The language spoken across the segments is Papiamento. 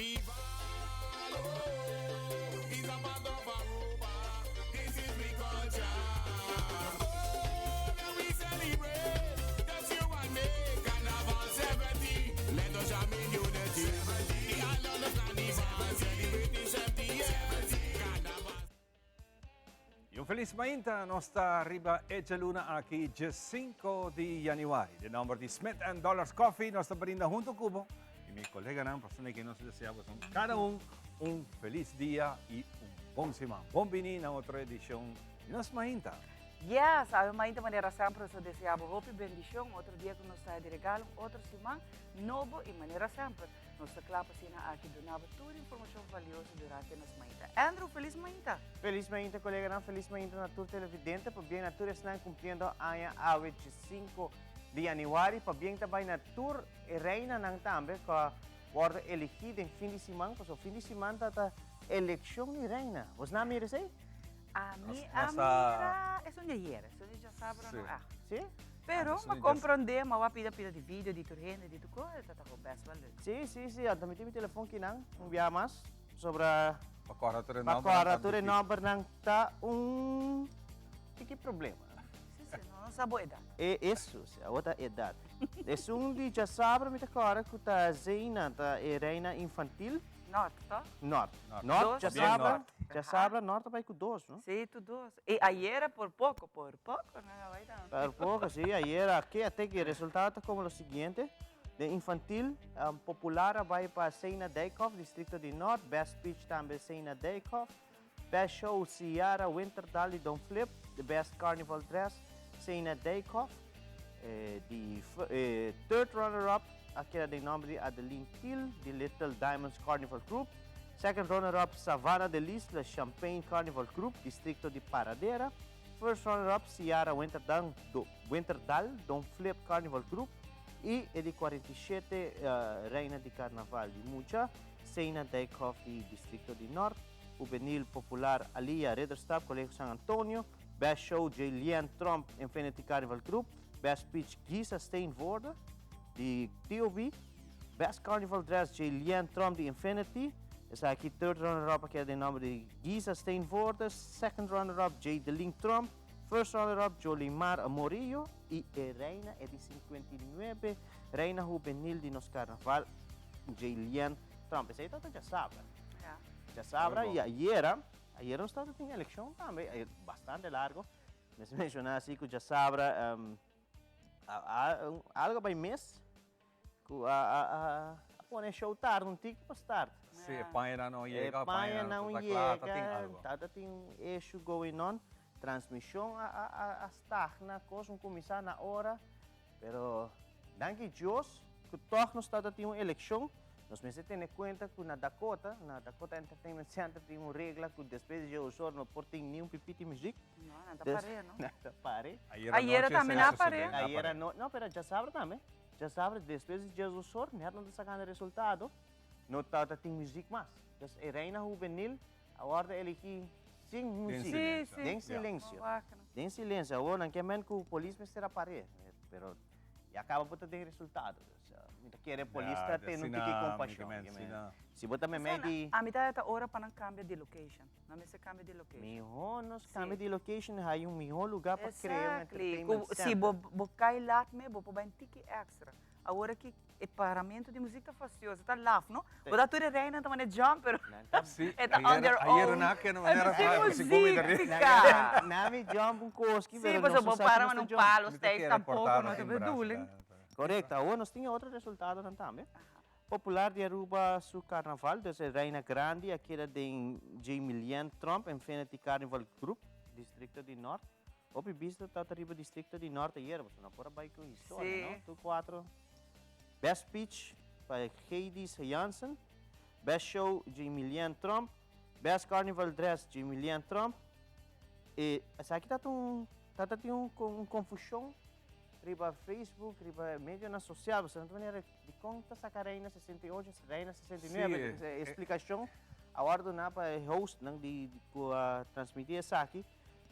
Carnival, oh, is a part of Aruba. This is we culture. Oh, now we celebrate. That's you and me. Carnival 70. Let us jam in unity. The island of Carnival celebrating 70 years. Carnival. Y un feliz mainta, nos ta riba e luna aki, 5 di januari. Den nomber di Smith and Dollars Coffee, nos ta brinda hunto cu bo y mi coleganan, pa cu nos ta desea cada un un feliz dia y un bon siman. Bon bini na otro edicion di Nos Mainta. Yes, awe mainta, manera semper, nos ta desea hopi bendicion. Otro dia cu nos ta di regalo, otro siman nobo y manera semper nos ta cla pa aki duna tur informacion valioso durante Nos Mainta. Andrew, feliz mainta. Feliz mainta, colega, feliz mainta na tur televidente, pabien na tur esnan cumpliendo aña awe 5 di januari, pabien tambe na tur reinanan tambe, cu a wordo elegi den fin di siman, paso fin di siman ta eleccion di reina. Bo a mira esey? Ami a mira, e un di ayera, e un di diasabra no ah. Si? Pero, m'a comprende, m'a wak pida pida di video, di tur hende, di tur cos, ta best wel leuk. Si, tambe tin mi telefon akinan, un biaha mas, sobre Pa corda tur e Pa nomber. Corda tur e nombernan ta un tiki problema. Si, no, no sa bo edad. E eso, si, otro edad. Esun di diasabra mi ta corda cu ta Zeina, ta e reina infantil. Noord, toch? Noord. Noord. Noord, Dos. diasabra, Noord. diasabra Noord bay cu dos, no? Si, tur dos. Y ayera por poco, por poco, no, bay dan. Por poco, si. Ayera, aki, hasta cu e resultado ta como lo siguiente. De infantil, popular bay pa Seina Dijkhoff, distrito di Noord. Best speech tambe Seina Dijkhoff. Best show, Ciara Winterdal di Don Flip. The best carnival dress, Seina Dijkhoff. Di third runner-up, aki ta den nomber di Adeline Thiel, di Little Diamonds Carnival Group. Second runner-up, Savannah de Lisle, Champagne Carnival Group, distrito di Paradera. First runner-up, Ciara Winterdal, Winterdal, Don Flip Carnival Group. Y e di 47 reina di carnaval di mucha, Seina Dijkhoff di distrito di Noord. Juvenil Popular Alia Ridderstap, Colegio San Antonio. Best Show Jalian Trump, Infinity Carnival Group. Best Speech Gisa Steenvoorde di TOB. Best Carnival Dress Jalian Trump di Infinity. Esaki third runner-up aki den nomber di Gisa Steenvoorde. Second runner-up Jay Delin Trump. First runner-up Jolimar Morillo. Y e reina e di 59, reina juvenil di nos carnaval, Jalian Trump. Esey ta diasabra. Diasabra y ayera, ayera nos tabata tin eleccion tambe, bastante largo. Mi a menciona asina cu diasabra algo bay mes, cu a pone show tarde un tiki pa start. Si, paña no yega, E paña paña no no ta cla, tin yega, algo. Tata tin issue going on. Transmision a stagna, cos no cuminsa na ora. Pero, danki Dios, cu toch nos tata tin un eleccion. Nos mester tene cuenta cu na Dakota Entertainment Center tin un regla cu despues di 10 or no por tin ni un pipiti muziek. No, no ta pare, no? No ta pare. Ayera Ayera noche tambe se na sucede, pare. na Ayera pare. no, no, pero diasabra tambe. Diasabra despues di 10 or, net no ta sacando resultado, no tata tin muziek mas. Dus e reina juvenil a wordo elegi sin muziek. Silencio. Den silencio. Wak, no? Den silencio. Awor, nan kiermen cu polis mester a pare. Pero ya caba por tin resultado. Dus, mi ta kere polis ta tene un tiki compasion. Mi Kiermen, si bo ta meme di A mitad ta ora pa nan cambia di location. Nan mester cambia di location. Miho nos cambia di location, hay un miho lugar pa crea un entertainment Si center. bo cay laat me, bo por bay un tiki extra. Awor aki e paramento di musica ta fastidioso, ta laf, no? Bo ta tur e reina ta mane jump, pero Si, e ta on their own. Ayera na que no manera Si sa, si come musica. Nami jump un koski, Si, pero pues nos bo sa para cu un nos ta jump. palo, Mi te steak quiere tampoco, cortar no no te tin bedoeling. brazo. Correcto. Awor nos tin otro resultado tambe. Popular di Aruba su carnaval, dus e Reina Grandi, aki ta di Jamie Trump, Infinity Carnival Group, distrito di Noord. Hopi bista ta riba distrito di Noord ayera, no por bay cu historia, no? Tur cuatro. Best Speech pa Heidis Jansen. Best Show, Jamie Trump. Best Carnival Dress, Jamie Trump. E esaki ta un confusion riba Facebook, riba medio social, bo no manera di con ta saca Reina 68, Reina 69, explicacion awor na pa host nan di cu a transmiti esaki.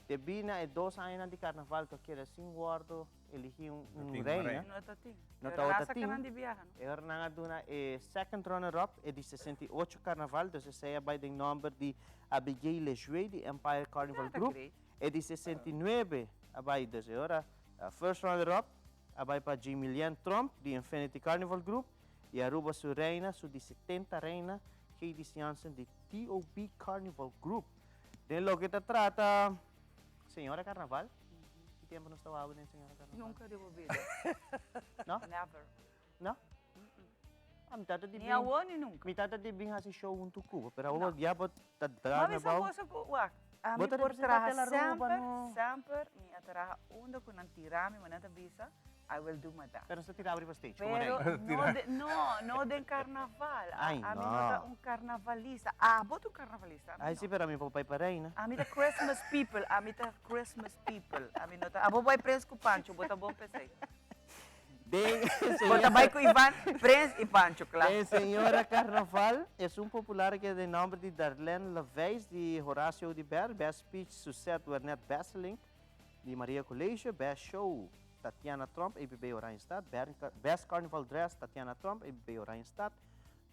Debí na e dos añanan di karnaval ku a keda sin wòrdu eligí un No tin un reina, reina. No ta tin. No E tabata rasa tin. kanan di biaha, no? E ora nan a duna e second runner up, e di 68 karnaval, dus esei a bai den nòmber di Abigail Lejué di Empire Carnival Ta Group. great. E di 69 a bai, dus e ora first runner up a bai pa Jimilian Tromp di Infinity Carnival Group i Aruba su reina, su di 70 reina, Gladys Jansen di TOB Carnival Group. Den loke ta trata Señora Carnaval, ki tempo nos ta wou den Señora Carnaval? Nunca den bo bida. No? Never. No? Ah, mi tata di Ni bin. awor ni nunca. Mi tata di bin hasi show huntu ku bo, pero awor ya bo ta Ma draai mi na sa bou. cosa ku wak. A Bo mi ta por representa traha Tel Aruba, semper, no? semper mi a traha unda ku nan tira mi, ma nan ta bisa, I will do my best. Pero nos ta tira bo riba stage, como Pero rei. no de, no, no den carnaval. A, Ay, a mi no ta no. un carnavalista. Abo ta un carnavalista, ami Ay, no. si, pero ami por bai pa reina. Ami ta Christmas people, ami ta Christmas people. Ami no ta, abo bai Prins ku Pancho, bo ta bon p'esei. Den Bo ta bai ku Ivan, Prins i Pancho, kla. Den Señora Carnaval, esun popular keda den nomber di Darlene Laveis di Horacio Oduber, Best Speech Suzette Wernet Besselink di Maria College, Best Show Tatiana Tromp, ABB Oranjestad, Best Carnival Dress Tatiana Tromp, ABB Oranjestad,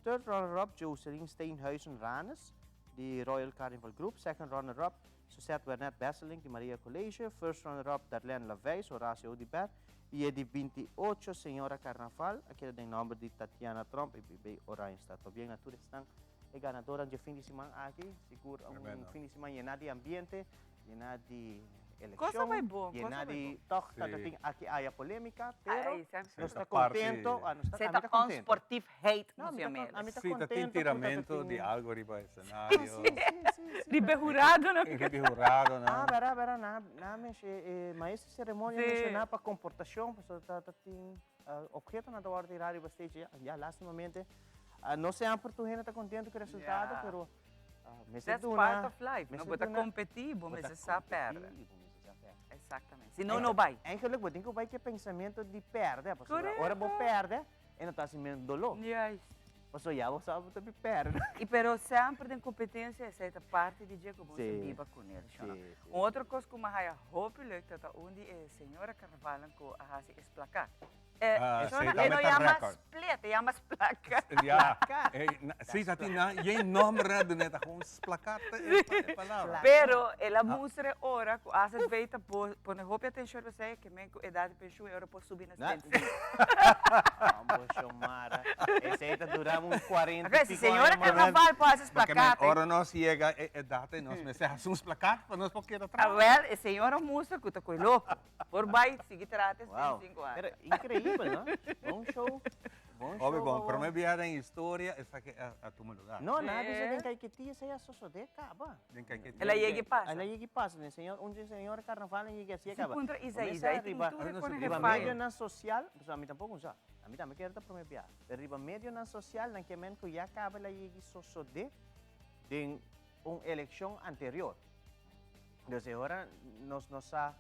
Third Runner Up Joseline Steenhuizen Ranes di Royal Carnival Group, Second Runner Up Suzette Wernet Besselink di Maria College, First Runner Up Darlene Laveis, Horacio Oduber y e di 28 Señora Carnaval a keda den nomber di Tatiana Tromp, ABB Oranjestad. Pabien na tur esnan e ganadornan dje fin di siman aki, sigur un fin di siman yena di ambiente. Yena di Cosa eleccion, bay bon, cosa yena bay di bon. toch ta Sí. tin aki aya polemica, pero Ay, sempre. nos Ta ta parti- contento, ah, nos ta, Se ami ta ta contento. onsportiefheid, No, ami Monsieur ta con- Meles. ami ta Sí, ta tin contento cu ta tiramento tin di algo riba escenario. Sí, sí, sí, Riba e huradonan. Riba e huradonan. Ah, bera, bera, na, na mes, e, e maestro di ceremonia Sí. menciona pa comportacion, pasobra ta, ta tin, ah, objetonan ta wordo tira riba stage, ya, ya, lastimamente, ah, no semper tur hende ta contento cu e resultado, Ja. pero Mester That's duna, part of life. No mester bo ta duna- competi, bo bo ta mester sa competi perde. y bo mester sa perde. Exactamente. Si no, no bai. Eigenlijk bo tin cu bai cu e pensamento di perde, pasobra Correcto. ora bo perde e no ta haci menos dolor. Juist. Pasobra ya bo sa bo ta bi perde. Y pero semper den competencia esey ta parti di dje cu bo mester Sí. biba cu nel, sho no? Sí, sí. Un otro cos cu mi haya hopi leuk ta ta un di e señora Carnavalnan cu a haci es placa. Eh, Ah, Shona, sí, e no tambe ta yama record. split, e yama splaka. Ja, eh, na- sí, dat die na, geen nombre na doen, het gewoon splakkaat e palabra. Pero el a mustra ora ku AZV ta po, pone hopi atenshon riba esei, ke men ku edat di penshun e ora por subi na Na- 75. Ambo Xiomara. Esei ta dura un 40 y Oké, si pico señora aña más. Carnaval por hasi Porque men, splakkaat. ora nos llega e edad, eh, nos mester haci un splakkaat pa nos por keda Ah, traha. wel, e señora mustra ku ta koe loko. Por bai sigui traha te Wow. 75 aña. Pero increíbel, no? Bon show. Bon show. Hopi bon, bo. prome biaha den historia esaki a a tuma lugar. No, nan a bisa Sí. den Caiquetía esei a sosode caba. Den Caiquetía. El a yega y pasa. El a yega y pasa. Den señor, un dje señor carnaval a yega así a Si caba. puntra Isa Bo Isa, mester ahí tin riba- tur Ahí no se pone Riba Refayo. medionan social, pasobra ami tampoco usa. Ami tambe kier ta prome biaha. Pero riba medionan social nan ke men cu ya caba el a yega y sosode den un eleccion anterior. Dus e ora nos no sa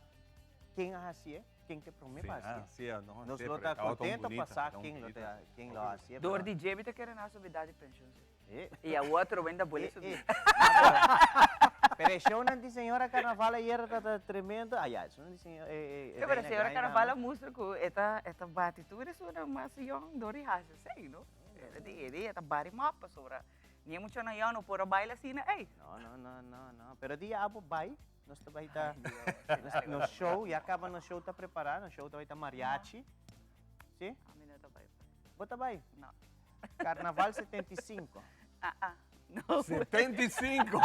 ken a hacié, ken te promé pa hacié. Nos lo ta contento pa sa ken lo ta ken lo a hacié. Door di dje mi ta kere na subi edad di pensioen si. Eh. Y awor atrobe ta bole subi. Pero e shownan di señora Carnaval ayer ta ta tremendo. Ah ya, esunnan di señor eh eh Pero señora Carnaval a mustra cu e ta e ta bati tur esunnan mas yong door di haci esey no. E di e ta bari mop pasobra Ni e muchanan yòn no por a baila asina ey. No, no, no, no, no. Pero dia abo bai, nos ta bai ta, nos show, ya caba nos show ta prepara, nos show ta bai ta mariachi. Si? Ami no ta bai. Bo ta bai? No. Carnaval 75. Ah, ah. No. 75!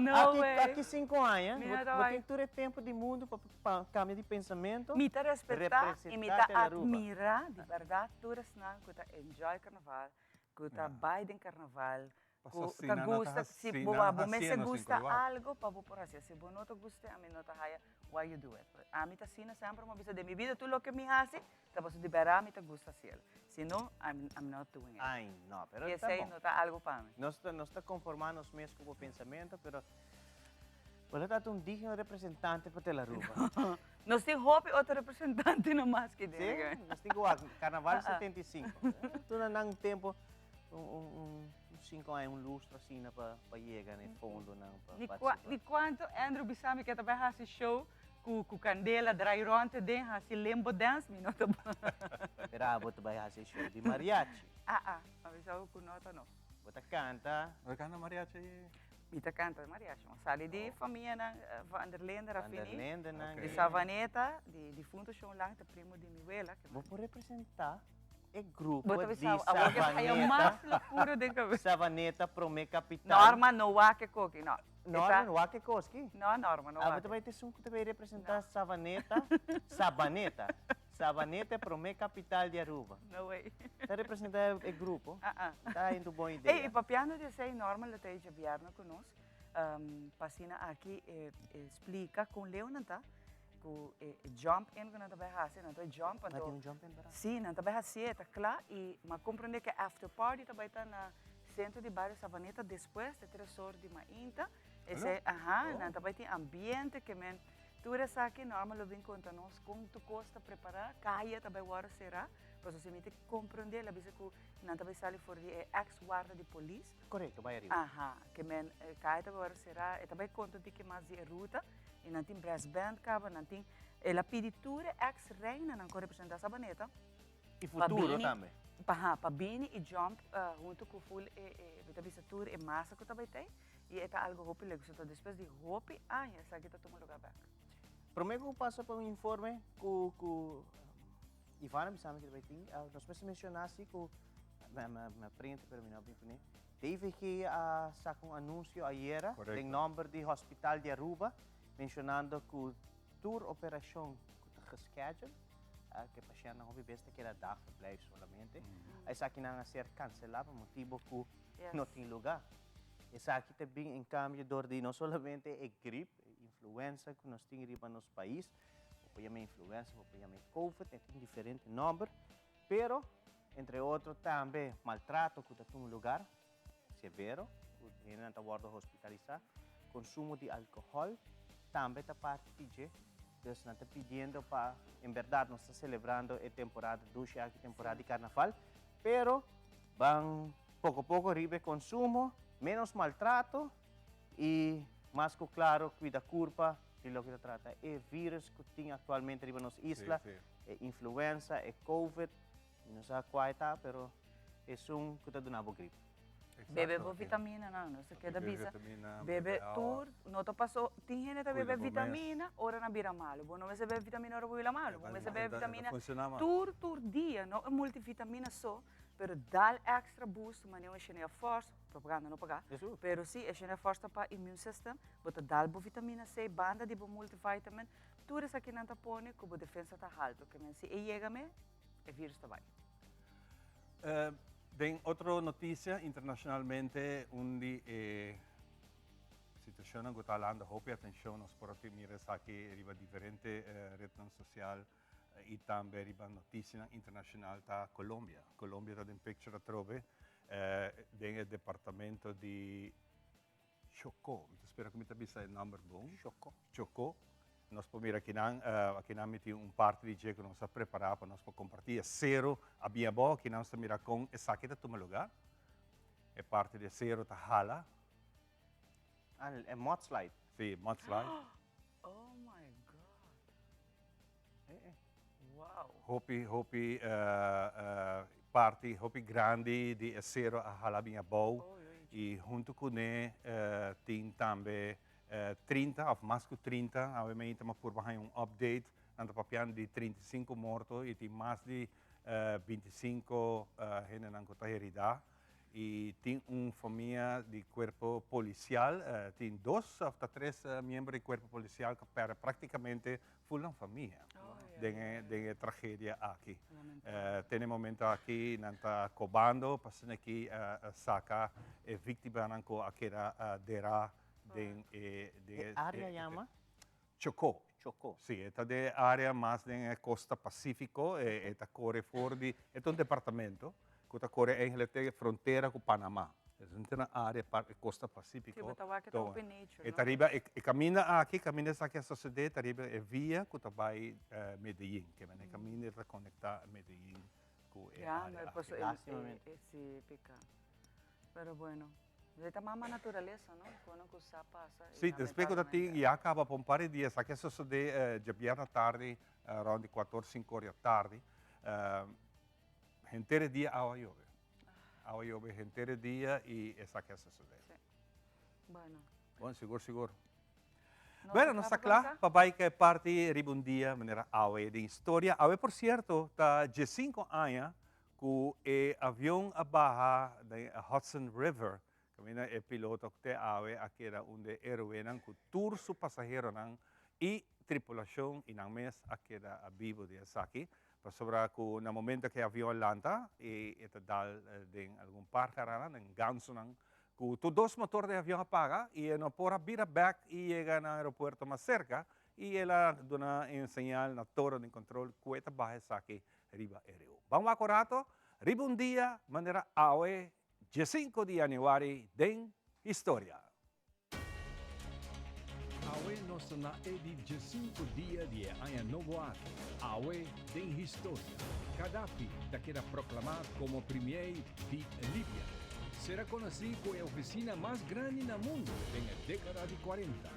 No aki, way. Aki cinco aña, Mi bo, no ta bo bai. tin tur e tempo di mundo pa, pa cambia di pensamento. Mi ta respetá y mi ta Representá Aruba. admirá di berdad tur esnan cu ta enjoy carnaval, Ku ta bai den karnaval, ku ta gusta, si bo bo mester gusta algo pa bo por hasi. Si bo no ta gusta, ami no ta haya why you do it. Ami ta asina semper mi a bisa den mi bida tur loke mi hasi ta pasobra di berdad mi ta gusta hasiel. Si no, I'm not doing it. Ay no, pero I ta esei bon. no ta algo pa mi. Nos ta nos ta konformá nos mes ku bo pensamentu, pero bo lo ta un digno representante pa Tel Aruba. Nos tin hopi otro representante no mas ki Sí, den. nos tin ku wak Carnaval 75. Tuna nan tempo. Un un un un cinco aña, un lustro asina pa pa yega na e fondonan pa Di participa. cua di cuanto Andrew bisa mi ke ta bai haci show cu cu candela draai rond te den haci limbo dance mi no ta Pero abo ta bai haci show di mariachi. Ah ah, a bisa bo cu no ta no. Bo ta canta. Bo ta canta mariachi? Mi ta canta mariachi. Mi sali di famianan Van der Linde Van der Rafini. Lindenan. Di Savaneta, di difunto Shon Lang ta primo di mi wela. Bo por representa e grupo Bo ta di bisa awor ke haya mas Savaneta. locura den cabeza. Savaneta prome capital. Norma no wak e koki, no. Norma no wak e koski? No, Norma no Abo wak. ta bai ta esun ku ta bai representa Savaneta, Sabaneta. Sabaneta e prome capital di Aruba. No way. Ta representa e grupo. Ah ah. Ta haña tu bon idea. Ey, y papiando di esey, Norma lo ta e djabièrnè ku nos. Pa asina aki e splika kon leu nan ta. Ku e jump in ku nan ta bai hasi, nan ta jump anto. Nan tin un jump in para? Si, nan ta bai hasié, ta kla i m'a komprendé ku e after party ta bai ta na sentro di bario Savaneta despues di tres or di mainta. Esei, aha, nan ta bai tin ambiente ke men tur esaki Norma lo bin konta nos kon tur kos ta prepará, kaya ta bai wòrdu será, pasobra si mi ta komprendé el a bisa ku nan ta bai sali for di e eks warda di polis. Korekto, bai ariba. Aha, ke men kaya ta bai wòrdu será, e ta bai konta un tiki mas di e ruta. I nan tin brass band kaba, nan tin, el a pidi tur e ex reinanan ku representá Sabaneta. I futuro tambe. Pa ha, pa bini i jump huntu ku ful e, e, mi ta bisa tur e masa ku ta bai tei, i e ta algu hopi leuk. So ta despues di hopi aña esaki ta tuma lugá bèk. Promé ku pasa pa un informe ku ku Ivana bisa mi ku ta bai tin, nos mester menshoná si ku, mi a print pero mi no a bin kuné. TVG a saca un anuncio ayera den nomber di Hospital di Aruba mencionando cu tur operacion cu ta gescheduled, cu e pacientnan hopi bes ta keda dagverblijf solamente, esakinan a ser cancela pa motibo cu no tin lugar. Esaki ta bin en cambio door di no solamente e griep, e influenza cu nos tin riba nos pais, bo por yama influenza, bo por yama covid, e tin diferente nomber, Pero, entre otro tambe maltrato cu ta tuma lugar severo, cu hendenan ta wordo hospitalisa, consumo di alcohol tambe ta parti di dje. Dus nan ta pidiendo pa, en berdad nos ta celebrando e temporada dushi aki, temporada di carnaval, pero ban poco poco riba e consumo, menos maltrato y mas cu claro cuida curpa di loke ta trata e virus cu tin actualmente riba nos isla. E influenza, e covid, mi no sa kua e ta, pero esun ku ta duna bo grip. Bebe bo vitaminanan, nos ta keda bisa, bebe tur, no ta paso, tin hende ta bebe vitamina ora nan bira malu, bo no mester bebe vitamina ora bo bira malu, bo mester bebe vitamina tur tur dia, no e multivitamina so, pero dal extra boost manera un Eshenea Force, propaganda no paga, pero si Eshenea Force ta pa immune system, bo ta dal bo vitamina C banda di bo multivitamin, Tur esakinan ta pone ku bo defensa ta haltu, ke men si e yega me, e virus ta bai. Den otro noticia, internacionalmente un di e situacionnan cu ta halando hopi atencion, nos por a mira esaki riba diferente rednan social y tambe riba noticianan internacional ta Colombia. Colombia ta den picture atrobe den e departamento di Chocó. Mi ta spera ku mi ta bisa e nòmber bon. Chocó. Chocó. Nos por mira akinan, akinan mi tin un parti di dje ku nos a prepará pa nos por kompartí. E sero a bin abou, akinan nos ta mira kon esaki ta tuma lugá. E parti di e sero ta hala. Ah, e mudslide. Sí, mudslide. Oh my God. Wow. Hopi, hopi parti, hopi grandi di e sero a hala bin abou y hunto cune tin tambe 30 of mas cu 30, awe meinta mi a purba haña un update, nan ta papiando di 35 morto y tin mas di 25 hendenan cu ta herida. Y tin un famia di cuerpo policial, tin dos of ta tres miembro di cuerpo policial cu a perde practicamente full nan famia den e den e tragedia aki. Te na e momento aki nan ta cobando pa asina aki saca e victimanan cu a keda dera den e den E area yama? Chocó. Chocó. Sí, e ta den e área mas den e kosta Pasífiko, e ta kore for di, e ta un departamento ku ta kore eigenlijk te frontera ku Panamá. Es un ta na área par e kosta Pasífiko. Sí, bo ta wak e ta hopi nature, E no? ta riba e kaminda aki, kaminda esaki a sosodé, ta riba e via ku ta bai Medellín, ke men e kaminda ta konektá Medellín. ku e Ya, área pero aki. paso e, Lástimamente. e, e si pica. Pero bueno, e ta mama naturalesa, no? Kono ku sa pasa y Sí, despues ku ta tin lamentablemente. ya kaba pa un par di dia, esaki a sosodé djabièrnè tardi rònt di kuator, sinku or di atardi. Henter e dia awa yobe. Awa yobe henter e dia y esaki a sosode. Sí. Bueno. Bon, sigur, sigur. Nos Bueno, ta nos kla ta pa kla kuminsá? pa bai ku e parti riba un dia manera awe den historia. Awe, por cierto, ta diescinco aña ku e avion a baha den e Hudson River, kaminda e piloto ku te awe a keda un di e héroenan ku tur su pasaheronan y tripulacion y nan mes a keda bibo di esaki. Pasobra ku na momento ku e avion a lanta i e ta dal den algun parharanan, den gansonan, ku tur dos motor di e avion a paga i e no por a bira bèk i yega na aeropuerto mas serka i el a duna e señal na toren di kontrol ku e ta baha esaki riba e riu. Ban wak un rato riba un dia manera awe diesinko di yanüari den historia. Awe nos ta na e di diesinku dia di e aña nobo aki. Awe den historia, Gaddafi ta keda proclama como premier di Libia. Sera conoci cu e oficina mas grandi na mundo den e decada di cuarenta.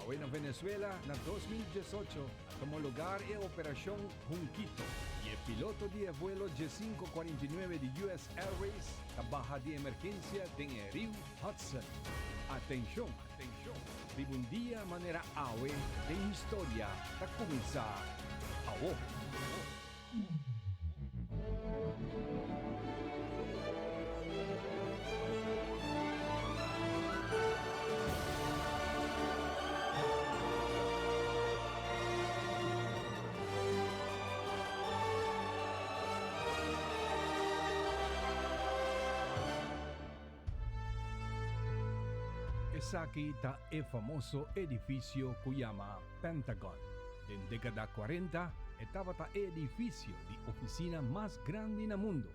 Awe na Venezuela na 2018 a tuma lugar e operacion Junquito y e piloto di e vuelo diesinco cuarenta i nuebe di US Airways ta baha di emergencia den e riu Hudson. Atenshon, atenshon, riba un dia manera awe den historia ta kuminsá awor. Esaki ta e famoso edifisio ku yama Pentagon. Den dekada kuarenta e tabata e edifisio di ofisina mas grandi na mundu,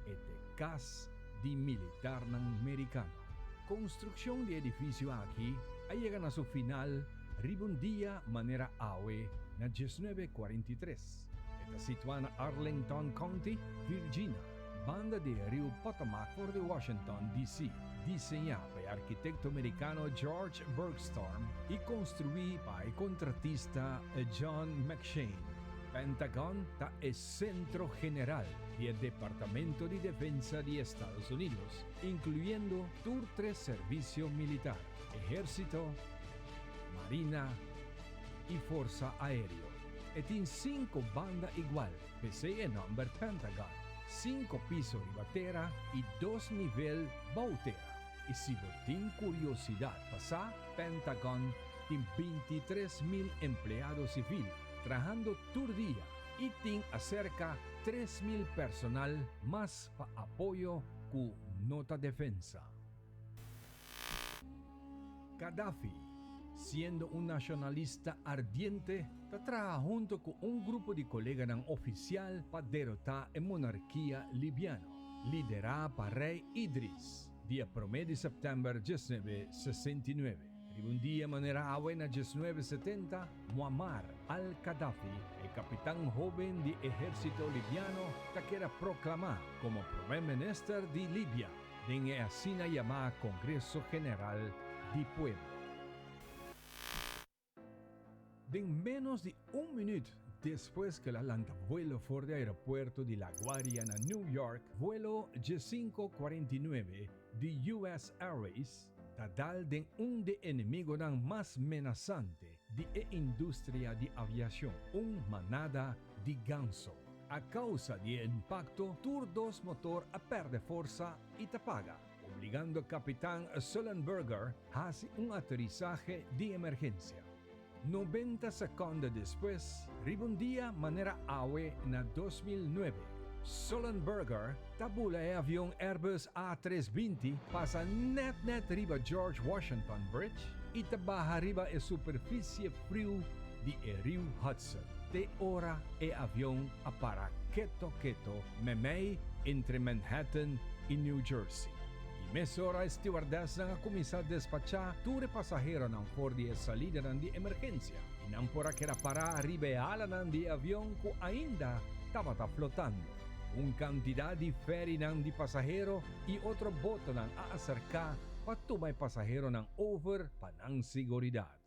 e t'e kas di militarnan merikano. Konstrukshon di e edifisio aki a yega na su final riba un dia manera awe na diesnuebe kuarenta i tres. E ta situá na Arlington County, Virgina. Banda di e riu Potomac for di Washington, DC. Diseñá pa e arkitekto merikano George Bergstorm i konstruí pa e kontratista John McShain, Pentagon ta e sentro general di e Departamento di Defensa di Estados Unidos, inkluyendo tur tres servisio militar, Ehérsito, Marina i Forsa Aéreo. E tin sinku banda igual. P'esei e nòmber Pentagon, sinku piso riba tera i dos nivel bou tera. I si bo tin kuriosidat pa sa, Pentagon tin 23 mil empleado sivil trahando tur dia i tin aserka 3000 personal mas pa apoyo ku no ta defensa. Gaddafi, siendo un nashonalista ardiente, ta traha hunto ku un grupo di koleganan ofisial pa derotá e monarkia libiano, liderá pa Rei Idris, dia promé di sèptèmber 1969. Riba un dia manera awe na 1970, Muammar al-Gaddafi, e kapitan hóben di ehérsito libiano, ta keda proklamá komo promé minister di Libia. Den e asina yamá Kongreso General di Pueblo. Den ménos di un minüt despues ku el a lanta vuelo for di aeropuerto di La Guardia na New York, vuelo diesinco cuarenta i nuebe di US Airways ta dal den un di e enemigonan mas menasante di e industria di aviashon, un manada di ganso. A causa di e impacto, tur dos motor a perde forsa y ta paga, obligando capitan Sullenberger haci un aterisahe di emergencia. 90 seconde despues, riba un dia manera awe na 2009, Sullenberger ta bula e avion Airbus A 320 pasa net net riba George Washington Bridge y ta baha riba e superficie friu di e riu Hudson. Te ora e avion a para keto keto memei entre Manhattan y New Jersey. Y mesora e stewardessnan a cuminsa despacha tur e pasaheronan for di e salidanan di emergencia y nan por a keda para riba e alanan di e avion cu ainda tabata flotando. Un kantidat di fèrinan di pasahero i otro botonan a aserká pa tuma e pasaheronan over pa nan siguridat.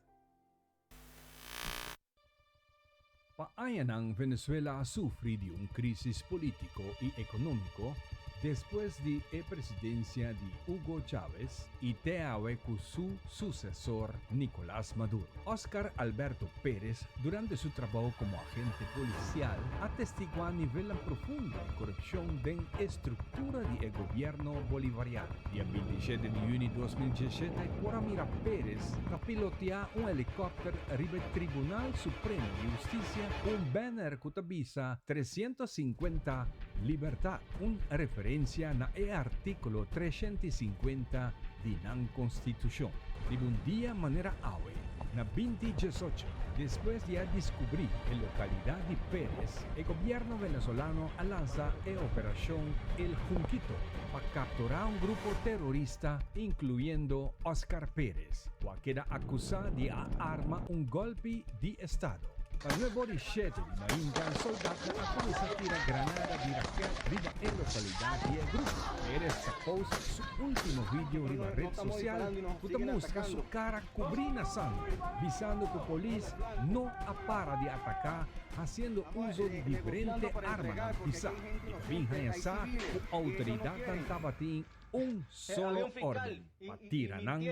Pa añanan Venezuela a sufri di un crisis politico y economico despues di e presidencia di Hugo Chávez y te awe cu su sucesor Nicolas Maduro. Oscar Alberto Pérez durante su trabou como agente policial a testigua nivelnan profundo di corupcion den e structura di e gobierno bolivariano. Dia 27 di juni 2017 por a mira Pérez ta pilotea un helicopter riba e Tribunal Supremo di Husticia cu un banner cu ta bisa 350 Libertad, un referencia na e articulo 350 di nan Constitucion. Riba un dia manera awe, na binti diesocho, despues di a descubri e localidad di Pérez, e gobierno venezolano a lansa e operacion El Junquito pa captura un grupo terorista, incluyendo Oscar Pérez, cu a keda acusa di a arma un golpi di estado. Pa nuebe ora i shete di mainta, soldatnan a kuminsá tira granada di raket riba e lokalidat di e grupo. Pérez ta post su último video riba ret sosial ku ta mustra su kara kubrí na sanger, bisando ku polis no a para di ataká hasiendo uso di diferente armanan pisá. E ta bin haña sa ku outoridatnan tabatin un solo orden pa tira nan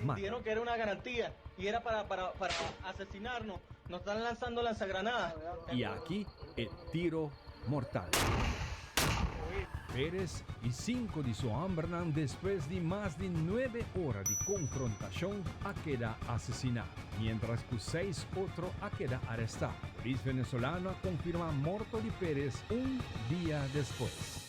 mata. I aki e tiro mortal. Pérez i sinku di su hòmbernan despues di mas di nuebe ora di konfrontashon a keda asesiná, miéntras ku seis otro a keda arestá. Polis venezolano a konfirmá morto di Pérez un dia despues.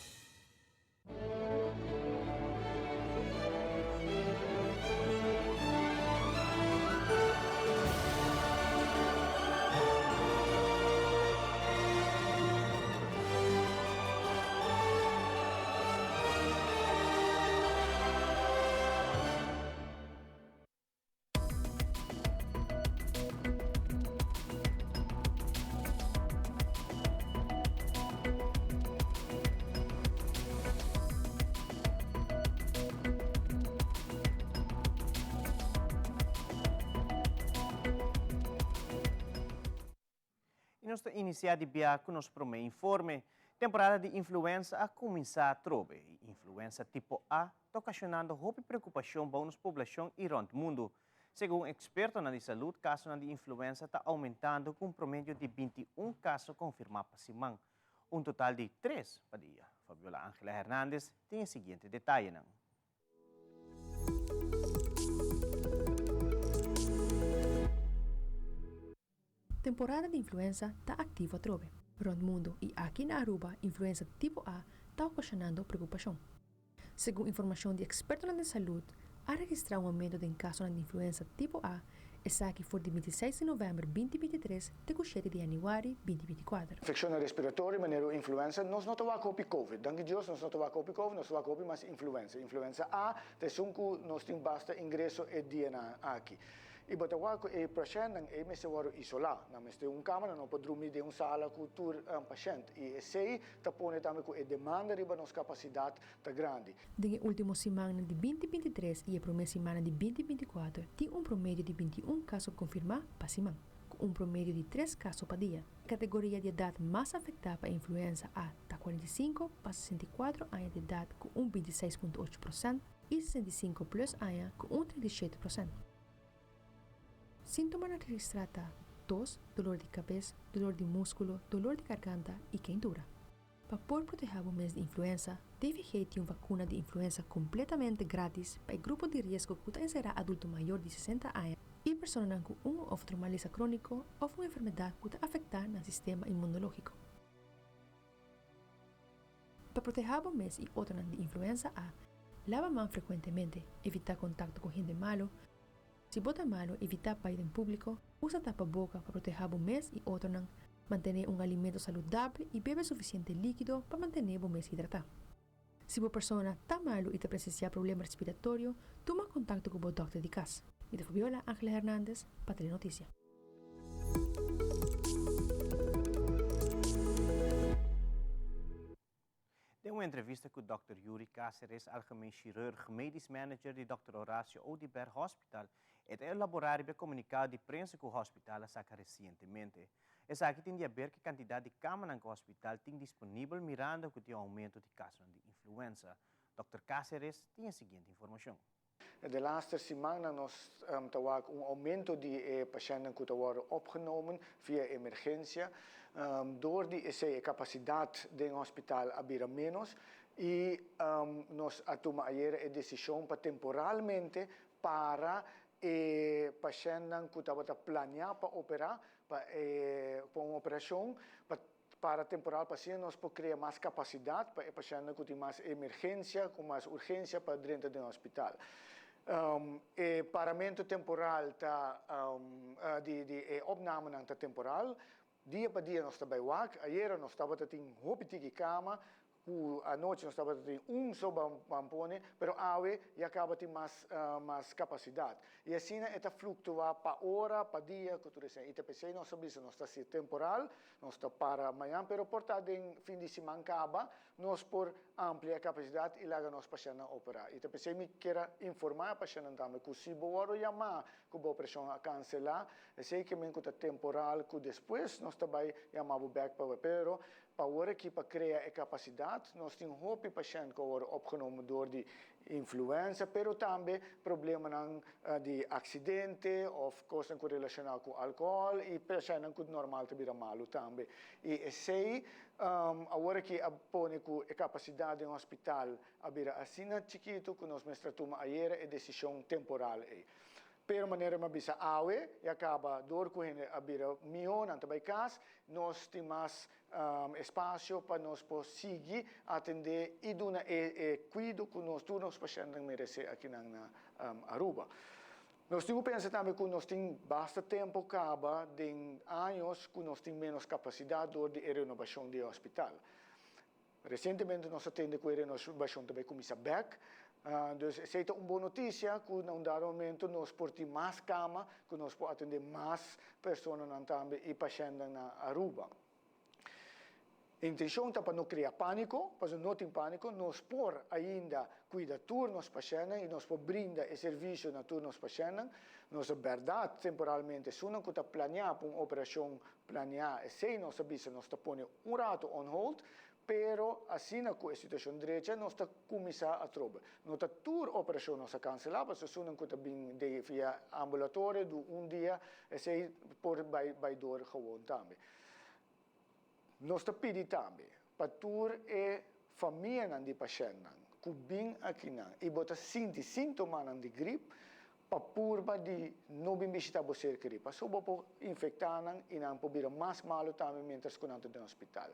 Y nos ta inicia di bia cu nos prome informe. Temporada di influenza a cuminsa atrobe y influenza tipo A ta ocasionando hopi preocupacion bou nos poblacion y rond mundo. Segun expertonan di salud, casonan di influenza ta aumentando cu un promedio di 21 caso confirma pa siman, un total di tres pa dia. Fabiola Angela Hernandez tin e siguiente detayenan. Temporada di influenza ta activo atrobe. Rond mundo y aki na Aruba influenza tipo A ta ocasionando preocupacion. Segun informacion di expertonan den salud, a registra un aumento den casonan di influenza tipo A, esaki for di 26 di november 2023 te cu 7 di januari 2024. Infeccionnan respiratorio manera influenza, nos no ta wak hopi covid, danki Dios nos no ta wak hopi covid, nos ta wak hopi mas influenza. Influenza A ta esun cu nos tin basta ingreso e dianan aki. I bo ta wak ku e pashèntnan ei mester wòrdu isolá. Nan mester un kama, nan no por drumi den un sala ku tur pashènt. I esei ta pone tambe ku e demanda riba nos kapasidat ta grandi. Den e último simannan di 2023 i e promé simannan di 2024 tin un promedio di 21 kaso konfirmá pa siman, ku un promedio di tres kaso pa dia. E kategoria di edat mas afektá pa influenza A ta 45 pa 64 aña di edat ku un 26.8 prosènt i 65 plus aña ku un 37 prosènt. Síntomanan registrá ta, tos, dolor di kabes, dolor di múskulo, dolor di garganta i keintura. Pa por protehá bo mes di influensa, DVG tin un vakuna di influensa kompletamente grátis pa e grupo di riesgo ku ta enserá adulto mayor di 60 aña i personanan ku un òf otro malesa króniko òf un enfermedat ku ta afektá nan sistema inmunológiko. Pa protehá bo mes i otronan di influensa A, laba man frekuentemente, evitá kontakto ku hende malu, si bo ta malu evitá bai den públiko, usa tapaboka pa protehá bo mes i otronan, mantené un alimento saludabel i bebe sufisiente líkido pa mantené bo mes hidratá. Si bo persona ta malu i ta presensiá problema respiratorio, tuma kontakto ku bo dòkter di kas. Mi ta Fabiola Angela Hernandez pa Telenoticia. un entrevista ku Dòkter Yuri Cáceres, algemeen chirurg, medisch manager di Dòkter Horacio Oduber Hospital, e ta elaborá riba e komunikado di prensa ku hospital a saka resientemente. Esaki tin di aber ku e kantidat di kamanan ku hospital tin disponibel mirando ku tin un oumento di kasonan di influenza. Dòkter Cáceres tin e siguiente informashon. De laatste simannan nos ta wak un aumento di e pashèntnan ku ta wòrdu opgenomen via emergensia. Dor di esei e kapasidat den hospital a bira ménos i nos a tuma ayera e desishon pa temporalmente para e pashèntnan ku tabata planiá pa operá pa pa un operashon pa Para temporal pa asina nos por crea mas capacidad pa e pashentnan cu tin mas emergencia, cu mas urgencia pa drenta den hospital. E paramento temporal ta di di e opnamenan ta temporal. Dia pa dia nos ta bay wak. Ayera nos tabata tin hopi tiki cama Ku anochi nos tabata tin un so ban pone, pero awe ya kaba tin mas mas kapasidat. I asina e ta fluktuá pa ora, pa dia ku tur esei. I ta p'esei nos a bisa nos ta hasi temporal, nos ta para mañan, pero por ta den fin di siman kaba nos por amplia e kapasidat i laga nos pashèntnan operá. I ta p'esei mi kier a informá e pashèntnan tambe ku si bo wòrdu yamá ku bo operashon a kanselá, esei ke men ku ta temporal ku despues nos ta bai yama bo bèk pa pero Pa awor aki pa krea e kapasidat, nos tin hopi pashènt ku a wòrdu opgenomen dor di influenza, pero tambe problemanan di aksidente òf kosnan ku relashoná ku alkohòl i pashèntnan ku normal ta bira malu tambe. I esei awor aki a pone ku e kapasidat den hospital a bira asina chikitu ku nos mester a tuma ayera e desishon temporal ei. Pero manera mi a bisa awe, ya caba door cu hende a bira miho, nan ta bay cas, nos tin mas espacio pa nos por sigui atende y duna e cuido cu nos tur nos pashentnan merece akinan na Aruba. Nos tin cu pensa tambe cu nos tin basta tempo caba den años cu nos tin menos capacidad door di e renovacion di e hospital. Resientemente nos a tende ku e renobashon ta bai kuminsá bèk. Dus esei ta un bon notisia ku na un dado momento nos por tin mas kama ku nos por atendé mas personanan tambe i pashèntnan na Aruba. Intenshon ta pa no krea pániko, pasobra no tin pániko, nos por ainda kuida tur nos pashèntnan i nos por brinda e servisio na tur nos pashèntnan. Nos a bèrdat temporalmente esunnan ku ta planiá pa un operashon Planea esey nos a bisa nos ta pone un rato on hold, pero asina cu e situacion drecha nos ta cuminsa atrobe. No ta tur operacion nos a cancela, pasobra esunnan cu ta bin de via ambulatorio du un dia esey por bay bay door gewoon tambe. Nos ta pidi tambe pa tur e famianan di pashentnan cu bin akinan y bo ta sinti sintomanan di grip, Pa purba di no bin bishita bo ser kerí, paso bo por infektá nan i nan por bira mas malu tambe miéntras ku nan ta den hospital.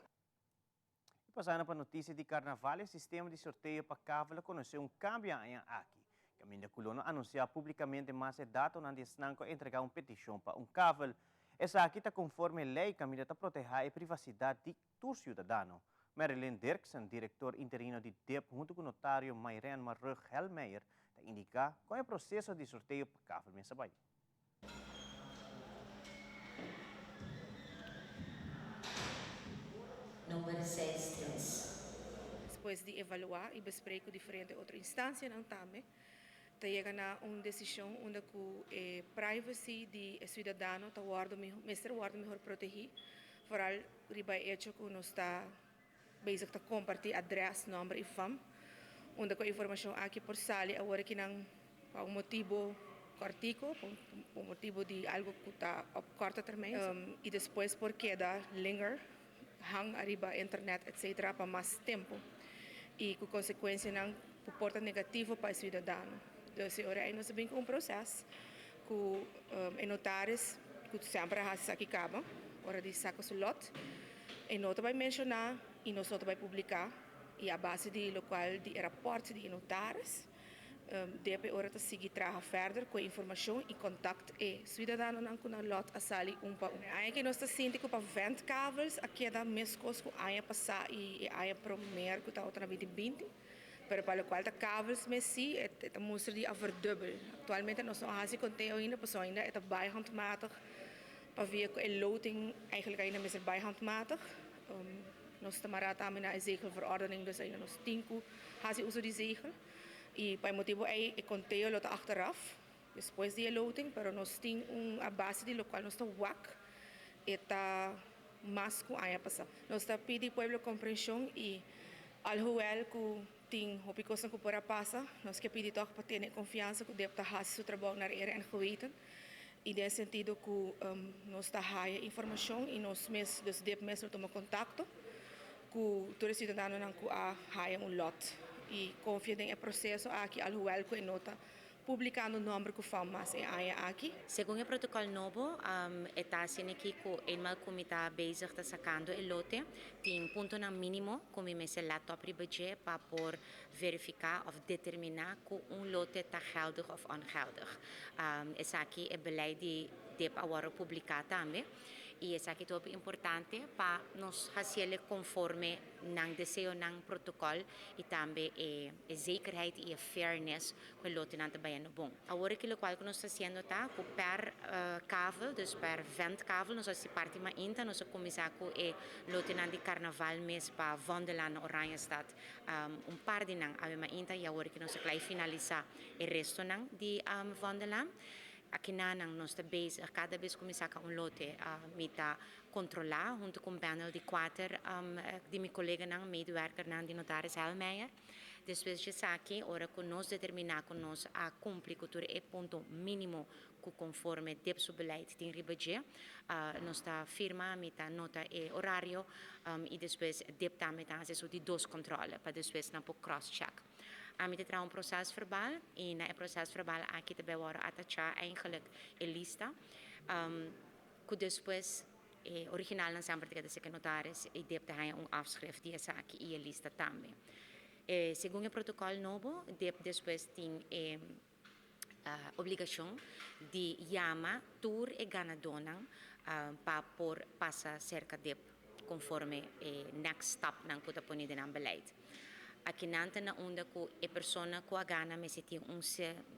I pasando pa notisia di karnaval, e sistema di sorteo pa kavel a konosé un kambio aña aki. Kaminda ku lo no anunsiá públikamente mas e datonan di esnan ku a entregá un petishon pa un kavel. Esaki ta konforme e lei kaminda ta protehá e privasidat di tur siudadano. Marilyn Dirksen, direktor interino di dip huntu ku notario Mayren Marugg Helmeijer ta indiká kon e proseso di sorteo pa kavel mes a bai. Number seis tres. Despues di evaluá i bespreek ku diferente otro instansianan tambe, ta yega na un desishon unda ku e privacy di e siudadano ta wòrdu mester wòrdu mihor protegí, foral riba e echo ku nos ta bezig ta kompartí adrès, nòmber i fam, unda ku e informashon aki por sali awor aki nan pa un motibu kòrtiku, pa un motibu di algu ku ta op kòrto termijn i despues por keda linger, hang ariba internet etcetera pa mas tempu i ku konsekuensianan ku por ta negativo pa e siudadano. Dus e ora ei nos a bin ku un proses ku e notaris ku semper a hasi esaki kaba ora di saka su lòt e no ta bai menshoná i nos no ta bai publiká i a base di lokual di e rapòrt di e notaris DP ora ta sigui traha verder ku e informashon i kontakt e suidadanonan ku nan lòt a sali un pa un. Aña ki nos ta sinti ku pa ventkavels a keda meskos ku aña pasá i e aña promer ku tabata na binti binti. Pero pa lokual ta kavels mes si e ta mustra di a verdubbel. Aktualmente nos no a hasi konteo ainda pasobra ainda e ta bai handmatig pavia ku e loting eigenlijk ainda mester bai handmatig. Nos ta mará tambe na e zegelverordening, dus ainda nos tin ku hasi uso di zegel. I pa e motibu ei e konteo lo ta achteraf, despues di e loting, pero nos tin un a base di lokual nos ta wak e ta mas ku aña pasá. Nos ta pidi pueblo komprenshon i alhoewel ku tin hopi kosnan ku por a pasa, nos ke pidi tòg pa tene e konfiansa ku dep ta hasi su trabou naar eer en geweten i den e sentido ku nos ta haya informashon i nos mes, dus dep mes lo tuma kontakto ku tur e siudadanonan ku a haya un lòt i konfia den e proseso aki alhoewel ku e no ta publikando nòmber ku fam mas e aña aki. Segun e protokòl nobo, e ta asina aki ku eenmaal ku mi ta bezig ta sakando e lote, tin puntonan mínimo ku mi mester lèt òp riba dje pa por verifiká òf determiná ku un lote ta geldig òf ongeldig. Esaki e beleid di dip a wòrdu publiká tambe i esaki ta hopi importante pa nos hasiel konforme nan deseonan, protokòl i tambe e zekerheid i e fairness ku e lotenan ta bayendo bon. Awor aki lokual ku nos ta hasiendo ta ku per kavel, dus per ventkavel, nos a hasi parti mainta, nos a kuminsá ku e lotenan di karnaval mes pa Vondellaan na Oranjestad, un par di nan awe mainta i awor aki nos a kla i finalisá e restonan di Vondellaan. Akinanan nos ta bezig, kada bes ku mi saka un lote mi ta kontrolá huntu ku un panel di kuater di mi koleganan, medewerkernan di Notaris Helmeijer. Despues di esaki, ora ku nos determiná ku nos a kumpli ku tur e punto mínimo ku konforme dep su beleid tin riba dje, nos ta firma, mi ta nota e orario i despues dep tambe ta hasi su di dos kòntròle pa despues nan por cross check. Ami ta traha un prosèsverbal i na e prosèsverbal aki ta bai wòrdu atachá eigenlik e lista ku despues e originalnan semper ta keda serka notaris i dep ta haña un afschrift di esaki i e lista tambe. E segun e protokòl nobo dep despues tin e obligashon di yama tur e ganadónan pa por pasa serka dep konforme e next stapnan ku ta pone den nan beleid. Akinan ta na unda ku e persona ku a gana mester tin un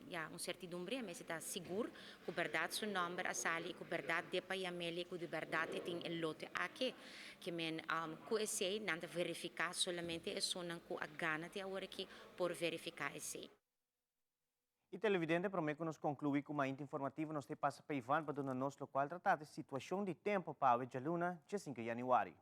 ya un sertidumbre, mester ta sigur ku bèrdat su nòmber a sali i ku bèrdat dep a yam'el i ku di bèrdat e tin e lote aki. Ke men ku esei nan ta verifiká solamente esunnan ku a gana te awor aki por verifiká esei. Y televidente, prome cu nos conclui cu Mainta Informativo nos ta e pasa pa Ivan pa duna nos locual ta trata e situacion di tempo pa awe djaluna, djasinco januari.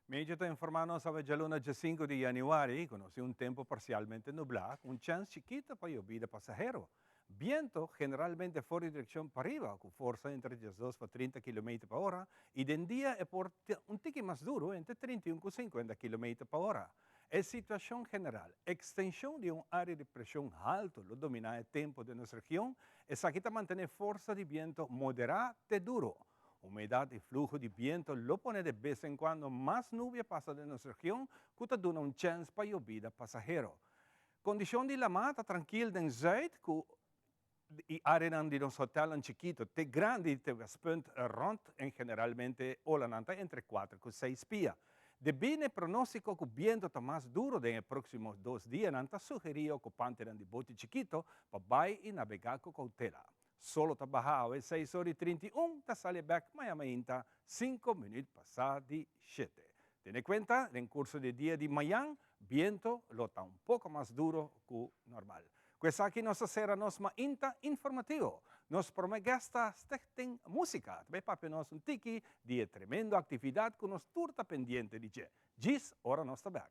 Media ta informá nos awe djaluna djasinco di januari ku nos tin un tempu parsialmente nublá ku un chèns chikito pa yobida pasahero. Biento generalmente for di direkshon pariba ku forsa entre 12 pa 30 kilometer pa ora i den dia e por ta un tiki mas duru entre 31 ku 50 kilometer pa ora. E situashon general, Ekstenshon di un área di preshon haltu lo dominá e tempu den nos region, esaki ta mantené forsa di biento moderá te duru. Humedat i fluho di biento lo pone de bes en cuando mas nubia pasa den nos region cu ta duna un chens pa yobida pasahero. Condicion di lama ta trankil den zuid cu i areanan di nos hotelnan chikito te grandi te Westpunt rond en generalmente olanan ta entre cuater cu seis pia. Debí n'e pronóstiko ku bientu ta mas duro den e próksimo dos dianan ta sugerí e okupantenan di boti chikito pa bai i nabegá ku koutela. Solo ta baha awe seis ora i 31, ta sali bek maña mainta sinku minüt pasá di shete. Tene kuenta, den kurso di e dia di mañan, biento lo ta un poko mas duro ku normal. Ku esaki nos ta sera nos mainta informativo. Nos promé guest ta Stichting Musica, ta bai papia nos un tiki di e tremendo aktividat ku nos tur ta pendiente di dje. Djis ora nos ta bek.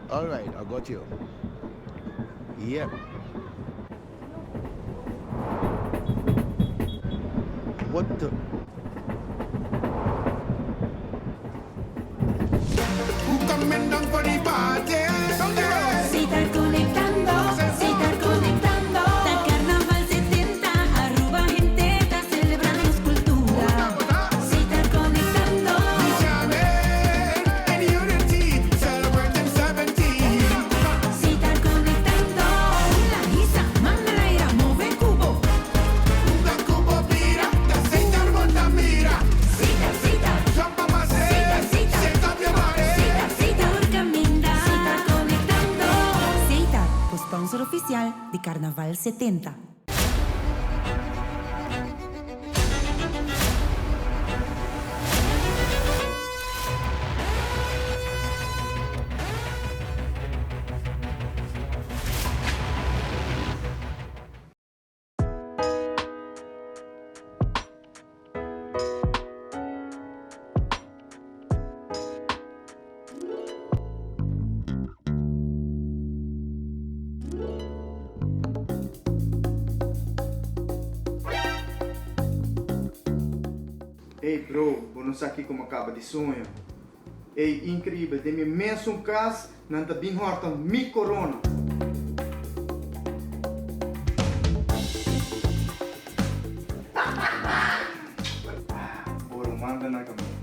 All right, I got you. Yep. What the? Who coming down for the party? Sitar conectando, sitar conectando. Ta Carnaval 70, Aruba hende ta celebra nos cultura. Sitar conectando. 70. Ey bro, bo no sa kiko mi a kaba di soña. Ey increibel, den mi mesun cas nan ta bin horta mi corona. Bo ruman ta na caminda.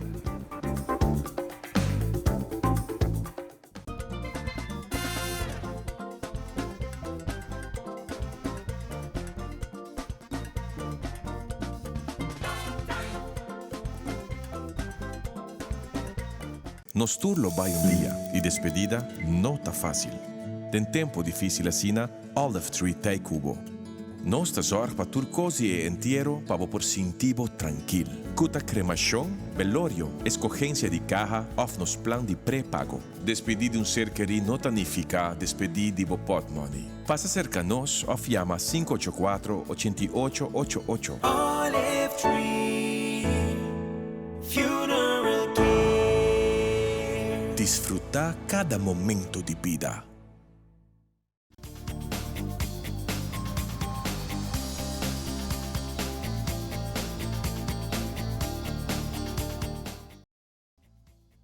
Nos tur lo bai un dia y despedida no ta facil. Den tempo dificil asina, Olive Tree t'ei cu bo. Nos ta zorg pa tur cos di e entiero pa bo por sinti bo trankil. Cu ta cremacion, belorio, escogencia di caha of nos plan di pre-pago. Despedí di un ser kerí no ta nifiká despedí di bo pòtmòni. Pasa serka nos òf yama 584 88 88. Olive Tree Funeral Care. Disfrutá kada momento di bida.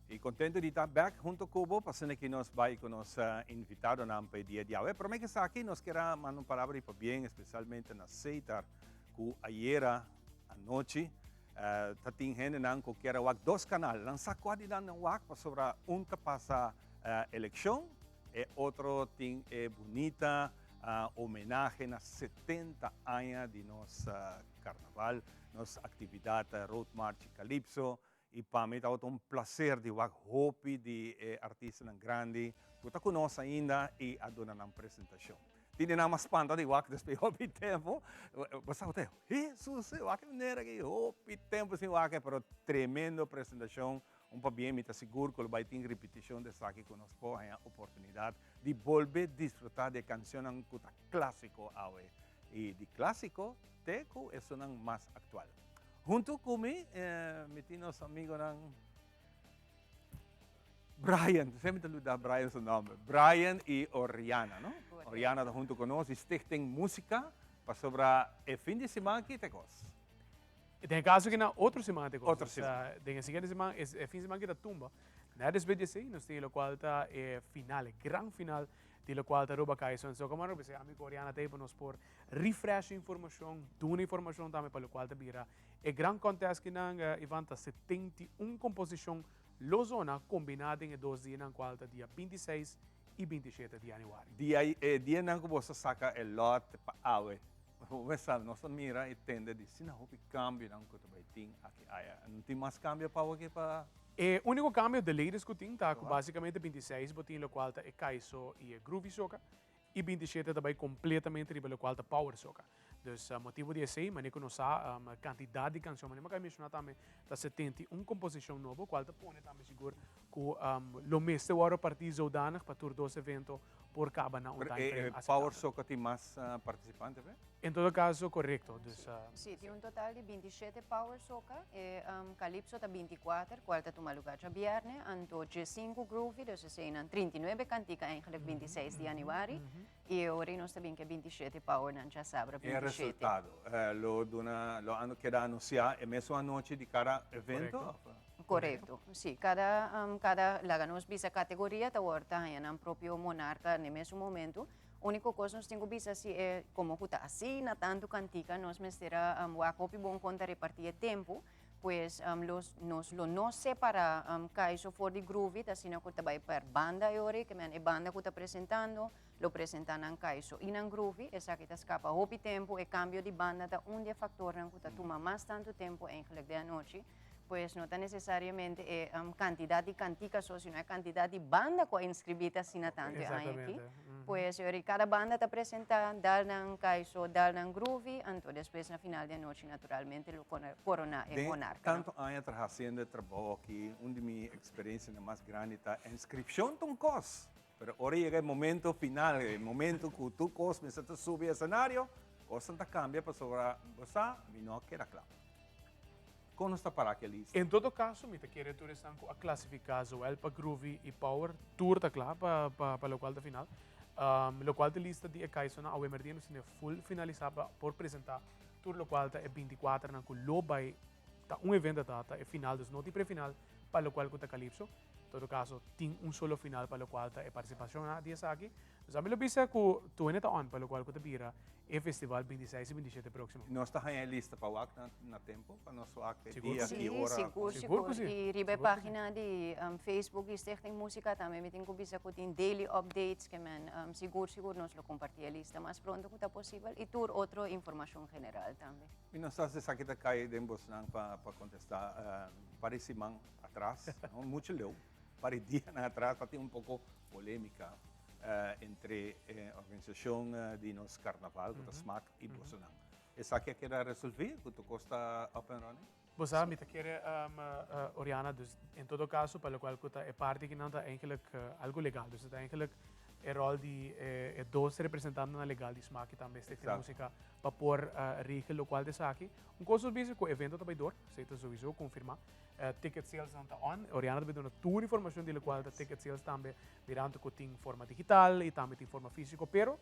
Y contento di ta back hunto cu bo, pasobra ki nos bay cu nos invitadonan pa e dia di awe. Prome cu esaki nos kier a manda un palabra di pabien, especialmente na Seitar, cu ayera anochi ta tin hendenan cu kier a wak dos canal. Nan sa cua di nan nan wak, pasobra un ta pasa eleccion, e otro tin e bunita homenahe na 70 aña di nos carnaval, nos actividad Road March y Calypso. I pa mi tabata un placer di wak hopi di e artistanan grandi cu ta cu nos ainda y a duna nan presentacion. Tin di nan mas spanta di wak despues hopi tempo. Bo sa cu ta Jesus, wak e manera aki hopi tempo sin wak e, pero tremendo presentacion. Un pabien mi ta sigur cu lo bay tin ripeticion di esaki cu nos por haña oportunidad di bolbe disfruta di e cancionnan cu ta clasico awe y di clasico te cu esunnan mas actual. Huntu ku mi, mi tin nos amigonan Brian, semper mi ta luda Brian su nomber, Brian y Oriana, no? Oriana ta huntu ku nos di Stichting Musica, pasobra e fin di siman aki ta e kos. Den e kaso aki na otro siman ta e kos. Otro siman. Den e siguiente siman, e fin siman aki ta tumba. Nèt despues di esei nos tin lokual ta e final, e gran final di lokual ta Aruba Kaiso. Anto komo Aruba, ami ku Oriana ta ei pa nos por Refresh informacion, duna informacion tambe pa locual ta bira e gran contest kinan Ivan ta 71 composicion lo zona combina den e dos dianan cual ta dia 26 y 27 di januari. Dia e dianan cu boso saca e lot pa awe, bo mester sabi, nos ta mira y tende di asina hopi cambionan cu ta bay tin aki aya. No tin mas cambio pa awe ki pa. E unico cambio the latest cu tin ta cu basicamente 26 bo tin locual ta e Kaiso y e Groovy Soca I 27 ta bai completamente riba locual ta power soca. Dus motibo di esey, mane cu nos sa cantidad di cancion, mane mi a caba menciona tambe, ta 71 composicion nobo, cual ta pone tambe sigur cu lo mester worde parti zodanig pa tur dos evento por caba na un Pero time frame e aceptabel. power soca tin mas participante, be? En todo caso, corecto. Dus. Sí, tin un total di 27 power soca. E calypso ta 24, cual ta tuma lugar djabierne, anto 15 groovy, dus eseinan 39 cantica eigenlijk 26 di januari, y e ora nos ta bin ke 27 powernan djasabra E 27. resultado lo duna, lo keda anuncia e mesun anochi di cada evento? Corecto. Sí, cada, cada, laga nos bisa categoria ta word ta haña nan propio monarca n'e mesun momento. Úniko kos nos tin ku bisa si e komo ku ta asina tantu kantika nos mester a wak hopi bon kon ta repartí e tempu, pues los nos lo no separá Kaiso for di Groovy ta asina ku ta bai per banda e ora ei, ke men e banda ku ta presentando lo presentá nan Kaiso i nan Groovy, esaki ta skapa hopi tempu, e kambio di banda ta un di e faktornan ku ta tuma mas tantu tempu eigenlijk den anochi. Pues no ta nesesariamente e kantidat di kantika so, sino e kantidat di banda ku a inskribí ta asina tantu e aña aki. Pues yori kada banda ta presentá dal nan kaiso, dal nan groovy, anto despues na final di anochi naturalmente lo koroná e Den monarkanan. tantu aña traha hasiendo e trabou aki, un di mi eksperensianan mas grandi ta inskripshon ta un kos, pero ora yega e momento final, e momento ku tur kos mester ta subi esenario, kosnan ta kambia pasobra bo sa mi no a keda kla. Kon nos ta para ki e lista? En todo kaso mi ta kere tur esnan ku a klasifiká zowel pa Groovy i Power tur ta kla pa pa lokual ta final. Lokual ta lista di e kaisonan awe merdía nos tene full finalisá pa por presentá tur lokual ta e binti kuaternan ku lo bai ta un evento ta ta e final dus no tin prefinal pa lokual ku ta Calypso. En todo kaso tin un solo final pa lokual ta e partisipashonnan di esaki. Nos a mi lo bisa ku tur hende ta on pa lokual ku ta bira e festival 26 i 27 próksimo. Nos ta haña e lista pa wak na tempu pa nos wak e Sigur dia, ku ki si. ora. Sigur, Sigur ku sigur. si. I riba e Sigur ku si. página di Facebook di Stichting Músika tambe mi tin ku bisa ku tin daily updates ke men sigur sigur nos lo kompartí e lista mas pronto ku ta posibel i tur otro informashon general tambe. Mi no sa si esaki ta kai den bosnan pa kontestá. Un par di siman atras, no muchu leu, un par di dianan atras ta tin un poko polémika entre e organisashon di nos karnaval ku ta smak i bosonan. Esaki a keda resolví ku tur kos ta up and running? Bo sa, mi ta kere Oriana, dus en todo kaso pa lokual ku ta e parti kinan ta eigenlijk algu legal. Dus e ta eigenlijk e ròl di e dos representantenan legal di smak i tambe Stichting Músika pa por regel lokual ta esaki. Un kos nos bisa ku evento ta bai dor, esei ta souiso konfirmá. Ticket salesnan ta on. Oriana ta bai duna tur informashon di lokual ta ticket sales tambe mirando ku tin forma digital i tambe tin forma físiko. Pero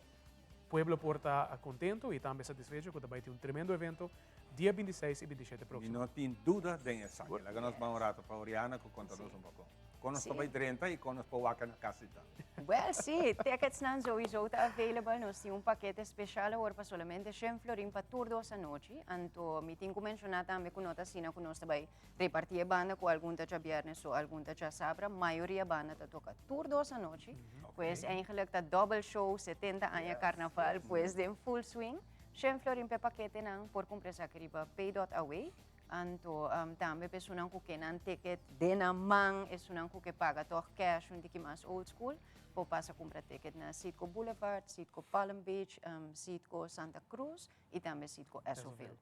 pueblo por ta kontento i tambe satisfecho ku ta bai tin un tremendo evento dia 26 i 27 Mi próksimo. no tin duda den esaki. Laga nos ban un rato pa Oriana ku konta nos un poko. Kon nos ta bai drenta i kon nos por wak na kasita. Well, sí, ticketsnan sowieso ta available. Nos tin un pakete special awor pa solamente 100 florin pa tur dos anochi. Anto mi tin ku menshoná tambe ku no ta asina ku nos ta bai repartí e banda ku algun ta djabièrnè so algun ta djasabra. Mayoria banda ta toka tur dos anochi. Pues eigenlijk ta double show, 70 aña karnaval, pues den full swing. 100 florin p'e paketenan por kumpra esaki riba pay.away. Anto tambe p'esunnan ku ke nan ticket den nan man, esunnan ku ke paga tòg cash un tiki mas old school, por pasa kumpra ticket na Citgo Boulevard, Citgo Palm Beach, Citgo Santa Cruz i tambe Citgo Essoville.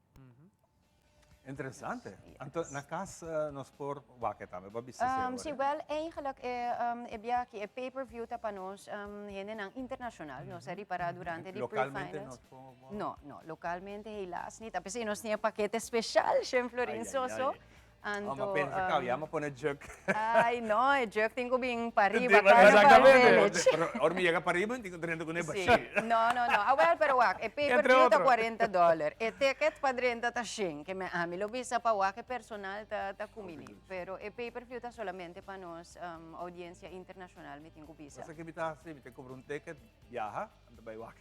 Interesante. Anto na kas nos por wak e tambe, bo a bisa esei ora. Si, wèl, eigenlijk e bia aki e pay per view ta pa nos hendenan internashonal. Nos a ripará durante di Lokalmente pre-finals. nos por. No, no, localmente helaas niet. A pesar nos tin e pakete special, Shen Florin Soso. Anto, oh, ma pensa um, ya ma pone juk. Ay, no, e juk tin ku bin pariba, Carnaval Village. Pero ora mi llega pariba, tin ku drenta ku ne Sí. No, no, no. Ah, wel, pero wak, e pay-per-view ta 40 dollar. E ticket pa drenta ta 100, ke me ami lo bisa pa wak e personal ta ta kumini. Pero e pay-per-view ta solamente pa nos um, audiencia internacional, mi tin ku bisa. Basta ke mi ta hasi, mi ta kubra un ticket, biaha, Anda bai wak.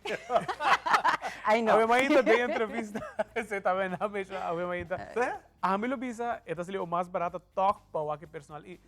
Ai no. Awe mainta den entrevista se ta bena mecha awe mainta. Ami lo bisa e ta sali o mas barata toch pa wak e personal i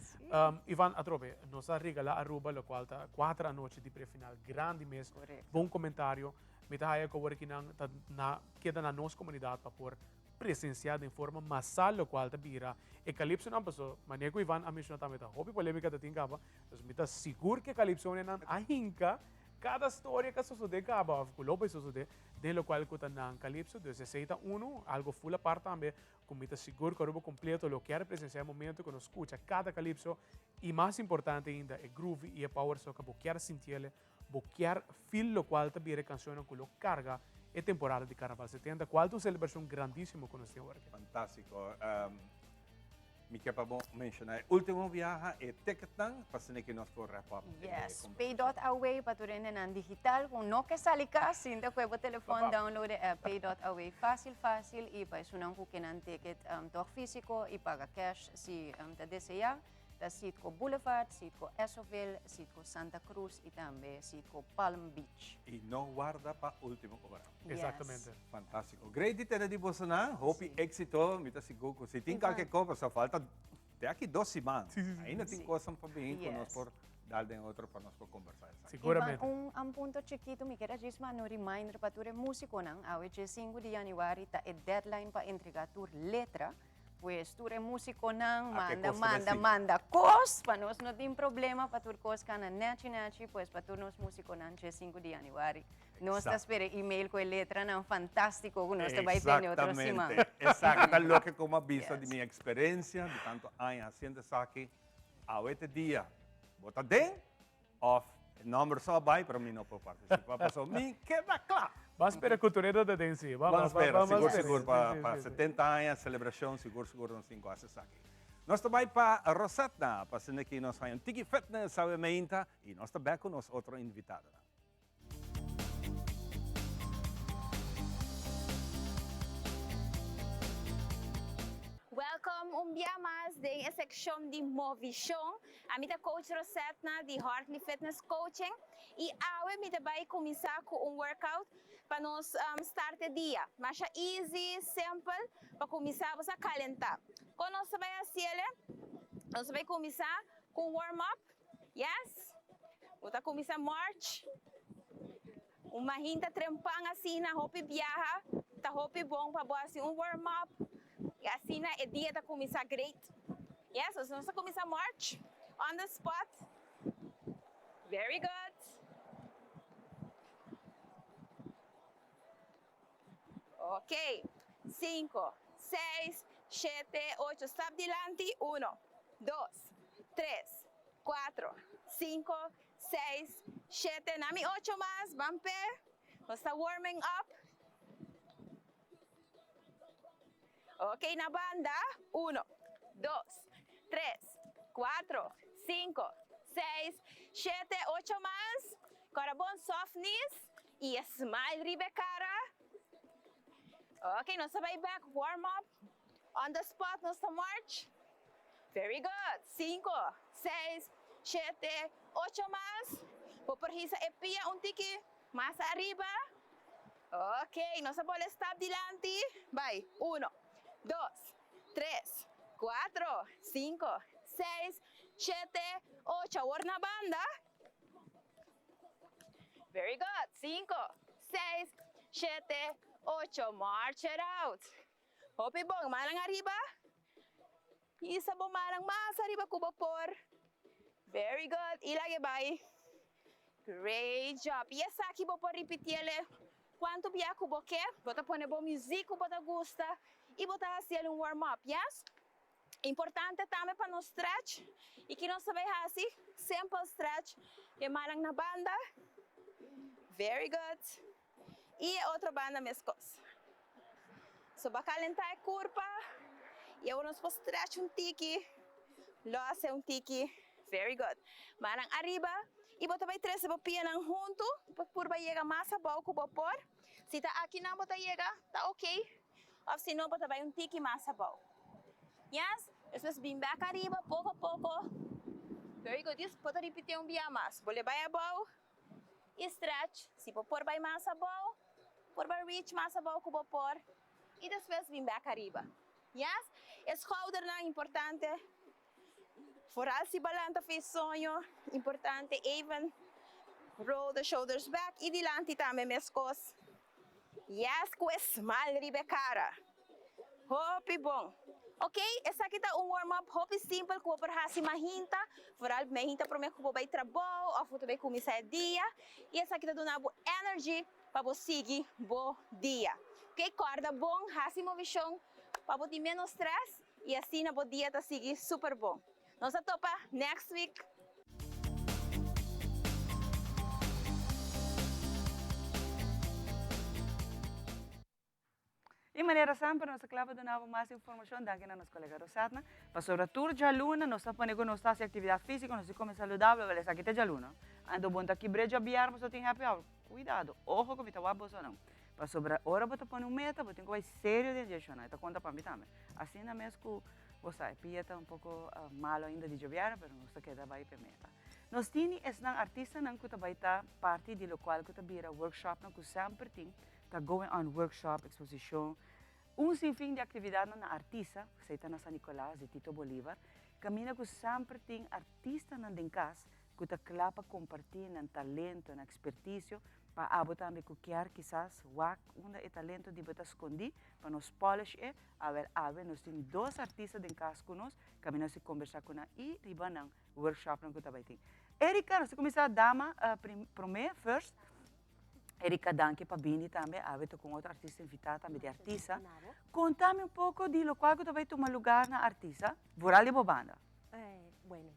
Ivan atrobe nos a regala Aruba locual ta cuater anochi di prefinal grandi mes bon comentario mi ta haya cu awor kinan ta na keda na nos comunidad pa por presencia den forma masal locual ta bira e calypsonan paso manera cu Ivan a menciona tambe ta hopi polemica ta tin caba dus mi ta sigur cu e calypsonenan a hinca Kada storia ku a sosodé kaba òf ku lo bai sosodé den lokual ku ta nan Calypso, dus esei ta unu, algu ful apart tambe ku mi ta sigur ku Aruba kompleto lo kier presensiá e momento ku nos skucha kada Calypso i mas importante ainda e groove i e power soca bo kier sintiele, bo kier feel lokual ta bira e kanshonnan ku lo karga e temporada di Karnaval 70 kual ta un selebrashon grandísimo ku nos tin awor aki. Fantástiko. Mi ke pa bo menciona e ultimo biaha e ticketnan pa asina ki nos por wrap up e Yes, conversacion. pay.away pa tur hendenan digital ku no ke sali kas, sinta ku e bo telefon, download e app pay.away fácil fácil i pa esunnan ku ke nan ticket tòg físiko i paga cash si ta deseá. Ta Citgo Boulevard, Citgo Essoville, Citgo Santa Cruz i tambe Citgo Palm Beach. I no warda pa ultimo ora. Yes. Exactamente. Fantástico. Great di tene di bosonan. Hopi éxito. Mi ta sigur ku si tin kalke kos, pasobra falta te aki dos siman. Ainda tin kosnan pa bin ku nos por dal den otro pa nos por kombersá esaki. Siguramente. Ivan, un punto chikitu mi kier a djis manda un reminder pa tur e músikonan. Awe dje sinku di yanüari ta e deadline pa entregá tur letra. Pues tur e musiconan manda manda manda cos pa nos no tin problema pa tur cos cana nechi nechi pues pa tur nos musiconan dje sinku di januari. Nos ta spera e email cu e letranan fantastico cu nos ta bay tene otro siman. Exactamente. Esaki ta loke cu mi a bisa di mi experencia di tanto aña haciendo esaki. Awe te dia bo ta den Of e nomber so a bay pero mi no por participa paso mi keda cla. Ban spera cu Toredo ta den si. Ban spera, sigur sigur pa 70 aña celebracion sigur sigur nos tin cu haci esaki. Nos ta bay pa Rosetna pa asina ki nos haña un tiki fitness awe meinta y nos ta bek cu nos otro invitadonan. Welcome un bia mas den e seccion di Movishon. Ami ta coach Rosetna di Hartley Fitness Coaching y awe mi ta bay cuminsa cu un workout pa nos start e dia. Masha easy, simple pa cuminsa bo sa calenta. Con nos ta bay haciele? Nos ta bay cuminsa cu un warm up. Yes! Bo ta cuminsa march. Un mahinta trempan asina hopi biaha ta hopi bon pa bo haci un warm up y asina e dia ta cuminsa great. Yes, so nos ta cuminsa march on the spot. Very good. Ok, cinco, seis, shete, ocho, stap dilanti, uno, dos, tres, cuatro, cinco, seis, shete, na mi ocho mas, ban pe, nos ta warming up. Ok, na banda, uno, dos, tres, cuatro, cinco, seis, shete, ocho mas, Cora bon soft knees y e smile riba e cara. Ok, nos ta bay back warm up. On the spot nos ta march. Very good. Cinco, seis, shete, ocho mas. Bo por hisa e pia un tiki mas ariba. Ok, nos ta bole stap dilanti. Bay, uno, dos, tres, cuatro, cinco, seis, shete, ocho. Awor na banda. Very good. Cinco, seis, shete, ocho. March it out. Hopi bon. Mannan ariba. Hisa bo mannan mas ariba ku bo por. Very good. I lag'e bai. Great job. I esaki bo por ripitiele kuantu bia ku bo ke. Bo ta pone bo muzik ku bo ta gusta i bo ta hasiel un warm up. Yes? Importante tambe pa nos stretch y ki nos ta bay haci? Simple stretch, e mannan na banda, very good, y e otro banda mescos. So ba calenta e curpa y awor nos por stretch un tiki, los e un tiki, very good. Mannan ariba y bo ta bay trece bo pianan hunto pa purba yega mas abao cu bo por. Si ta akinan bo ta yega ta ok. Of si no bo ta bai un tiki mas abou. Yes? Despues bin bek ariba poko poko. Very good. Dis bo ta ripiti un bia mas. Bo le bai abou y stretch. Si bo por bai mas abou, por bai reach mas abou ku bo por. Y despues bin bek ariba. Yes? E schoudernan importante. Vooral si bo lanta for e soño. Importante even roll the shoulders back y dilanti tambe meskos. Yes cu e smile riba e cara. Hopi bon. Ok, esaki ta un warm up hopi simpel cu bo por haci mahinta, vooral mahinta prome cu bo bay trabou of bo ta bay cuminsa e dia y esaki ta duna bo energy pa bo sigui bo dia. Ok, corda bon, haci movicion pa bo tin menos stress y asina bo dia ta sigui super bon. Nos ta topa next week. Y manera semper nos ta cla pa duna bo mas informacion danki na nos colega Rosetna. Pasobra tur djaluna nos ta pone cu nos ta haci actividad fisico, nos ta come saludable, wel esaki ta djaluna. Anto bon ta kibre djabier boso tin happy hour. Cuidado, ojo cu mi ta wak bosonan. Pasobra ora bo ta pone un meta bo tin cu bay serio den dje shona. E ta conta pa mi tambe. Asina mes cu. Bo sa, e pia ta un poko malo ainda di djobièrnè, pero nos ta keda bai p'e meta. Nos tini esnan artistanan ku ta bai ta parti di lokual ku ta bira workshopnan ku semper tin, ta going on workshop, eksposishon, un sinfin di aktividatnan na artista, esei ta na San Nicolas di Tito Bolivar, kaminda ku semper tin artistanan den kas ku ta kla pa kompartí nan talento, nan ekspertisio. Pa abo tambe ku kier kisas wak unda e talento di bo ta skondí pa nos polish e, awel awe nos tin dos artista den kas ku nos, kaminda nos tin kombersá ku nan i riba nan workshopnan ku ta bai tin. Erika, nos ta kuminsá dama promé, first. Erika, danki pa bini tambe, awe ta ku un otro artista invitá tambe di Artisa. Konta mi un poko di lokual ku ta bai tuma lugar na Artisa, vooral di bo banda. Bueno,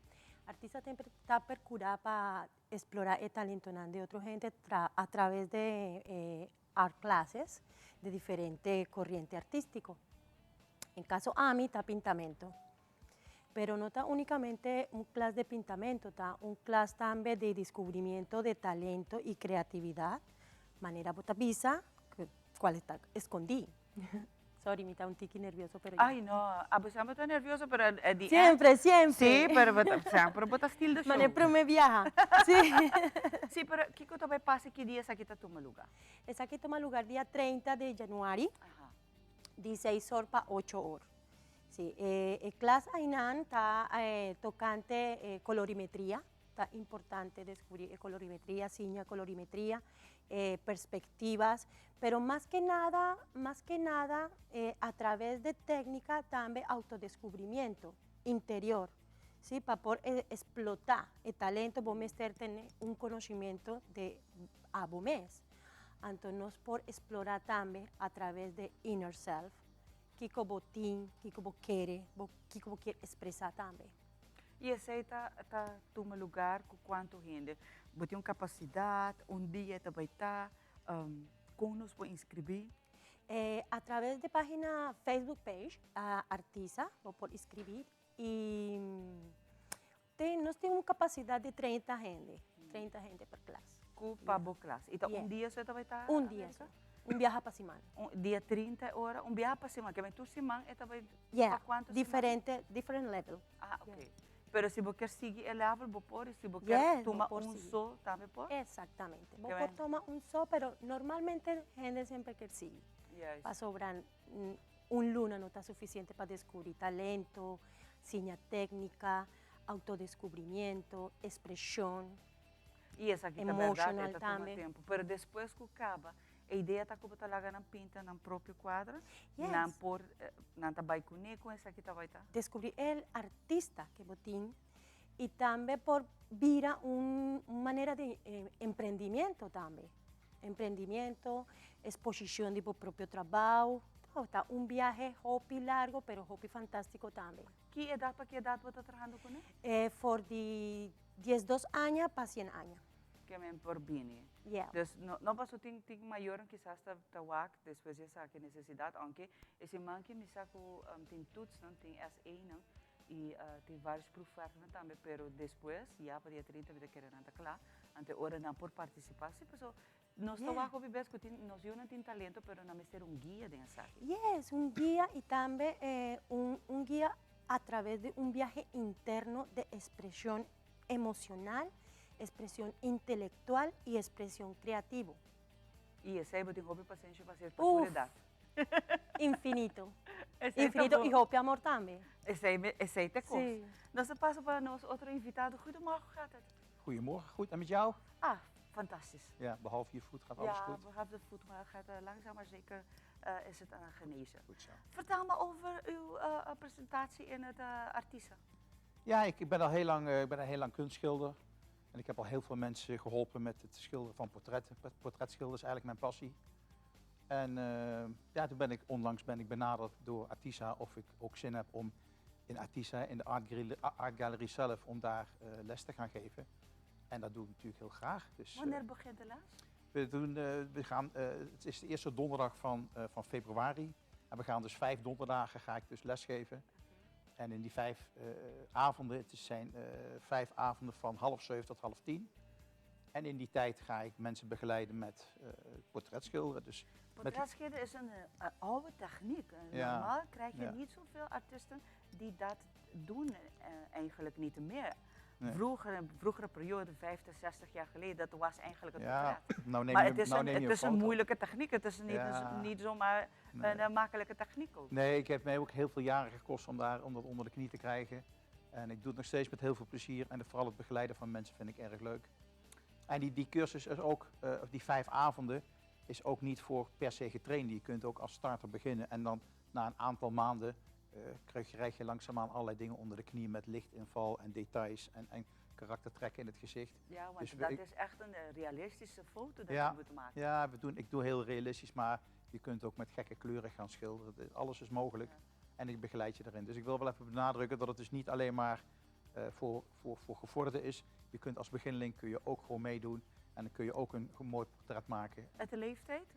Artisa ta perkurá pa explora e talentonan di otro hende a traves de art classes di diferente corriente artistico. En caso ami ta pintamento, pero no ta unicamente un klas di pintamento, ta un klas tambe di descubrimiento di talento y creatividad, manera bo ta bisa, cual ta escondi. Sorry, mi ta un tiki nervioso, pero ya. Ay, no, abo semper ta nervioso, pero at the end. Siempre, siempre. Sí, pero bo ta, semper bo ta steal the show. Mane prome biaha, sí. Sí, pero kiko ta bay pasa ki dia esaki ta tuma lugar? Esaki tuma lugar dia 30 di januari, di seis or pa ocho or. Sí, e klas aynan ta tocante colorimetria. Ta importante descubri e colorimetria, siña colorimetria, perspectivas, pero mas que nada, mas que nada a traves de tecnica tambe autodescubrimiento interior, si, pa por explota e talento bo mester tene un conocimiento de abo mes, anto nos por explora tambe a traves de inner self, kico bo tin, kico bo kere, kico bo kier expresa tambe. I esei ta ta tuma lugar ku kuantu hende? Bo tin un kapasidat, un dia e ta bai ta, kon nos por inskribí? A traves di página Facebook page Artisa bo por inskribí i tin nos tin un kapasidat di 30 hende, 30 hende per klas. Ku pa bo klas. I ta un dia so e ta bai ta? Un dia so. Un biaha pa siman. Un dia 30 e ora, un biaha pa siman. Ke men tur siman e ta bai Yeah, pa kuantu siman? Diferente, different level. Ah, ok. Yeah. Pero si bo kier sigui e level bo por y si bo kier Yes, bo tuma por un sigui. so tambe por? Exactamente. Bo Ke por men tuma un so, pero normalmente hende semper kier sigui. Juist. Pasobra un luna no ta suficiente pa descubri talento, siña tecnica, autodescubrimiento, expresion. Y esaki ta berdad, e Emotional ta tuma tambe. tempo. Pero despues cu caba, e idea ta cu bo ta laga nan pinta nan propio cuadra? Yes. Nan por, nan ta bay cune con esaki ta bay ta? Descubri el artista que bo tin y tambe por bira un manera di emprendimiento tambe. Emprendimiento, exposicion di bo propio trabao. Ta un biahe hopi largo pero hopi fantastico tambe. Ki edad pa ki edad bo ta trahando cune? For di 12 aña pa 100 aña. Ke men por bini. Yeah. Dus no, no paso tin, tin mayornan kisas ta, ta wak despues di esaki nesesidat, aunke e siman ki mi sa ku tin toetsnan, tin SA'nan i tin varios proefwerknan tambe, pero despues ya pa dia 30 mi ta kere nan ta kla, anto e ora nan por partisipa. Si, paso nos ta wak hopi bes ku tin, nos yunan tin talento pero nan mester un guia den esaki. Yes, un guia i tambe un, un guia a traves di un biahe interno de expresion emocional, expresion intelectual y expresion creativo. Y esey bo tin hopi pasenshi pa hacer pa tur edad. Infinito. Infinito y hopi amor tambe. Esey, esey ta cos. Nos ta pasa pa nos otro invitado. Goedemorgen, hoe gaat het? Goedemorgen, goed. En met jou? Ah, fantastisch. Ja, behalve je voet gaat alles ja, goed. Ja, behalve de voet, maar gaat langzaam maar zeker is het aan genezen. Goed zo. Vertel me over uw presentatie in het Artisa. Ja, ik ben al heel lang, ik ben al heel lang kunstschilder. En ik heb al heel veel mensen geholpen met het schilderen van portretten. Portretschilderen is eigenlijk mijn passie. En ja, toen ben ik onlangs ben ik benaderd door Artisa of ik ook zin heb om in Artisa, in de art gallery zelf, om daar les te gaan geven. En dat doe ik natuurlijk heel graag. Dus, Wanneer begint de les? We doen, we gaan, het is de eerste donderdag van februari. En we gaan dus 5 donderdagen ga ik dus lesgeven. En in die 5 avonden, het zijn 5 avonden van half zeven tot half tien. En in die tijd ga ik mensen begeleiden met portretschilderen. Dus met Portretschilderen is een oude techniek. Normaal krijg je niet zoveel artiesten die dat doen, eigenlijk niet meer. Nee. Vroeger, in vroegere periode, 50, 60 jaar geleden, dat was eigenlijk het Ja, portret. nou neem Maar je het is nou een, neem het je een is een foto. moeilijke techniek. Het is niet zomaar een makkelijke techniek ook. Nee, ik heb mij ook heel veel jaren gekost om dat onder de knie te krijgen. En ik doe het nog steeds met heel veel plezier. En vooral het begeleiden van mensen vind ik erg leuk. En die, die cursus is ook, of die vijf avonden, is ook niet voor per se getraind. Je kunt ook als starter beginnen en dan na een aantal maanden krijg, krijg je langzaamaan allerlei dingen onder de knie met lichtinval en details en, en karaktertrekken in het gezicht. Ja, want Dus we- dat ik- is echt een eh, realistische foto dat ja, je moet maken. Ja, we doen, ik doe heel realistisch, maar je kunt ook met gekke kleuren gaan schilderen. Het- Alles is mogelijk en ik begeleid je daarin. Dus ik wil wel even benadrukken dat het dus niet alleen maar eh, voor, voor, voor gevorderden is. Je kunt als beginneling kun je ook gewoon meedoen en dan kun je ook een mooi portret maken. Uit de leeftijd?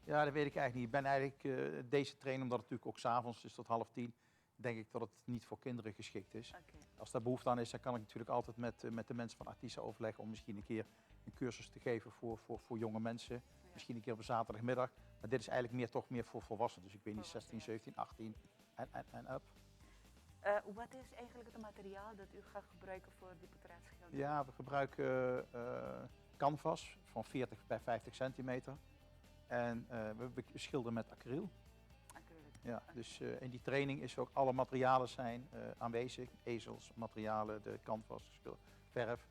Ja, dat weet ik eigenlijk niet. Ik ben eigenlijk eh, deze trainer, omdat het natuurlijk ook s'avonds is tot 9:30, denk ik dat het niet voor kinderen geschikt is. Als daar behoefte aan is, dan kan ik natuurlijk altijd met, eh, met de mensen van Artisa overleggen om misschien een keer een cursus te geven voor, voor, voor jonge mensen. Misschien een keer op een zaterdagmiddag. Maar dit is eigenlijk meer, toch meer voor volwassenen. Dus ik weet niet, 16, 17, 18 en, en, en up. Eh, wat is eigenlijk het materiaal dat u gaat gebruiken voor die portretschildering? Ja, we gebruiken eh, canvas van 40 bij 50 centimeter. En eh, we, we schilderen met acryl. Ja, dus eh, in die training is ook alle materialen zijn eh, aanwezig. Ezels, materialen, de canvas, schil- verf.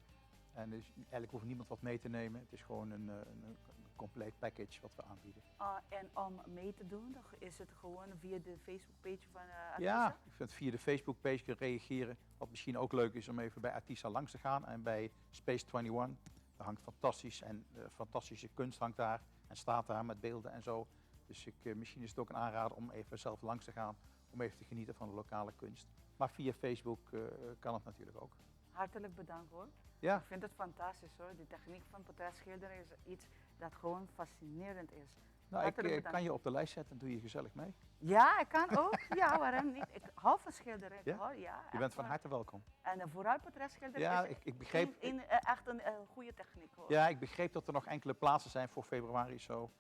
En dus eigenlijk hoeft niemand wat mee te nemen. Het is gewoon een, eh, een, een compleet package wat we aanbieden. Ah, en om mee te doen, dan is het gewoon via de Facebookpage van eh Artisa? Ja, ik vind via de Facebookpage kunnen reageren. Wat misschien ook leuk is om even bij Artisa langs te gaan en bij Space 21. Daar hangt fantastisch en eh, fantastische kunst hangt daar en staat daar met beelden en zo. Dus ik, eh, misschien is het ook een aanrader om even zelf langs te gaan, om even te genieten van de lokale kunst. Maar via Facebook eh, kan het natuurlijk ook. Hartelijk bedankt hoor. Ja. Ik vind het fantastisch hoor. Die techniek van portretschilderen is iets dat gewoon fascinerend is. Nou, ik Hartelijk eh, bedankt. kan je op de lijst zetten en doe je gezellig mee. Ja, ik kan ook. Ja, waarom niet? Ik hou van schilderen. Ik Ja? hou, ja, Je bent echt van waar. harte welkom. En eh, vooral portretschilderen Ja, is ik- ik begreep- een- een, eh, echt een eh, goede techniek hoor. Ja, ik begreep dat er nog enkele plaatsen zijn voor februari. Zo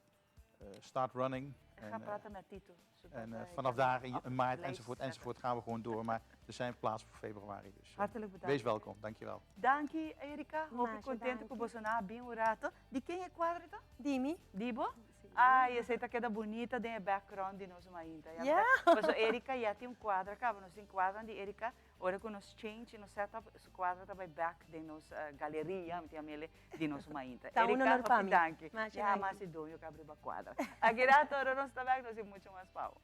eh, start running. Ik ga En, eh, praten met Tito. zodat En eh, hij vanaf kan daar in op de in maart lijst enzovoort zetten. enzovoort gaan we gewoon door. Maar er zijn plaatsen voor februari. Dus, eh, Hartelijk bedankt. Wees welkom, dankjewel. Danki, Erika. Hoop Masha, contento cu bo a bin un rato. Di ken e cuadro ta? Di mi. Di bo? Ai, esey ta keda bunita den e background di nos mainta. Ja. Paso Erika ya tin un cuadro caba, nos tin cuadro di Erika. Ora cu nos change nos setup, su cuadro ta bay back den nos eh, galeria, mi ta yam'e, di nos mainta. Ta un Erika, honor pa hopi mi. danki. Masha, Ya danki. mas e doño cu a riba cuadro. Aki rato, ora nos ta back, nos tin mucho mas pa bo.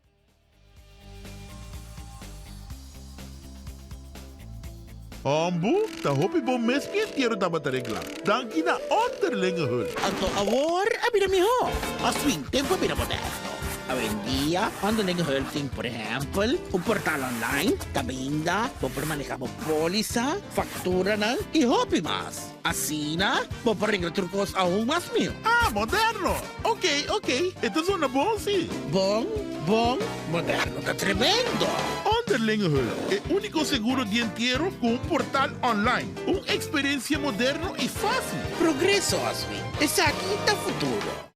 Hombu, ta hopi bon mes mi entiero tabata regla. Danki na Onderlinge Hulp. Anto awor a bira mihó. Mas fin, tempu a bira moderno. Awendia, Onderlinge Hulp tin por ehèmpel un portal online kaminda bo por maneha bo pólisa, fakturanan i hopi mas. Asina, bo por regla tur kos aun mas mihó. Ah, moderno! Ok, ok, e ta zona bon si. Bon, bon, moderno ta tremendo! Onderlinge Hulp, e úniko seguro di entiero ku un portal online. Un eksperensia moderno i fásil. Progreso, Oswin. Esaki ta futuro.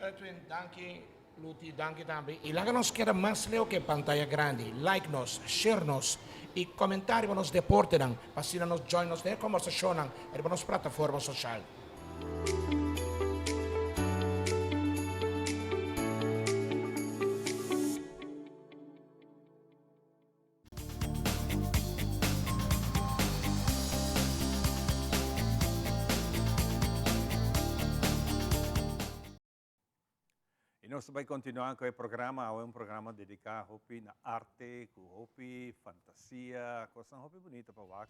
Edwin, danki. Luti, danki tambe. Y laga nos keda mas leu cu pantaya grandi. Like nos, share nos y comenta riba nos deportenan. Pa asina nos join nos den e conversacionnan riba nos plataforma social. nos ta bay continua cu e programa, awe un programa dedica hopi na arte, cu hopi fantasia, cosnan hopi bunita pa wak.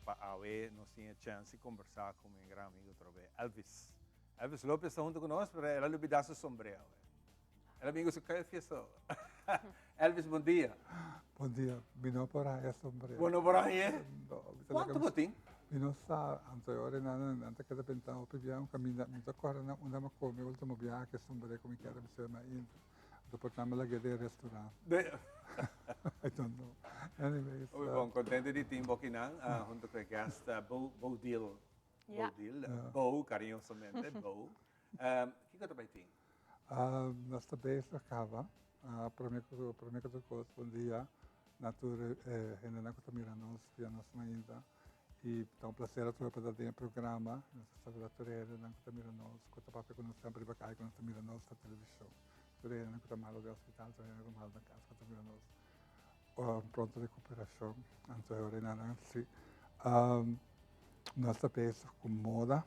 Pa awe nos tin e chance di conversa cu mi gran amigo otra Elvis. Elvis Lopez ta hunto cu nos, pero el a lubida su sombrero awe. El amigo su kefia so. Elvis, bon dia. Bon dia. Mi no por haya sombrero. Bo no por haya? No. Cuanto bo tin? Mi no sa. Anto e ora nan nan ta keda benta hopi biaha un caminda. Mi ta corda nan unda mi a come ultimo biaha cu e sombrero cu mi kier a bisa mi a intra. Anto por nan mi lag'e den e restaurant. I don't know. Anyways. Hopi bon. Contento di tin bo akinan hunto cu e guest Bo Bodil. Bodil. Bo cariñosamente. Bo. Kiko ta bai tin? Nos ta bezig caba. Prome cu prome cu tur cos bon dia na tur e hendenan cu ta mira nos via nos mainta y ta un placer atrobe pa ta den e programa. Nos ta saluda tur e hendenan cu ta mira nos, cu ta papia cu nos semper riba cay cu nos ta mira nos na television. Tur e hendenan cu ta malo den hospital, tur e hendenan cu ta malo na cas cu ta mira nos. Pronto recuperacion. Anto e ora nan si. Nos ta bezig cu moda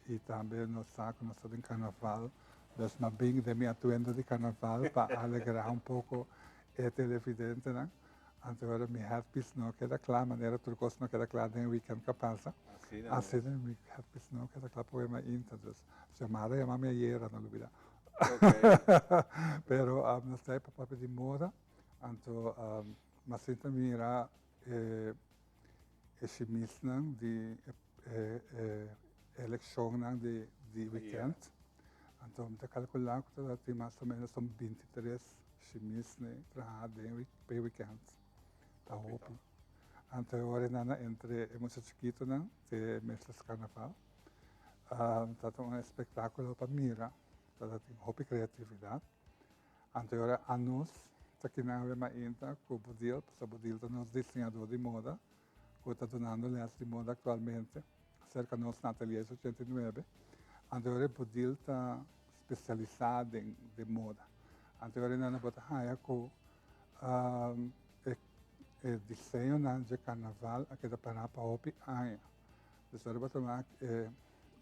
y tambe nos sa cu nos ta den carnaval. Dus m'a bin den mi atuendo di carnaval pa alegra un poco e televidentenan. Anto e ora mi headpiece no a keda cla, manera tur cos no a keda cla den weekend cu a pasa. Asina mi headpiece no a keda cla pa wema inta. Dus Xiomara yama mi ayera, no lubida. Pero nos ta pa papia di moda. Anto m'a sinta mira e e shimisnan di e e elekshonnan di di wikènt. Anto mi ta kalkulá ku ta tin mas o ménos un bintitres shimis traha den p'e wikènt. Ta hopi. Anto e ora nan a entre e mucha chikitonan te mesas karnaval. Ta ta un espektákulo pa mira. Ta tin hopi kreatividat. Anto e ora anos ta kina awe mainta ku Bodil, pasobra Bodil ta nos diseñador di moda ku ta dunando les di moda aktualmente serka nos na Ateliers 89. Anto e ora Bodil ta spesialisá den den moda. Anto e ora nan bo ta haña ku e e diseñonan dje karnaval a keda pará pa hopi aña. Dus ora bo ta wak e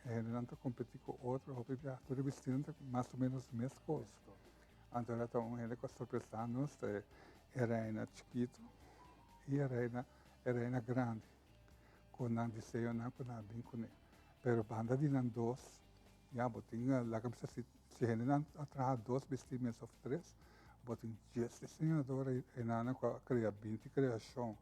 E hendenan ta kompetí ku otro hopi bia, tur e bistinan ta mas o ménos meskos. Anto ora ta un hende ku a sorpresá nos ta e reina chikitu i e reina e reina grandi ku nan diseñonan ku nan a bin kuné. Pero banda di nan dos ya bo tin laga bisa si si hendenan a traha dos bistí mes òf tres bo tin dies diseñador einan ku a krea binti kreashon.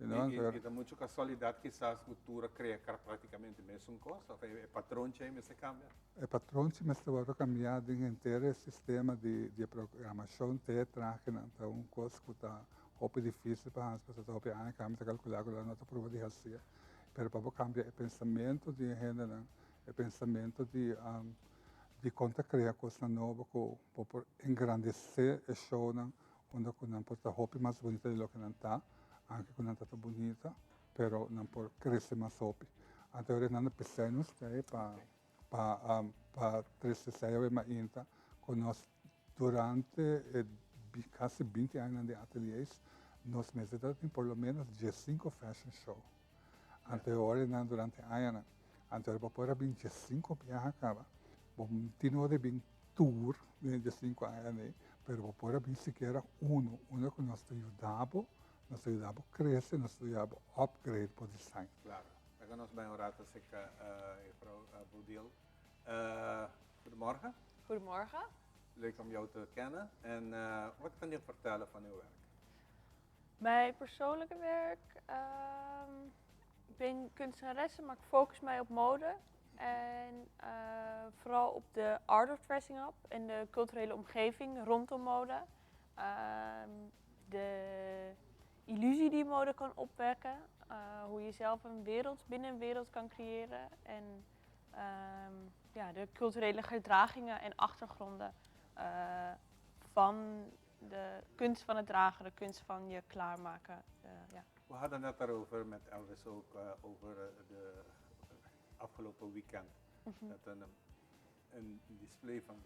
I ta muchu kasualidat kisas ku tur a krea praktikamente mesun kos òf e patronchi ei mester kambia? E patronchi mester wòrdu kambiá den henter e sistema di e programashon te e trahenan. Ta un kos ku ta hopi difísil pa hasi pasobra ta hopi aña kambia ta kalkulá ku lo no ta prueba di hasié. Pero pa bo kambia e pensamentu di e hendenan, e pensamentu di di kon ta krea kosnan nobo ku bo por engrandesé e shownan Unda cu nan por ta hopi mas bunita di loke nan ta, anke cu nan ta ta bunita, pero nan por crece mas hopi. Anto ora nan a pesai nos tei pa pa pa trece esei awe mainta cu nos durante e casi binti añanan di ateliers nos mester ta tin por lo menos diescinco fashion show. Anto e ora nan durante añanan. Anto ora bo por a bin diescinco biaha caba, bo tin ora di bin tur den diescinco aña nei, pero bo por a bin sikiera uno, unda cu nos ta yuda bo, nos ta yuda bo crece, nos ta yuda bo upgrade bo design. Claro. Laga nos bai un rato acerca juffrouw Bodil. Goedemorgen. Goedemorgen. Leuk om jou te kennen. En wat kan je vertellen van uw werk? Mijn persoonlijke werk, ehm, ik ben kunstenaresse, maar ik focus mij op mode. En eh, vooral op de art of dressing up en de culturele omgeving rondom mode. Ehm, de illusie die mode kan opwekken, eh, hoe je zelf een wereld binnen een wereld kan creëren en ehm, ja, de culturele gedragingen en achtergronden eh, van de kunst van het dragen, de kunst van je klaarmaken. ja. We hadden het daarover met Elvis ook, over de afgelopen weekend. Mhm. Dat een, een display van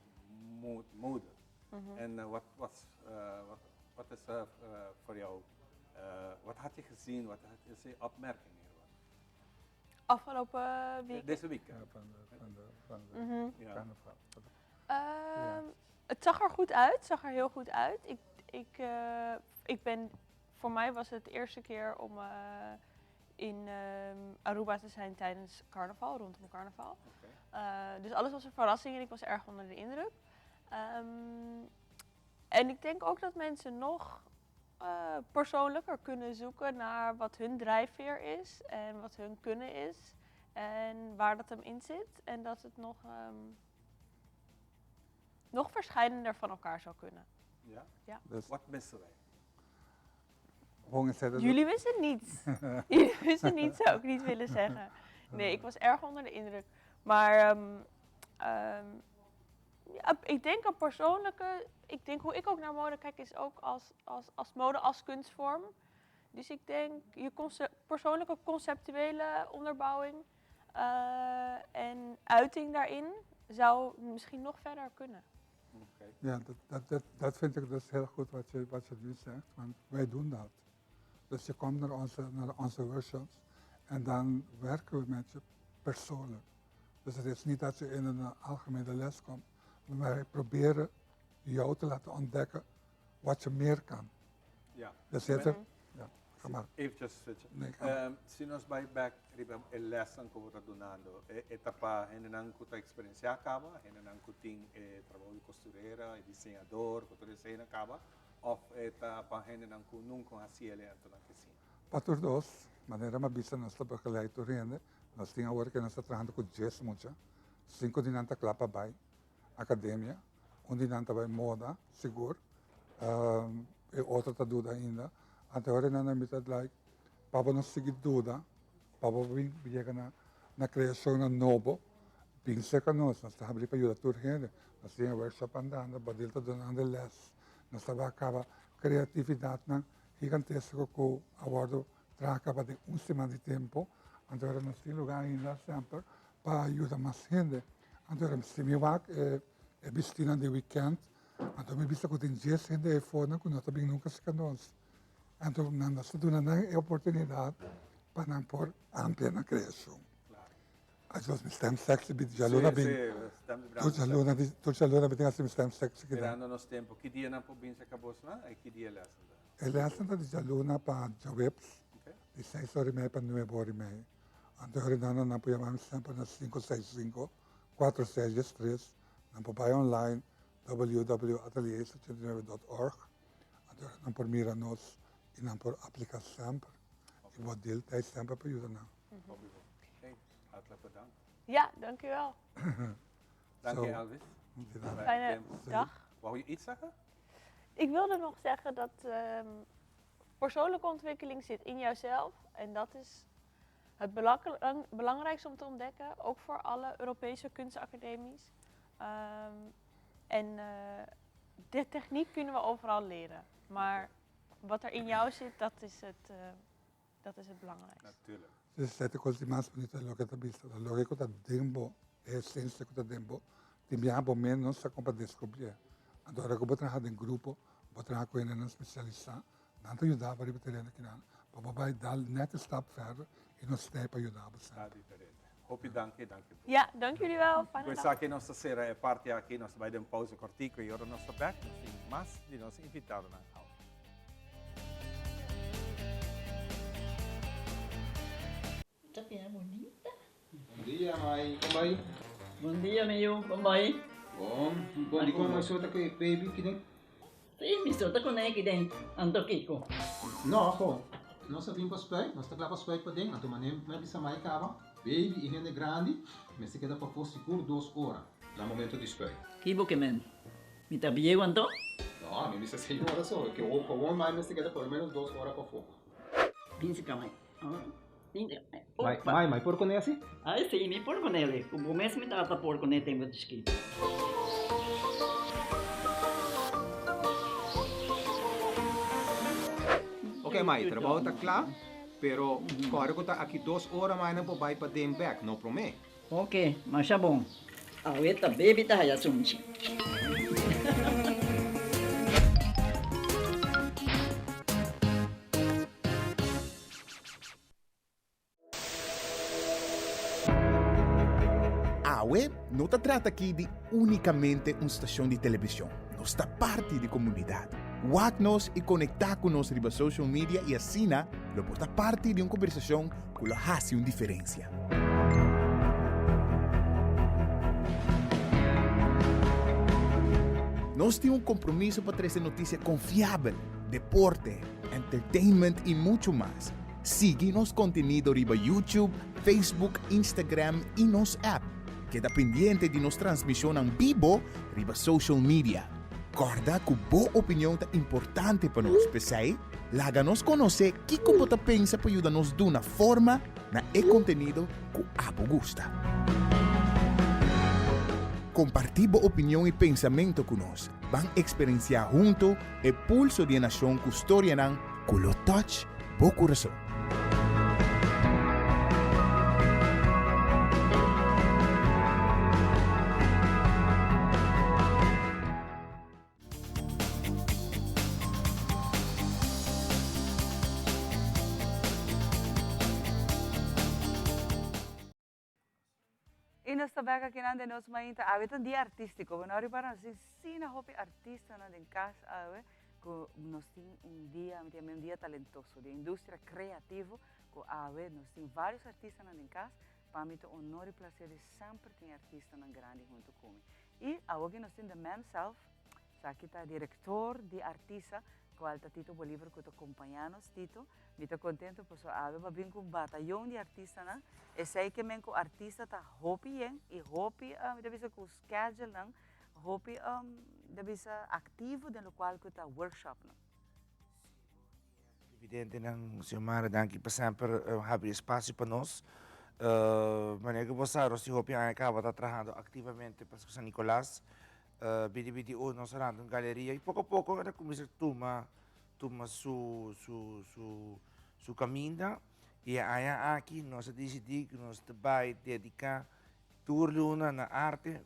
mode. Mhm. En uh, wat, was, uh, wat, wat is uh, voor jou, wat had je gezien, wat had, is je opmerking hiervan? Afgelopen week? Deze week. Ja, van de, van de, van de mm -hmm. ja. carnaval. Um, ja. Het zag er goed uit, het zag er heel goed uit. Ik, ik, eh, ik ben, voor mij was het de eerste keer om eh, in ehm, Aruba te zijn tijdens carnaval, rondom carnaval. Eh, dus alles was een verrassing en ik was erg onder de indruk. Ehm, en ik denk ook dat mensen nog eh, persoonlijker kunnen zoeken naar wat hun drijfveer is en wat hun kunnen is en waar dat hem in zit. En dat het nog, ehm, nog verschijnender van elkaar zou kunnen. Ja? Ja. Dus- Wat missen wij? Gewoon gezegd dat- Jullie wisten niets. Jullie wisten niets, zou ik niet willen zeggen. Nee, ik was erg onder de indruk. Maar ehm, ehm, ja, ik denk een persoonlijke... Ik denk hoe ik ook naar mode kijk is ook als, als, als mode als kunstvorm. Dus ik denk je conce- persoonlijke conceptuele onderbouwing eh, en uiting daarin zou misschien nog verder kunnen. Ja, dat, dat, dat, dat vind ik dus heel goed wat je, wat je nu zegt, want wij doen dat. Dus je komt naar onze, naar onze workshops en dan werken we met je persoonlijk. Dus het is niet dat je in een eh, algemene les komt, maar wij proberen jou te laten ontdekken wat je meer kan. Ja. Dus je er, ja, ga maar. Eventjes switchen. Nee, ga maar. Um, si nos bai back riba e lesnan ku bo ta dunando, e, e ta pa hendenan ku ta eksperensiá kaba, hendenan ku tin e trabou di kosturera, e diseñador, ku tur esei kaba, òf e ta pa hendenan ku nunka a hasi e anto nan ke siña. Pa tur dos, manera m'a bisa nos ta begeleid tur hende, nos tin awor ku nos ta trahando ku 10 mucha, sinku di nan ta kla pa bai akademia, un di nan ta bai moda, sigur, um, e otro ta duda ainda. Anto ora nan a mita like, pa bo no sigui duda, pa bo bin yega na, na kreashonnan nobo, bin serka nos, nos ta habrí pa yuda tur hende. Nos tin e workshop andando, Bodil ta dunando les, nos ta bai kaba kreatividatnan gigantesko ku a wòrdu traha kaba den un siman di tempu. Anto ora nos tin lugá ainda semper pa yuda mas hende. Anto ora si mi wak e e bistinan di wikènt, anto mi bisa ku tin dies hende eifonan ku no ta bin nunka serka nos. Anto nan nos ta duna nan e oportunidat pa nan por amplia nan kreashon. Adios, mi stem sexy bi djaluna bin. Tur djaluna di tur djaluna mi tin hasi mi stem sexy kinan. Mirando nos tempo, ki dia nan por bin serka bos nan i ki dia lèsnan ta? E lèsnan ta di djaluna pa djaweps, di seis ora i mei pa nuebe ora i mei. Anto e ora nan por yama mi semper na 565 4613, nan por bai online www.ateliers89.org, anto nan por mira nos i nan por aplika semper. I Bodil ta ei semper pa yuda nan. Hopi bon. Hey, hartelijk bedankt. Ja, dank u wel. Dank je Zo. Elvis. De nada. Fijne dag. Wou je iets zeggen? Ik wilde nog zeggen dat ehm, persoonlijke ontwikkeling zit in jouzelf. En dat is het belang- belangrijkste om te ontdekken. Ook voor alle Europese kunstacademies. Ehm, en eh, de techniek kunnen we overal leren. Maar wat er in jou zit, dat is het, eh, dat is het belangrijkste. Natuurlijk. Dus esei ta kos di mas bunita loke ta bisa. Loke ku ta den bo, e esensia ku ta den bo, tin biaha bo mes no sa kon pa deskubrié. Anto ora ku bo traha den grupo, bo traha ku hendenan spesialisá, nan ta yuda bo riba tereno kinan pa bo bai dal net e stap verder i nos ta ei pa yuda bo Ta semper. diferente. Hopi danki, danki. Ja, dank jullie wel. Fijne Ku dag. esaki nos ta sera e parti aki, nos ta bai den pauze kortiku i ora nos ta bèk nos tin mas di nos invitadonan awe. Ta bira bunita. Bon dia, mai. Kon bai? Bon dia, mi yu. Kon bai? Bon. Bon, dikon mai so ta ku e baby kiden? Sí, mi so ta kuné kiden. Anto kiko? No, ho. Nos a bin pa spuit. Nos ta kla pa spuit paden. Anto manera mi a bisa mai kaba, baby i hende grandi mester keda pafó sigur dos ora na momento di spuit. Ki bo ke men? Mi ta bieu anto? No, mi bisa señora so. Ke gewoon mai mester keda por lo menos dos ora pafó. Bin si ka mai. Mai, mai, mai por kuné asi? Ai si, mi por kuné. Ku bo mes mi tata por kuné tempu di chikito. Ok mai, trabou ta kla, pero kòrda ku ta aki dos ora mai nan por bai paden bèk, no promé. Ok, masha bon. Awe ta baby ta haya sunchi. Awe no ta trata aki di únikamente un stashon di televishon, nos ta parti di komunidat. Wak nos i konektá ku nos riba social media i asina lo por ta parti di un kombersashon ku lo hasi un diferensia. Nos tin un kompromiso pa trese notisia konfiabel, deporte, entertainment i muchu mas. Sigui nos kontenido riba YouTube, Facebook, Instagram i nos app. Keda pendiente di nos transmishonnan bibo riba social media. Kòrda ku bo opinion ta importante pa nos, p'esei laga nos konosé kiko bo ta pensa pa yuda nos duna forma na e kontenido ku abo gusta. Kompartí bo opinion i pensamentu ku nos. Ban eksperensiá huntu e pulso di e nashon ku storianan ku lo touch bo kurason. Y nos ta bek akinan den nos mainta. Awe ta un dia artístico. Bo no a ripara nos tin asina hopi artistanan den cas awe cu nos tin un dia, mi ta yama un dia talentoso, di industria creativo cu awe nos tin varios artistanan den cas. Pa mi ta honor y placer di semper tin artistanan grandi hunto cu mi. Y awoki nos tin the man self. Esaki ta director di Artisa, cual ta Tito Bolivar cu ta compaña nos. Tito, mi ta contento pasobra awe bo a bin cu un batayon di artistanan. Esey ke men cu artista ta hopi yen y hopi, mi ta bisa cu schedulenan hopi, mi ta bisa activo den locual cu ta workshopnan. Televidentenan, Xiomara, danki pa semper habri espacio pa nos. Manera cu bo sa, nos tin hopi aña caba ta trahando activamente pa San Nicolas. BDBDO nos a ranta un galeria y poco a poco a cuminsa tuma tuma su su su su caminda y e aña aki nos a dicidi cu nos ta bay dedica tur luna na arte.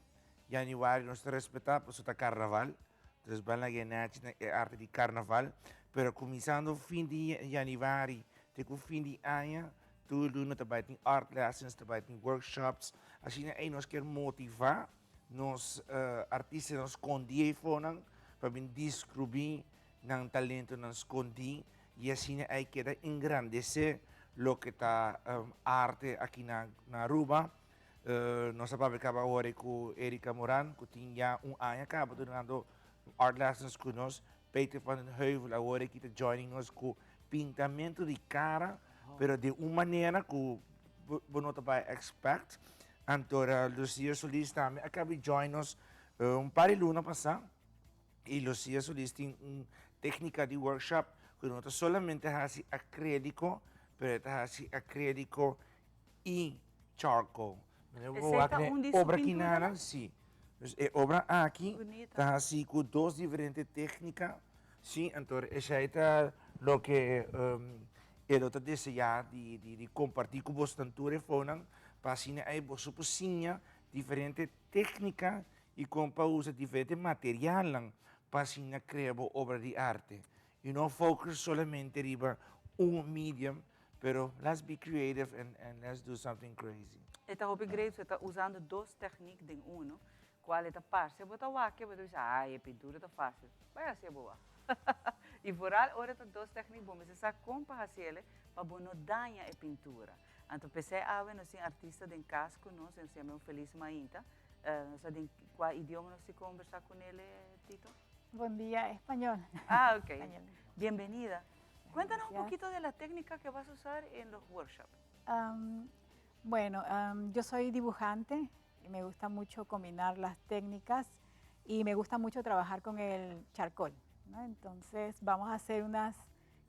Januari nos ta respeta pasobra ta carnaval. Entonces ban laga e nachi na e arte di carnaval, pero cuminsando fin di januari te cu fin di aña, tur luna ta bay tin art lessons, ta bay tin workshops, asina ey nos kier motiva nos artistanan scondi eyfonan pa bin descubri nan talentonan scondi y asina ey keda engrandece loke ta arte aki na Aruba. Nos a papia caba awor cu Erika Moran cu tin ya un aña caba dunando art lessons cu nos. Peter van den Heuvel awor aki ta joining nos cu pintamento di cara, pero di un manera cu bo no ta bay expect. Anto Lucia Solis tambe a caba di join nos un par di luna pasa. Y Lucia Solis tin un tecnica di workshop cu no ta solamente haci acrelico, pero e ta haci acrelico y charcoal. Esey ta un di su Obra pinturanan? kinana, si. Dus e obra aki Bunita. ta haci cu dos diferente tecnica, si. Anto esey ta loke e lo ta desea di di comparti cu bosnan tur e fonan pa asina ey boso por siña diferente tecnica y con pa usa diferente materialnan pa asina crea bo obra di arte. Y no focus solamente riba un medium, Pero let's be creative and and let's do something crazy. E ta hopi great, so e ta usando dos techniek den uno, cual e ta parce bo ta wak bo ta bisa ay e pintura ta facil, bay hacié bo wak. Y vooral ora ta dos techniek bo mester sa con pa haciele pa bo no daña e pintura. Anto p'esey awe nos tin artista den cas cu nos, nos yama un Feliz Mainta, nos sa den cua idioma nos tin conversa cu nele Tito? Bon dia, español. Ah, ok. Bienvenida. Cuéntanos un poquito de la técnica que vas a usar en los workshops. Bueno, yo soy dibujante y me gusta mucho combinar las técnicas y me gusta mucho trabajar con el charcoal. ¿no? Entonces vamos a hacer unas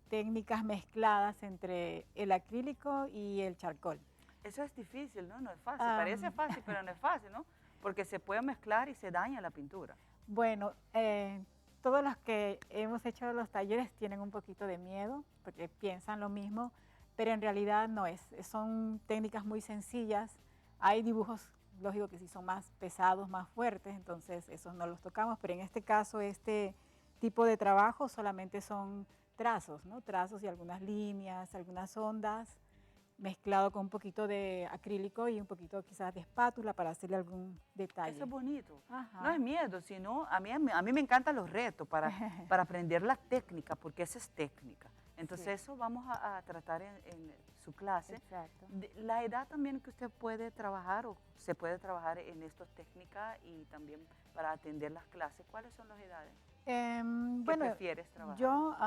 técnicas mezcladas entre el acrílico y el charcoal. Eso es difícil, ¿no? No es fácil. Parece fácil, pero no es fácil, ¿no? Porque se puede mezclar y se daña la pintura. Bueno, eh, todos los que hemos hecho los talleres tienen un poquito de miedo porque piensan lo mismo, pero en realidad no es. Son técnicas muy sencillas. Hay dibujos, lógico que sí son más pesados, más fuertes, entonces esos no los tocamos, pero en este caso, este tipo de trabajo solamente son trazos, ¿no? Trazos y algunas líneas, algunas ondas. mezclado con un poquito de acrílico y un poquito quizás de espátula para hacerle algún detalle. Eso es bonito. No es miedo, sino a mí, a mí me encantan los retos para, para aprender la técnica, porque esa es técnica. Entonces eso vamos a, tratar en, en, su clase. Exacto. La edad también que usted puede trabajar o se puede trabajar en estas técnicas y también para atender las clases, ¿cuáles son las edades? Bueno, prefieres trabajar? Yo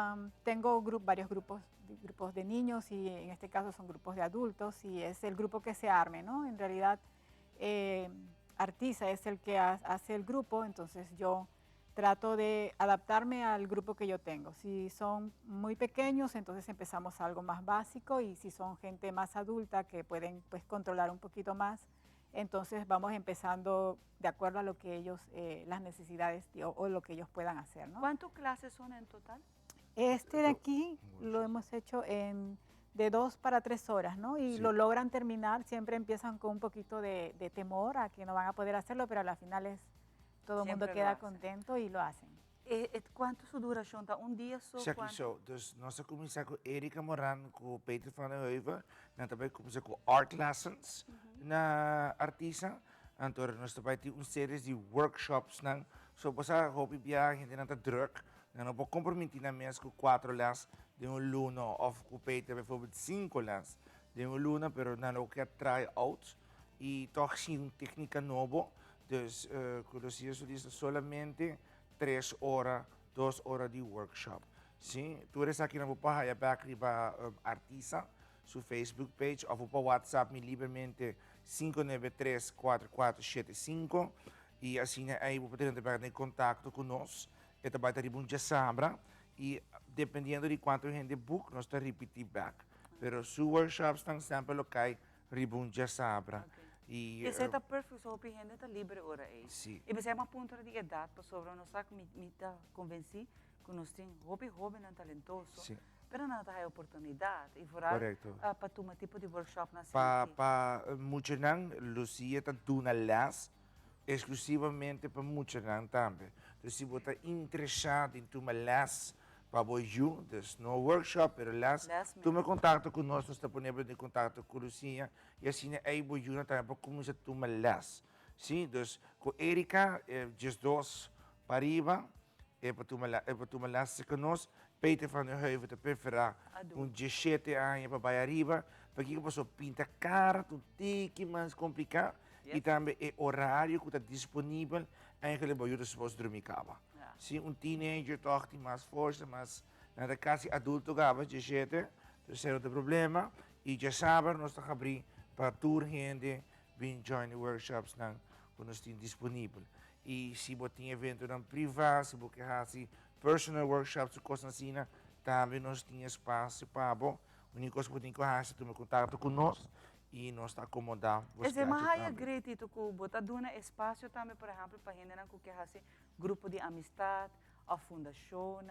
tengo varios grupos, grupos de niños y en este caso son grupos de adultos y es el grupo que se arme, ¿no? En realidad, Artisa es el que hace el grupo, entonces yo trato de adaptarme al grupo que yo tengo. Si son muy pequeños, entonces empezamos algo más básico y si son gente más adulta que pueden, pues, controlar un poquito más, entonces vamos empezando de acuerdo a lo que ellos, las necesidades o lo que ellos puedan hacer, ¿no? ¿Cuántas clases son en total? Este de aquí lo hemos hecho en de 2 para 3 horas, ¿no? Y lo logran terminar, siempre empiezan con un poquito de temor a que no van a poder hacerlo, pero a la final es, todo el mundo Siempre lo queda hacen. contento y lo hacen. Kuantu su durashon ta? Un dia so? Esaki Kuantu? So, dus nos a kuminsá ku Erika Moran, ku Peter van der Heuvel, nan tambe kuminsá ku art lessons na Artisa. Anto nos tambe tin un serie di workshops nan. So pasa hopi biaha hende nan ta druk, nan no por komprometí nan mes ku kuater les den un luna òf ku Peter bijvoorbeeld sinku les den un luna, pero nan lo ke try out i toch sin téknika nobo. Dus ku Lucia Solis solamente 3 ora, 2 ora di workshop. Si, tur esaki nan por haya back riba Artisa, su Facebook page, òf pa WhatsApp mi liberamente 593-4475 i asina ei bo por drenta den kontakto ku nos. E ta bai riba un djasabra i dependiendo di kuantu hende book, nos ta ripití back. Pero su workshops tan semper lo kai riba un djasabra. I, Esei ta perfekto, so hopi hende ta liber ora ei. I pensei un punto di edat, pasobra nos sa mi ta konvensí ku nos tin hopi hóben talentoso, pero nan ta oportunidat i vooral pa tuma tipo di workshop na Pa muchanan, Lucia ta duna les eksklusivamente pa muchanan tambe. Anto, si bo ta interesá den tuma les pa bo yu, dus no workshop, pero les, Les tuma kontakto ku nos, nos ta pone den kontakto ku Lucia, i asina ei bo yu tambe por kuminsá tuma les. Si, dus ku Erika, 12 pa ariba, e pa tuma les ku nos. Peter van der Heuvel ta preferá un 17 aña pa bai ariba, pasobra paso pinta kara, un tiki mas kompliká, i tambe e orario ku ta disponibel, eigenlijk bo yu ta supposed drumi kaba. Si un teenager toch tin mas forsa, mas nan kasi adulto kaba, 17, dus no tin problema. I djasabra nos ta habrí pa tur hende bin join the workshops nan ku nos tin disponibel. I si bo tin eventonan privá, si bo ke hasi personal workshops, kos asina, tambe nos tin espasio pa bo. Úniko kos ku tin ku hasi, tuma kontakto ku nos i nos ta akomodá bo Esei mas schedule haya tambe. Great ku bo ta duna espasio tambe, por ehèmpel, pa hende ku ke hasi grupo di amistat, òf fundashon,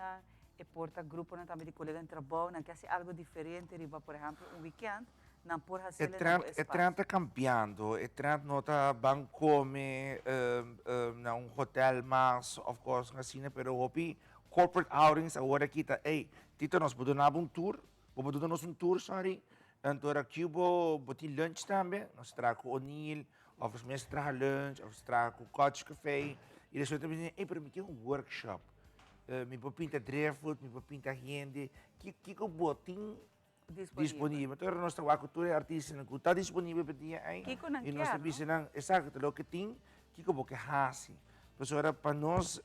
e por ta grupo tambe di kolega di trabou, nan ke hasi algu diferente, riba, por ehèmpel, un weekend, nan por hasi E trend, e trend ta kambiando. E trend no ta ban kome na un hotel mas, of course, asina, pero hopi corporate outings awor aki ta, hey, Tito, nos por duna un tour, bo por duna nos un tour, sorry. Anto aki bo bo tin lunch tambe, nos traha ku O'Neill, òf nos traha lunch, òf traha ku Cottage Café. I despues tambe, hey, pero mi ke un workshop. Mi por pinta driftwood, mi por pinta hende. Kiko bo tin disponibel? Disponibel. Anto nos ta traha ku tur artistanan ku ta disponibel pa dia ei. Kiko nan I nos ke, ta bisa nan, eksakto, loke tin, kiko bo ke hasi. Pasobra pa nos,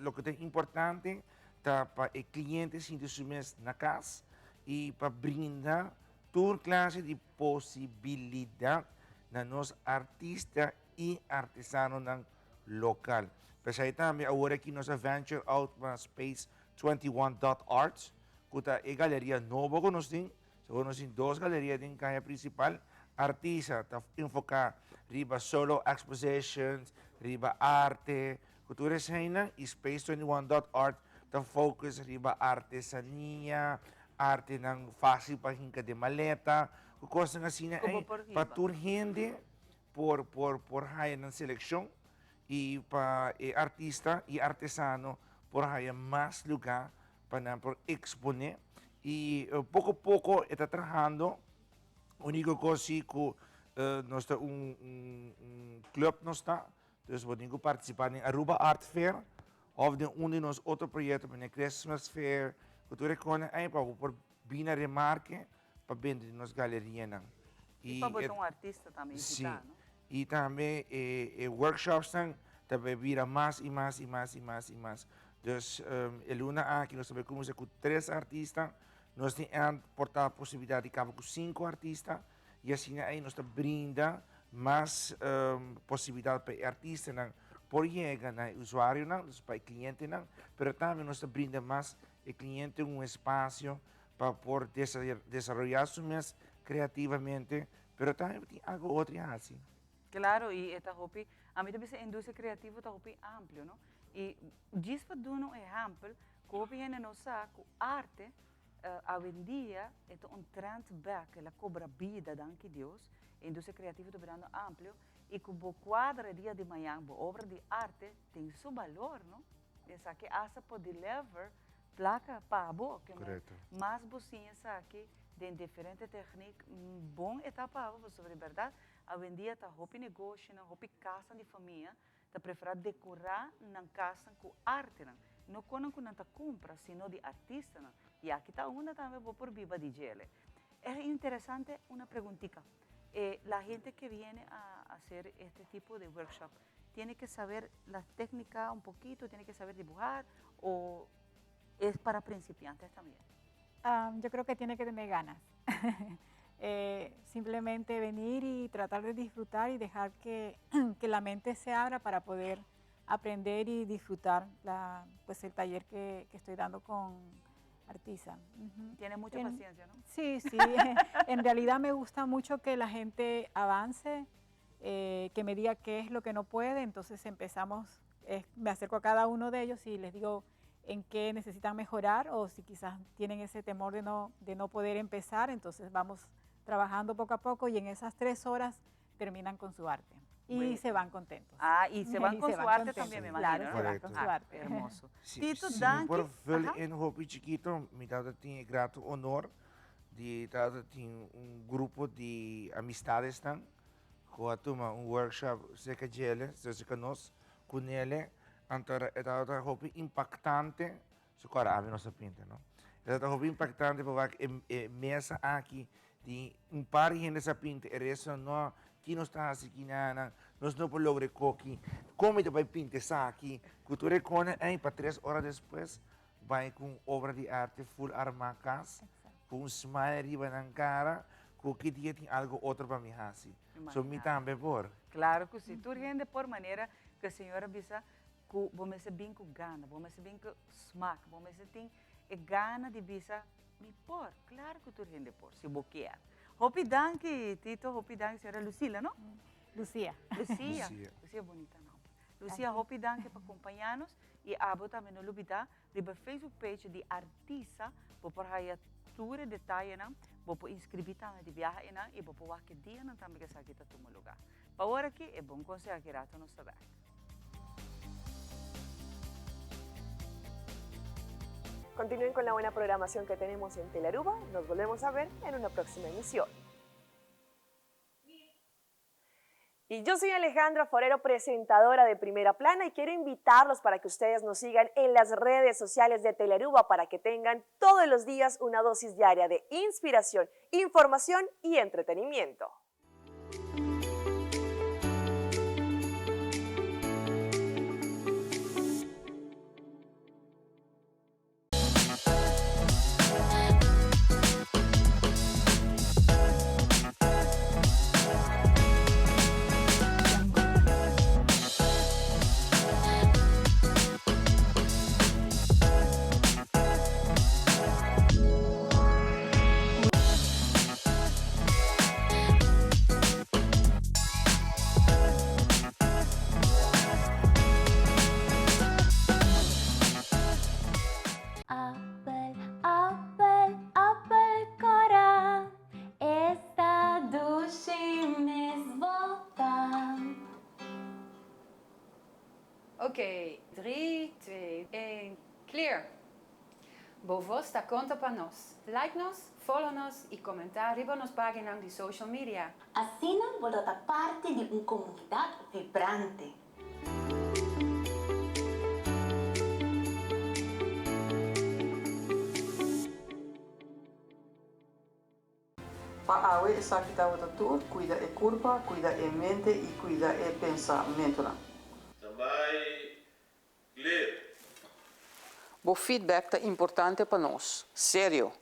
loke ta importante ta pa e kliente sinti su mes na kas i pa brinda tur klase di posibilidat na nos artista i artesanonan lokal. P'esei tambe awor aki nos a venture out pa Space 21.arts, ku ta e galeria nobo ku nos tin. So, nos tin dos galeria den kaya prinsipal. Artisa ta enfoká riba solo expositions, riba arte, kultura esena i Space 21.art ta focus riba artesania, arte nan fásil pa hinka den maleta, kos asina Komo ei, por pa hiba. tur hende por haya nan selekshon i pa e artista i artesano por haya mas lugá pa nan por eksponé i poko poko ta trahando. Úniko kos si ku nos ta un un club nos ta, dus bo tin ku partisipá den Aruba Art Fair òf den un di nos otro proyekto manera Christmas Fair ku tur e kosnan ei pa bo por bini na remarke pa bende den nos galerianan. I pa bo ta un artista tambe invitá, no? Si, i tambe e workshopsnan ta bai bira mas i mas i mas i mas i mas. Dus e luna aki nos ta bai kuminsá ku tres artista, nos tin ènt por ta posibilidat di kaba ku sinku artista i asina ei nos ta brinda mas posibilidat pa e artistanan por yega na e usuarionan, dus pa e klientenan, pero tambe nos ta brinda mas e kliente un espasio pa por desaroyá su mes kreativamente, pero tambe tin algu otro i hasi. Claro, y e ta hopi, ami ta bisa e industria creativo ta hopi amplio, no? Y djis pa duna un ehempel, cu hopi hende no sa cu arte awendia e ta un trend bek, el a cobra bida, danki Dios, e industria creativo ta birando amplio, y cu bo cuadra e dia di mañan, bo obra di arte tin su balor, no? Esaki hasta por deliver Placa pa bo, ke men mas bo siña esaki den diferente techniek, bon e ta pa bo, pasobra di berdad awendia ta hopi negoshinan, hopi casnan di famia ta prefera decora nan casnan cu artenan, no conan cu nan ta cumpra, sino di artistanan, y aki ta unda tambe bo por biba di djele. Es interesante una preguntica, la gente que viene a hacer este tipo de workshop tiene que saber la técnica un poquito, tiene que saber dibujar o es para principiantes también? Yo creo que tiene que tener ganas. Eh, simplemente venir y tratar de disfrutar y dejar que, que la mente se abra para poder aprender y disfrutar la, pues el taller que, que estoy dando con Artisa. Tiene mucha paciencia, ¿no? Sí, sí. en realidad me gusta mucho que la gente avance, eh, que me diga qué es lo que no puede. Entonces empezamos, me acerco a cada uno de ellos y les digo en qué necesitan mejorar o si quizás tienen ese temor de no, de no poder empezar. Entonces vamos trabajando poco a poco y en esas tres horas terminan con su arte. Y se van contentos. Ah, y se van con su arte también, me imagino. Claro, se van con su ah, arte. Hermoso. Si, Tito, si danki. por vul in hopi chikito, mi tata tin e grato honor di tata tin un grupo di amistadesnan ku a tuma un workshop serka djele, serka nos, ku nele, anto e tabata hopi impaktante, su kòrda ami nos a pinta no, e tabata hopi impaktante pa wak e mesa aki di un par di hende sa pinta, e resto no, ki nos ta hasi ki nan, nos no por logra e koki, kon mi ta bai pinta esaki, ku tur e kòne ei pa tres ora despues bai ku un obra di arte ful armá kas, ku un smile riba nan kara, ku ki dia tin algu otro pa mi hasi. So mi tambe por. Claro cu si. Tur hende por manera cu e señor a bisa cu bo mester bin cu gana, bo mester bin cu smaak, bo mester tin e gana di bisa mi por. Claro cu tur hende por, si bo kier. Hopi danki Tito, hopi danki señora Lucila, no? Lucia. Lucia. Lucia bonita nomber. Lucia, hopi danki pa compaña nos y abo tambe no lubida Riba Facebook page di Artisa bo por haya tur e detayenan, bo por inscribi tambe di biaha einan y bo por wak e dianan tambe cu esaki ta tuma lugar. Pa ora aki e bon conseho aki rato nos ta bek. Continúen con la buena programación que tenemos en Telearuba. Nos volvemos a ver en una próxima emisión. Y yo soy Alejandra Forero, presentadora de Primera Plana, y quiero invitarlos para que ustedes nos sigan en las redes sociales de Telearuba para que tengan todos los días una dosis diaria de inspiración, información y entretenimiento. Appel, appel, appel cora, esta dushi mes bota. Oké, 3, 2, 1, clear. Bo voz ta konta pa nos. Like nos, follow nos i komentá riba nos páginanan di social media. Asina bo lo ta parti di un komunidat vibrante. Pa awe esaki tabata tur, cuida e curpa, cuida e mente y cuida e pensamentonan. Standby, clear. Bo feedback ta importante pa nos. Serio!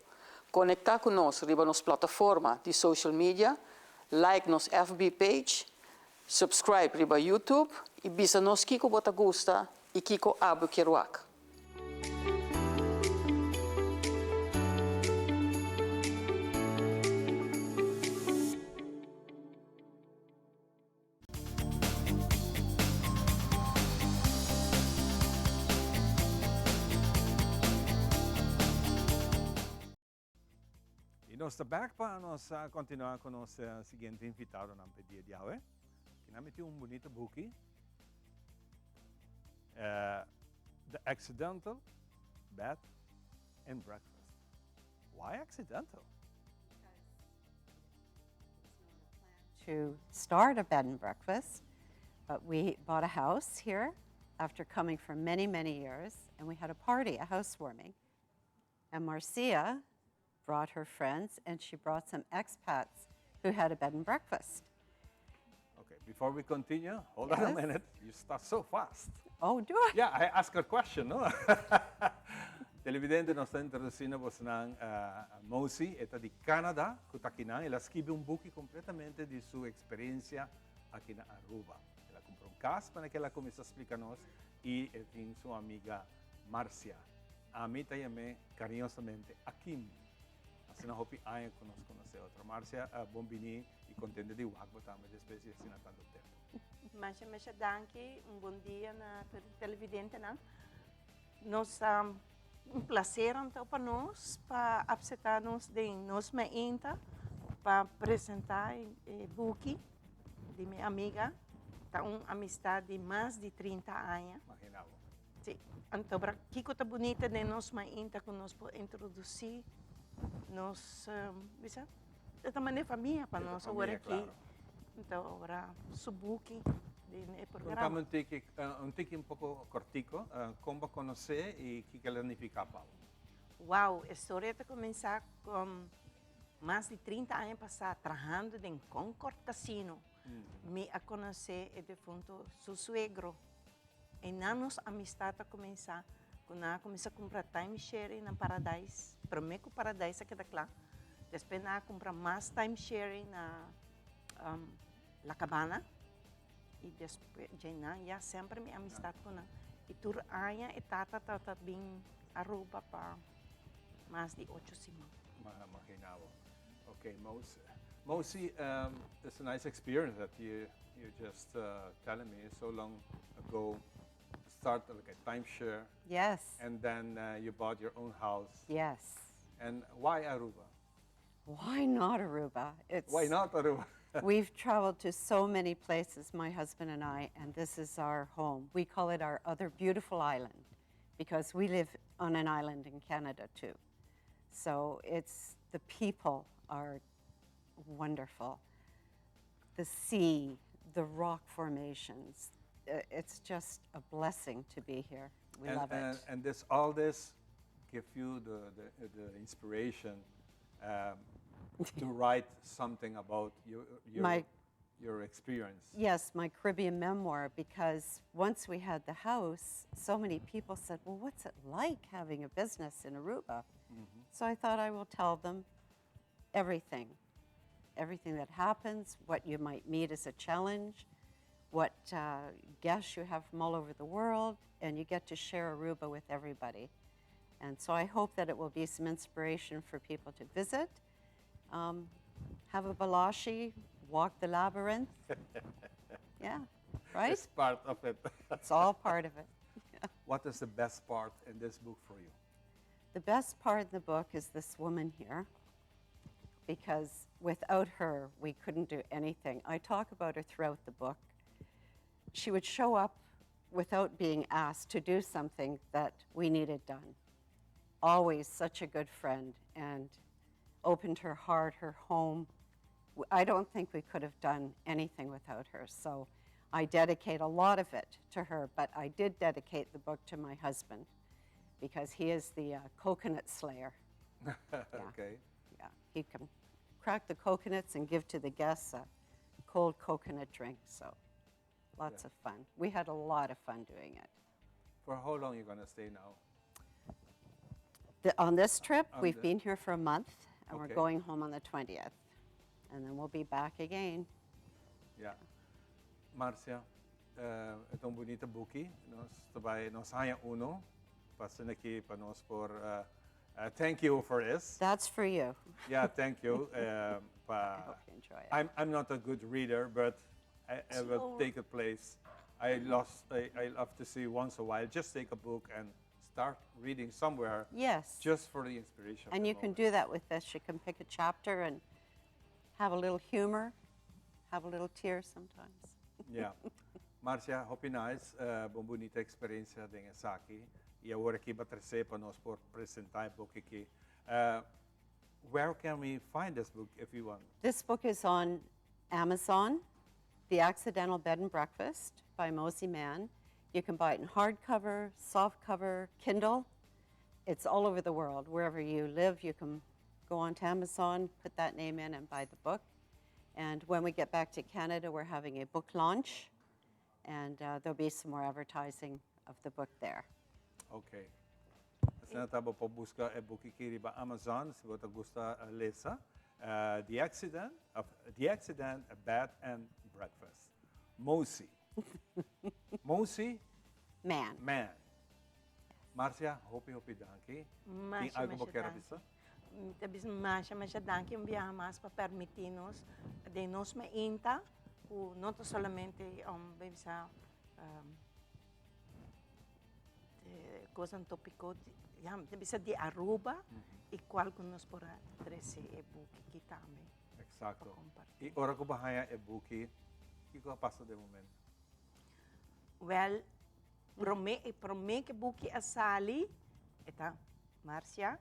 Conecta cu nos riba nos plataforma di social media, like nos FB page, subscribe riba YouTube y bisa nos kico bo ta gusta y kico abo kier wak. Y nos ta back pa nos continua cu nos siguiente invitadonan p'e dia di awe. Kinan mi tin un bunito buki. The Accidental Bed and Breakfast. Why accidental? To start a bed and breakfast, but we bought a house here after coming for many, many years, and we had a party, a housewarming. And Marcia brought her friends, and she brought some expats who had a bed and breakfast. Okay, before we continue, hold on a minute. You start so fast. Oh, do I? Yeah, I ask a question, no? Televidente, nos ta introduciendo bosnan Mosi, e ta di Canada, cu ta akinan. El a scribi un buki completamente di su experiencia aki na Aruba. El a cumpra un cas, pa el a cuminsa splica nos, y e tin su amiga Marcia. Ami ta yam'é cariñosamente Akim. Asina hopi aña cu nos conoce otro. Marcia, bon bini y contento di wak bo tambe despues di asina tanto tempo. Masha masha danki, un bon dia na tur televidentenan. Nos ta un placer anto pa nos pa acepta nos den nos mainta pa presenta e buki di mi amiga. Ta un amistad di mas di 30 aña. Imagina bo. Si, anto bra kiko ta bunita den nos mainta ku nos por introdusí nos bisa e ta manera famia pa nos awor aki. Anto ora su buki den e programa. Kontame un tiki, un tiki un poko kortiko, kon bo konosé i kiko el a nifiká pa bo? Wow, e storia ta kuminsá ku mas di 30 aña pasá trahando den Concord Casino. Mi a konosé e defunto su suegro. Einan nos amistad a cuminsa cu nan a cuminsa cumpra time sharing na Paradise, prome cu Paradise a keda cla, despues nan a cumpra mas time sharing na La Cabana y despues djeinan ya semper mi amistad cu nan y tur aña e tata tabata bin Aruba pa mas di ocho siman. Imagina bo. Ok, Mosi, it's a nice experience that you you just telling me so long ago start like a timeshare. Yes. And then you bought your own house. Yes. And why Aruba? Why not Aruba? It's Why not Aruba? We've traveled to so many places, my husband and I, and this is our home. We call it our other beautiful island because we live on an island in Canada too. So it's the people are wonderful. The sea, the rock formations, it's just a blessing to be here. We and, love and, it. And this, all this give you the, the, the inspiration to write something about your, My- your experience. Yes, my Caribbean memoir, because once we had the house, so many people said, Well, what's it like having a business in Aruba? So I thought I will tell them everything everything that happens, what you might meet as a challenge, what guests you have from all over the world, and you get to share Aruba with everybody. And so I hope that it will be some inspiration for people to visit, have a balashi, walk the labyrinth. Yeah, right? It's part of it. It's all part of it. What is the best part in this book for you? The best part in the book is this woman here, because without her, we couldn't do anything. I talk about her throughout the book. She would show up without being asked to do something that we needed done. always such a good friend and opened her heart, her home. I don't think we could have done anything without her. So I dedicate a lot of it to her, but I did dedicate the book to my husband because he is the coconut slayer. Yeah, he can crack the coconuts and give to the guests a cold coconut drink. So lots of fun. We had a lot of fun doing it. For how long are you gonna stay now? On this trip, On we've the- been here for a month, and we're going home on the 20th. And then we'll be back again. Yeah. Marcia, e ta un bunita buki. Nos tambe, nos a haya uno. Pasa aki pa nos por thank you for this. That's for you. Yeah, thank you. Pa, I hope you enjoy it. I'm not a good reader, but I will Slow. take a place. I love to see once a while, just take a book and start reading somewhere. Just for the inspiration of And the you can moment. do that with this. You can pick a chapter and have a little humor, have a little tear sometimes. Yeah. Marcia, hopi nice, bon bunita experiencia den esaki. Y awor aki bo a trece pa nos por presenta e book aki. Where can we find this book if you want? This book is on Amazon, The Accidental Bed and Breakfast by Mosy Mann. You can buy it in hardcover, softcover, Kindle. It's all over the world. Wherever you live, you can go onto Amazon, put that name in, and buy the book. And when we get back to Canada, we're having a book launch, and there'll be some more advertising of the book there. Okay. Asina ta, bo por busca e book aki riba Amazon, si bo gusta lesa. The Accident, a Bed and Breakfast. Mosy. Mosy? Man. Man. Marcia, hopi hopi danki. Tin Masha, algo masha kier danki. bisa? Tabis masha, masha danki un biaha mas pa permiti nos den Nos Mainta, cu no ta solamente bisa cos topico, ja, bisa di Aruba y cual cu nos por trece e book aki tambe. Y ora cu bo a haya e book, kico a pasa den momento? Well, prome cu e book a sali, e ta, Marcia,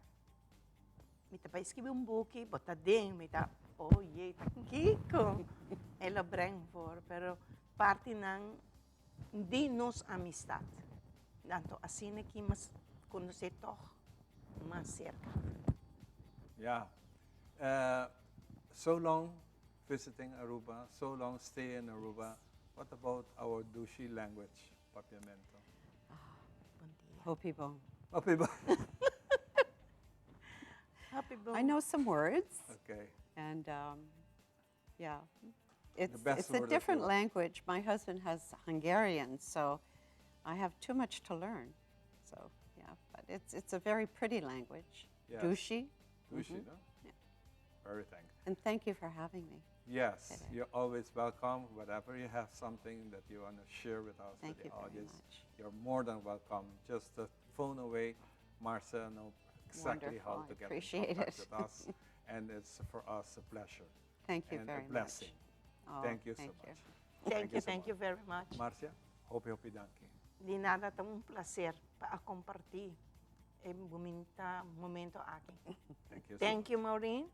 mi ta bay skirbi un book, bo ta den, mi ta, oh jee, ta kico, el a breng voor, pero parti nan di nos amistad. Anto, asina cu m'a conoce toch mas cerca. Yeah. So long visiting Aruba, so long stay in Aruba. What about our dushi language, Papiamento? Hopi bon. Hopi bon. Hopi bon. I know some words. And yeah, best it's a word that different you- language. My husband has Hungarian, so I have too much to learn. So yeah, but it's a very pretty language. Dushi. Dushi, no? Yeah. Very thank. And thank you for having me Yes, today. You're always welcome. Whenever you have something that you want to share with us, Thank with the you very audience, much. You're more than welcome. Just a phone away. Marcia knows exactly how Wonderful. to I get appreciate in contact it. with us. And it's for us a pleasure. Thank you and very a blessing. much. Oh, Thank you so thank you. much. Thank you, so thank much. you very much. Marcia, hopi hopi danki. Di nada, ta un placer pa comparti e momento, momento aki. Thank you so Thank you, Maureen.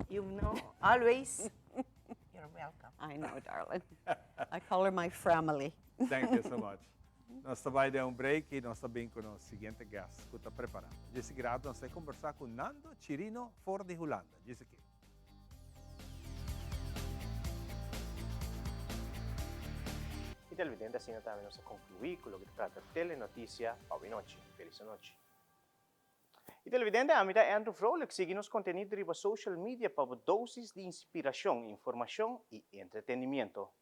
You know, always, you're welcome. I know, darling. I call her my family. Thank you so much. Nos ta bay un break y nos ta bin cu e siguiente guest cu ta preparando. Djis rato nos ta bay combersa cu Nando Chirino for di Hulanda. Djis aki. Y televidente, asina tambe nos a conclui cu loke ta trata Telenoticia pa awe nochi. Feliz nochi. Y televidente, ami ta Andrew Vrolijk, sigui nos contenido riba social media pa dosis di inspiracion, informacion y entretenimento.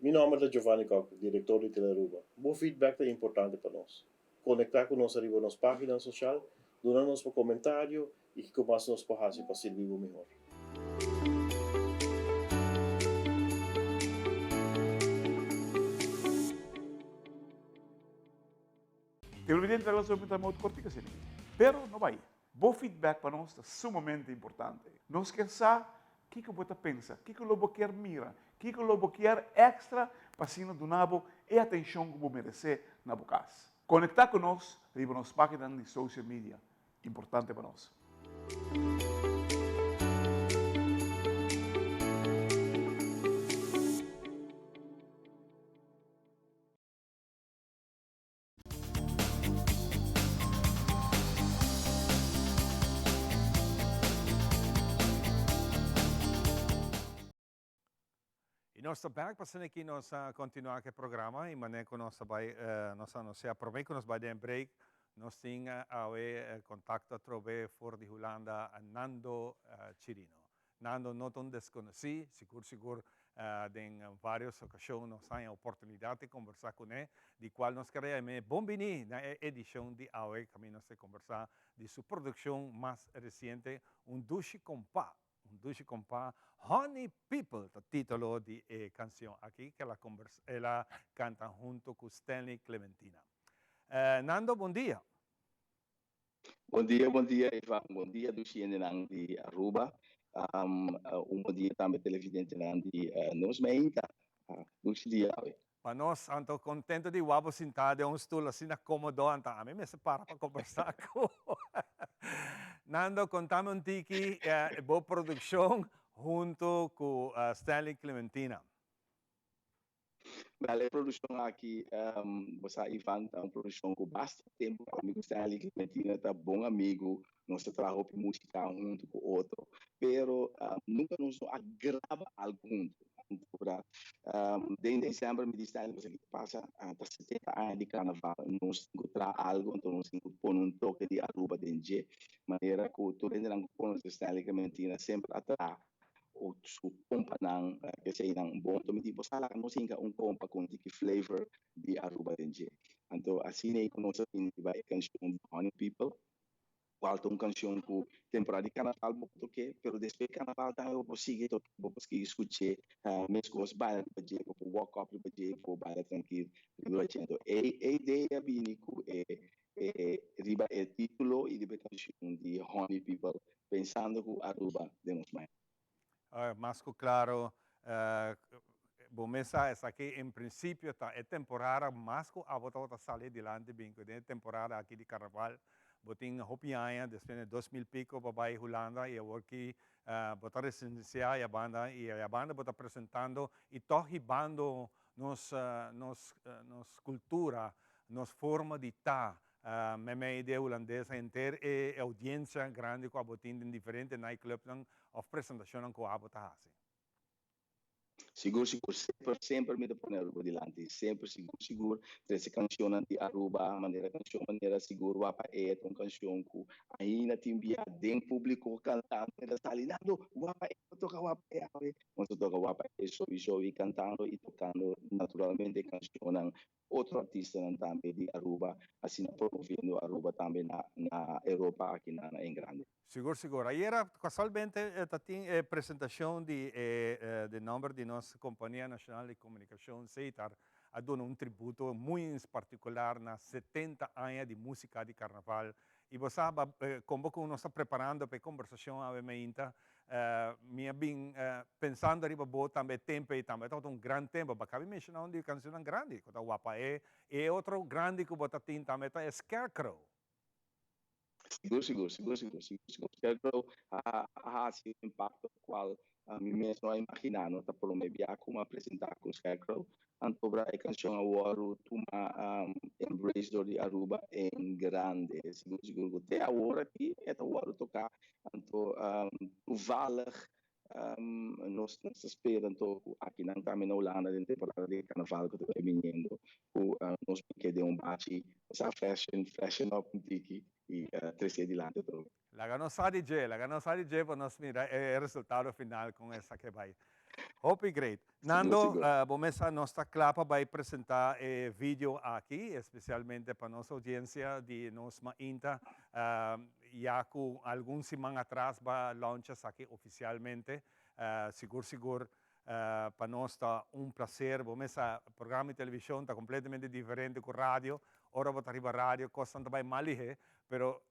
Mi nòmber ta Giovanni Kock, direktor di Telearuba. Bo feedback ta importante pa nos. Konektá ku nos ariba nos páginanan soshal, duna nos bo komentario i kiko mas nos por hasi pa sirbi bo mihor. Televidente ta lansa un timeout kortiku asina aki. Pero no bai. Bo feedback pa nos ta sumamente importante. Nos kier sa kiko bo ta pensa, kiko lo bo kier mira, kiko lo bo kier extra pa asina duna bo e atencion ku bo merece na bo kas. Conecta ku nos riba nos paginanan di social media. Importante pa nos. Y nos ta back pa asina aki nos a continua cu e programa y manera cu nos ta bay nos a anuncia prome cu nos bay den break nos tin awe contacto atrobe for di Hulanda Nando Chirino. Nando no ta un desconoci, sigur sigur den varios ocasion nos haña oportunidad di conversa cune, di cual nos kere yam'e bon bini na e edicion di awe caminda nos ta conversa di su produccion mas reciente Un Dushi Compa, Un Dushi Compa, Honey People ta titulo di e cancion aki cu el a canta hunto cu Stanley Clementina. Nando bon dia. Bon dia, bon dia Ivan, bon dia dushi hendenan di Aruba, un bon dia tambe televidentenan di Nos Meinta, dushi dia awe. Pa nos anto contento di wak bo sinta den un stoel asina comodo anto ami mester para pa conversa cu bo. Nando contame un tiki bo produccion hunto cu Stanley Clementina. Bel e produccion aki bo sa Ivan ta un produccion cu basta tempo ami cu Stanley Clementina ta bon amigo nos ta traha hopi musica hunto cu otro pero nunca nos no a graba algo hunto anto den december mi di Stanley bo sa kico pasa ta setenta aña di carnaval nos tin cu traha algo anto nos tin cu pone un toke di Aruba den dje manera cu tur hendenan cu conoce Stanley Clementina semper a traha o su kompanan eseinan bon anto mi di bo sa laga nos hinka un kompa ku un tiki flavor di Aruba den dje anto asina ei ku nos a bini riba e kanshon di Honey People kual ta un kanshon ku temporada di karnaval bo por tok'é pero despues di karnaval tambe bo por sigui tok'é bo por sigui skuch'é meskos baila riba dje bo por walk up riba dje bo por baila trankil riba dje anto e idea a bini ku e riba e titulo i riba e kanshon di Honey People Pensando cu Aruba den nos man. Mas cu claro, bo mes sa esaki en principio ta e temporada mas cu abo tabata sali dilanti bin cu den e temporada aki di carnaval bo tin hopi aña despues den 2000 pico bo a bay Hulanda y awor ki bo ta residencia aya banda y aya banda bo ta presentando y tog hibando nos nos nos cultura nos forma di ta Meimei di e hulandes henter e audiencia grandi cu abo tin den diferente nightclubnan of presentacionnan cu abo ta haci. Sigur sigur semper semper mi ta pone Aruba dilanti semper sigur sigur trece cancionnan di Aruba manera cancion manera sigur Wapa E ta un cancion cu ainda tin bia den publico cantando mi ta sali Nando Wapa E bo toca Wapa E awe nos ta toca Wapa E sowiso y cantando y tocando naturalmente cancionnan Otro artistanan tambe di Aruba asina promoviendo Aruba tambe na na Europa aki na na en grande. Sigur sigur. Ayera casualmente ta tin e presentacion di e di nomber di nos Compania Nacional di Comunicacion Setar a duna un tributo muy particular na 70 aña di musica di carnaval y bo sa como cu nos ta preparando pa e conversacion awe mainta Mi a bin pensando riba bo tambe e tempo ei tambe tabata un gran tempo. Bo a kabi menshoná un di e kanshonnan grandi ku ta Wapa E. E otro grandi ku bo ta tin tambe ta e Scarecrow. Sigur, sigur, sigur, sigur, sigur, sigur. Scarecrow a hasi un impakto kual mi mes no a imaginá. No ta promé bia ku mi a presentá ku Scarecrow. Antobra e canción a wordo tuma embrace door di Aruba en grande. Sigur sigur cu te awor aki e ta wordo toca. Anto toevallig nos ta spera anto cu akinan tambe na Hulanda den temporada di carnaval cu ta bay biniendo cu nos por keda den un bachi sa freshen freshen up un tiki y trece dilanti atrobe. Laga nos sa di dje, laga nos sa di dje pa nos mira e resultado final con esaki bay. Hopi great. Nando, bo mes sa nos ta kla pa bai presenta e video aki, especialmente pa nos audiencia di nos mainta, ya cu algun siman atras ba launch esaki oficialmente. Sigur sigur pa nos ta un placer. Bo mes sa programa di television ta completamente diferente cu radio. Ora bo ta riba radio cosnan ta bai mal lihe, pero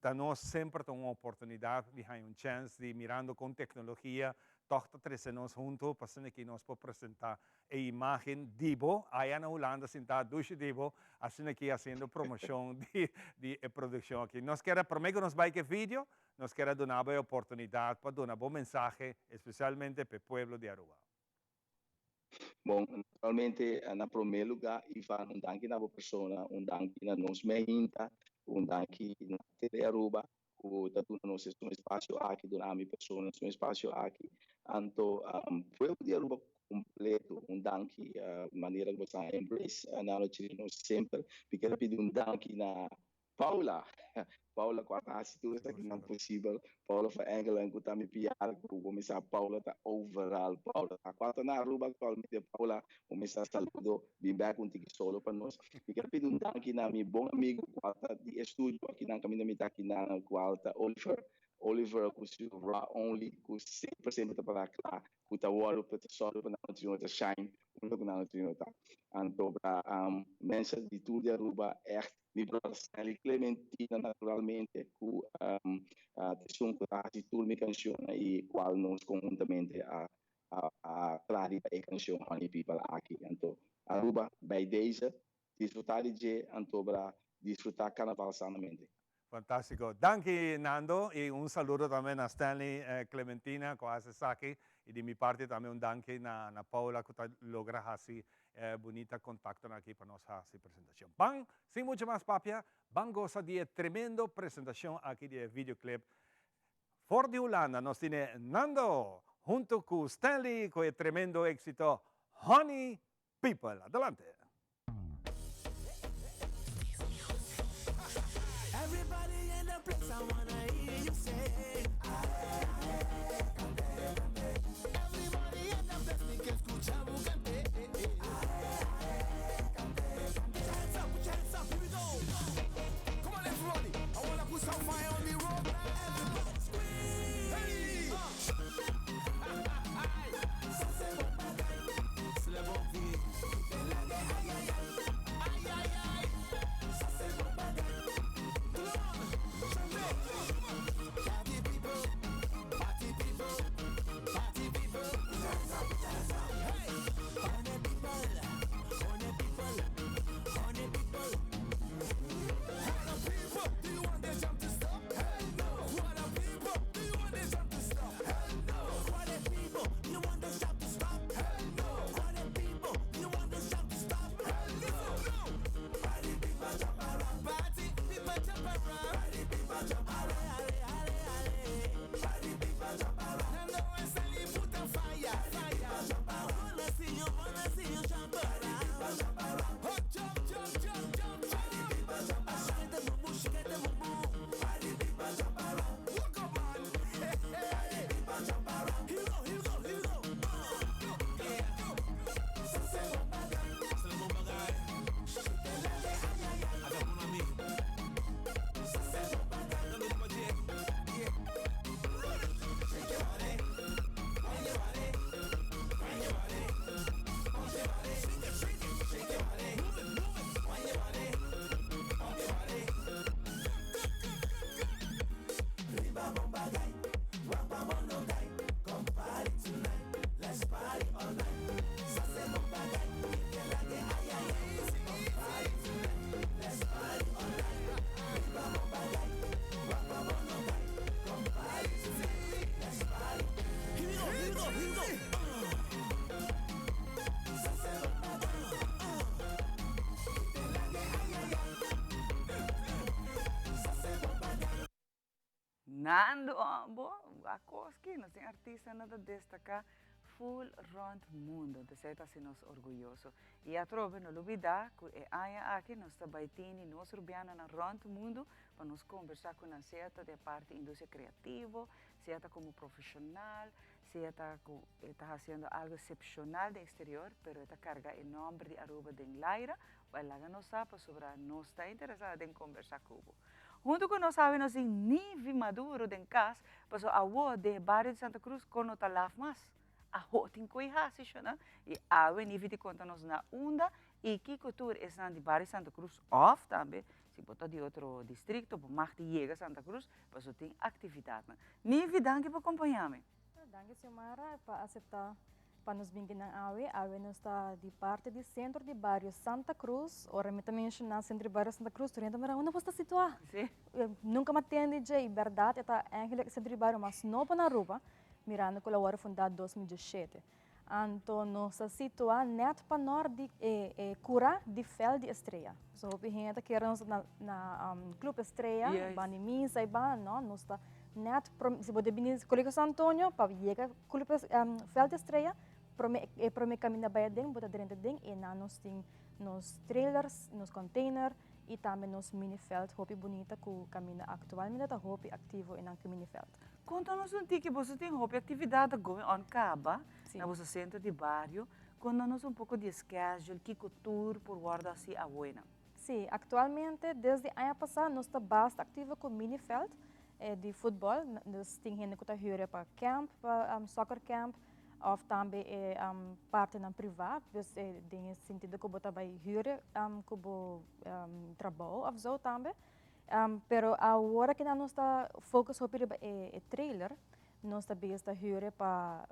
Ta nos semper ta un oportunidad di haña un chens di mirando con tecnologia tog ta trece nos hunto pa asina ki nos por presenta e imagen di bo aya na Hulanda sinta dushi di bo asina ki haciendo promocion di di e produccion aki. Nos kier a prome cu nos bay cu e video nos kier a duna bo e oportunidad pa duna bo mensahe especialmente pa e pueblo di Aruba. Bon, naturalmente na promé lugá, Ivan, un danki na bo persona, un danki na nos Mehinta, un danki na Tele Aruba ku ta duna nos esun espasio aki, duna mi persona esun espasio aki. Anto pueblo di Aruba kompleto, un danki manera ku bo sa embrace Nano Chirino semper. Mi kier a pidi un danki na Paula, Paula ku a ta hasi tur esakinan posibel, Paula van Engelen ku ta mi PR ku bo mester Paula ta overal, Paula ta kua ta na Aruba aktualmente, Paula bo mester saludo bin bek un tiki solo pa nos. Mi kier pidi un danki na mi bon amigu ku a ta di e studio akinan kaminda mi ta akinan kual ta Oliver, Oliver ku su Raw Only ku semper semper ta para kla ku ta wòrdu pa ta sòru pa nan trino ta shine unda ku nan trino ta. Anto bra mensen di tur di Aruba ègt Mi brother Stanley Clementina naturalmente ku ta esun ku ta hasi tur mi kanshonnan i kual nos konhuntamente a a traha riba e kanshon Honey People aki. Anto Aruba bij deze disfruta di dje anto bra disfruta karnaval sanamente. Fantástiko. Danki Nando i un saludo tambe na Stanley Clementina ku a hasi esaki i di mi parti tambe un danki na na Paula ku ta logra hasi e bunita kontaktonan aki pa nos hasi presentashon. Ban sin mucho mas papia, ban gosa di e tremendo presentashon aki di e videoclip. For di Hulanda nos tine Nando hunto ku Stanley ku e tremendo éksito Honey People. Adelante! Everybody in the place, I wanna hear you say. Everybody in the place, mi ke skucha bo kant'é. Put your hands up, put your hands up, here we go. Come on everybody, I wanna put some fire on the road now. Everybody scream. Hey! Sa se bon bagay. Nando bo a kos ki nos tin artistanan ta destaká. Full rond mundo, entonces esey ta haci nos orguyoso. Y atrobe no lubida cu e aña aki nos ta bay tini nos Rubianonan rond mundo pa nos conversa cu nan sea ta di parti industria creativo, sea ta como profesional, sea ta cu e ta haciendo algo excepcional den exterior pero e ta carga e nomber di Aruba den laira, bay laga nos sa pasobra nos ta interesa den conversa cu bo. Hunto cu nos awe nos tin Nivi Maduro den cas, pasobra awo den e bario di Santa Cruz con no ta laf mas. Awo tin cu e haci shona y awe Nivi di conta nos na unda y kico tur esnan di bario Santa Cruz of tambe si bo ta di otro districto bo mag di yega Santa Cruz pasobra tin actividadnan. Nivi danki pa compaña mi. Danki Xiomara pa acepta pa nos bin kinan awe. Awe nos ta di parti di Centro di Bario Santa Cruz. Ora mi ta menciona Centro di Bario Santa Cruz tur hende ta mira unda bo sta situa? Nunca mi a tende dje y berdad e ta eigenlijk e Centro di Bario mas nobo na Aruba mirando cu lo a worde funda 2017. Anto nos ta situa net pa nort di e e cura di Veld di Estrella. So hopi hende ta kere nos ta na Club Estrella, banda di misa y banda, no, nos ta net prome, si bo ta bini Colegio San Antonio pa yega Club Veld di Estrella, prome e prome caminda bay aden bo ta drenta aden y nan nos tin nos trailers, nos container y tambe nos mini veld hopi bunita cu caminda actualmente ta hopi activo e nan cu mini veld. Konta nos un tiki, boso tin hopi aktividat ta going on kaba na boso sentro di bario, konta nos un poko di e schedule, kiko tur por wòrdu hasi awoinan. Sí, aktualmente desde aña pasá nos ta basta aktivo ku miniveld di futbòl, dus tin hende ku ta hür pa camp, pa soccer camp òf tambe e partinan privá, dus den e sentido ku bo ta bai hür ku bo trabou òf zo tambe. Pero awor aki nan nos ta focus hopi riba e trailer, nos ta bezig ta huur pa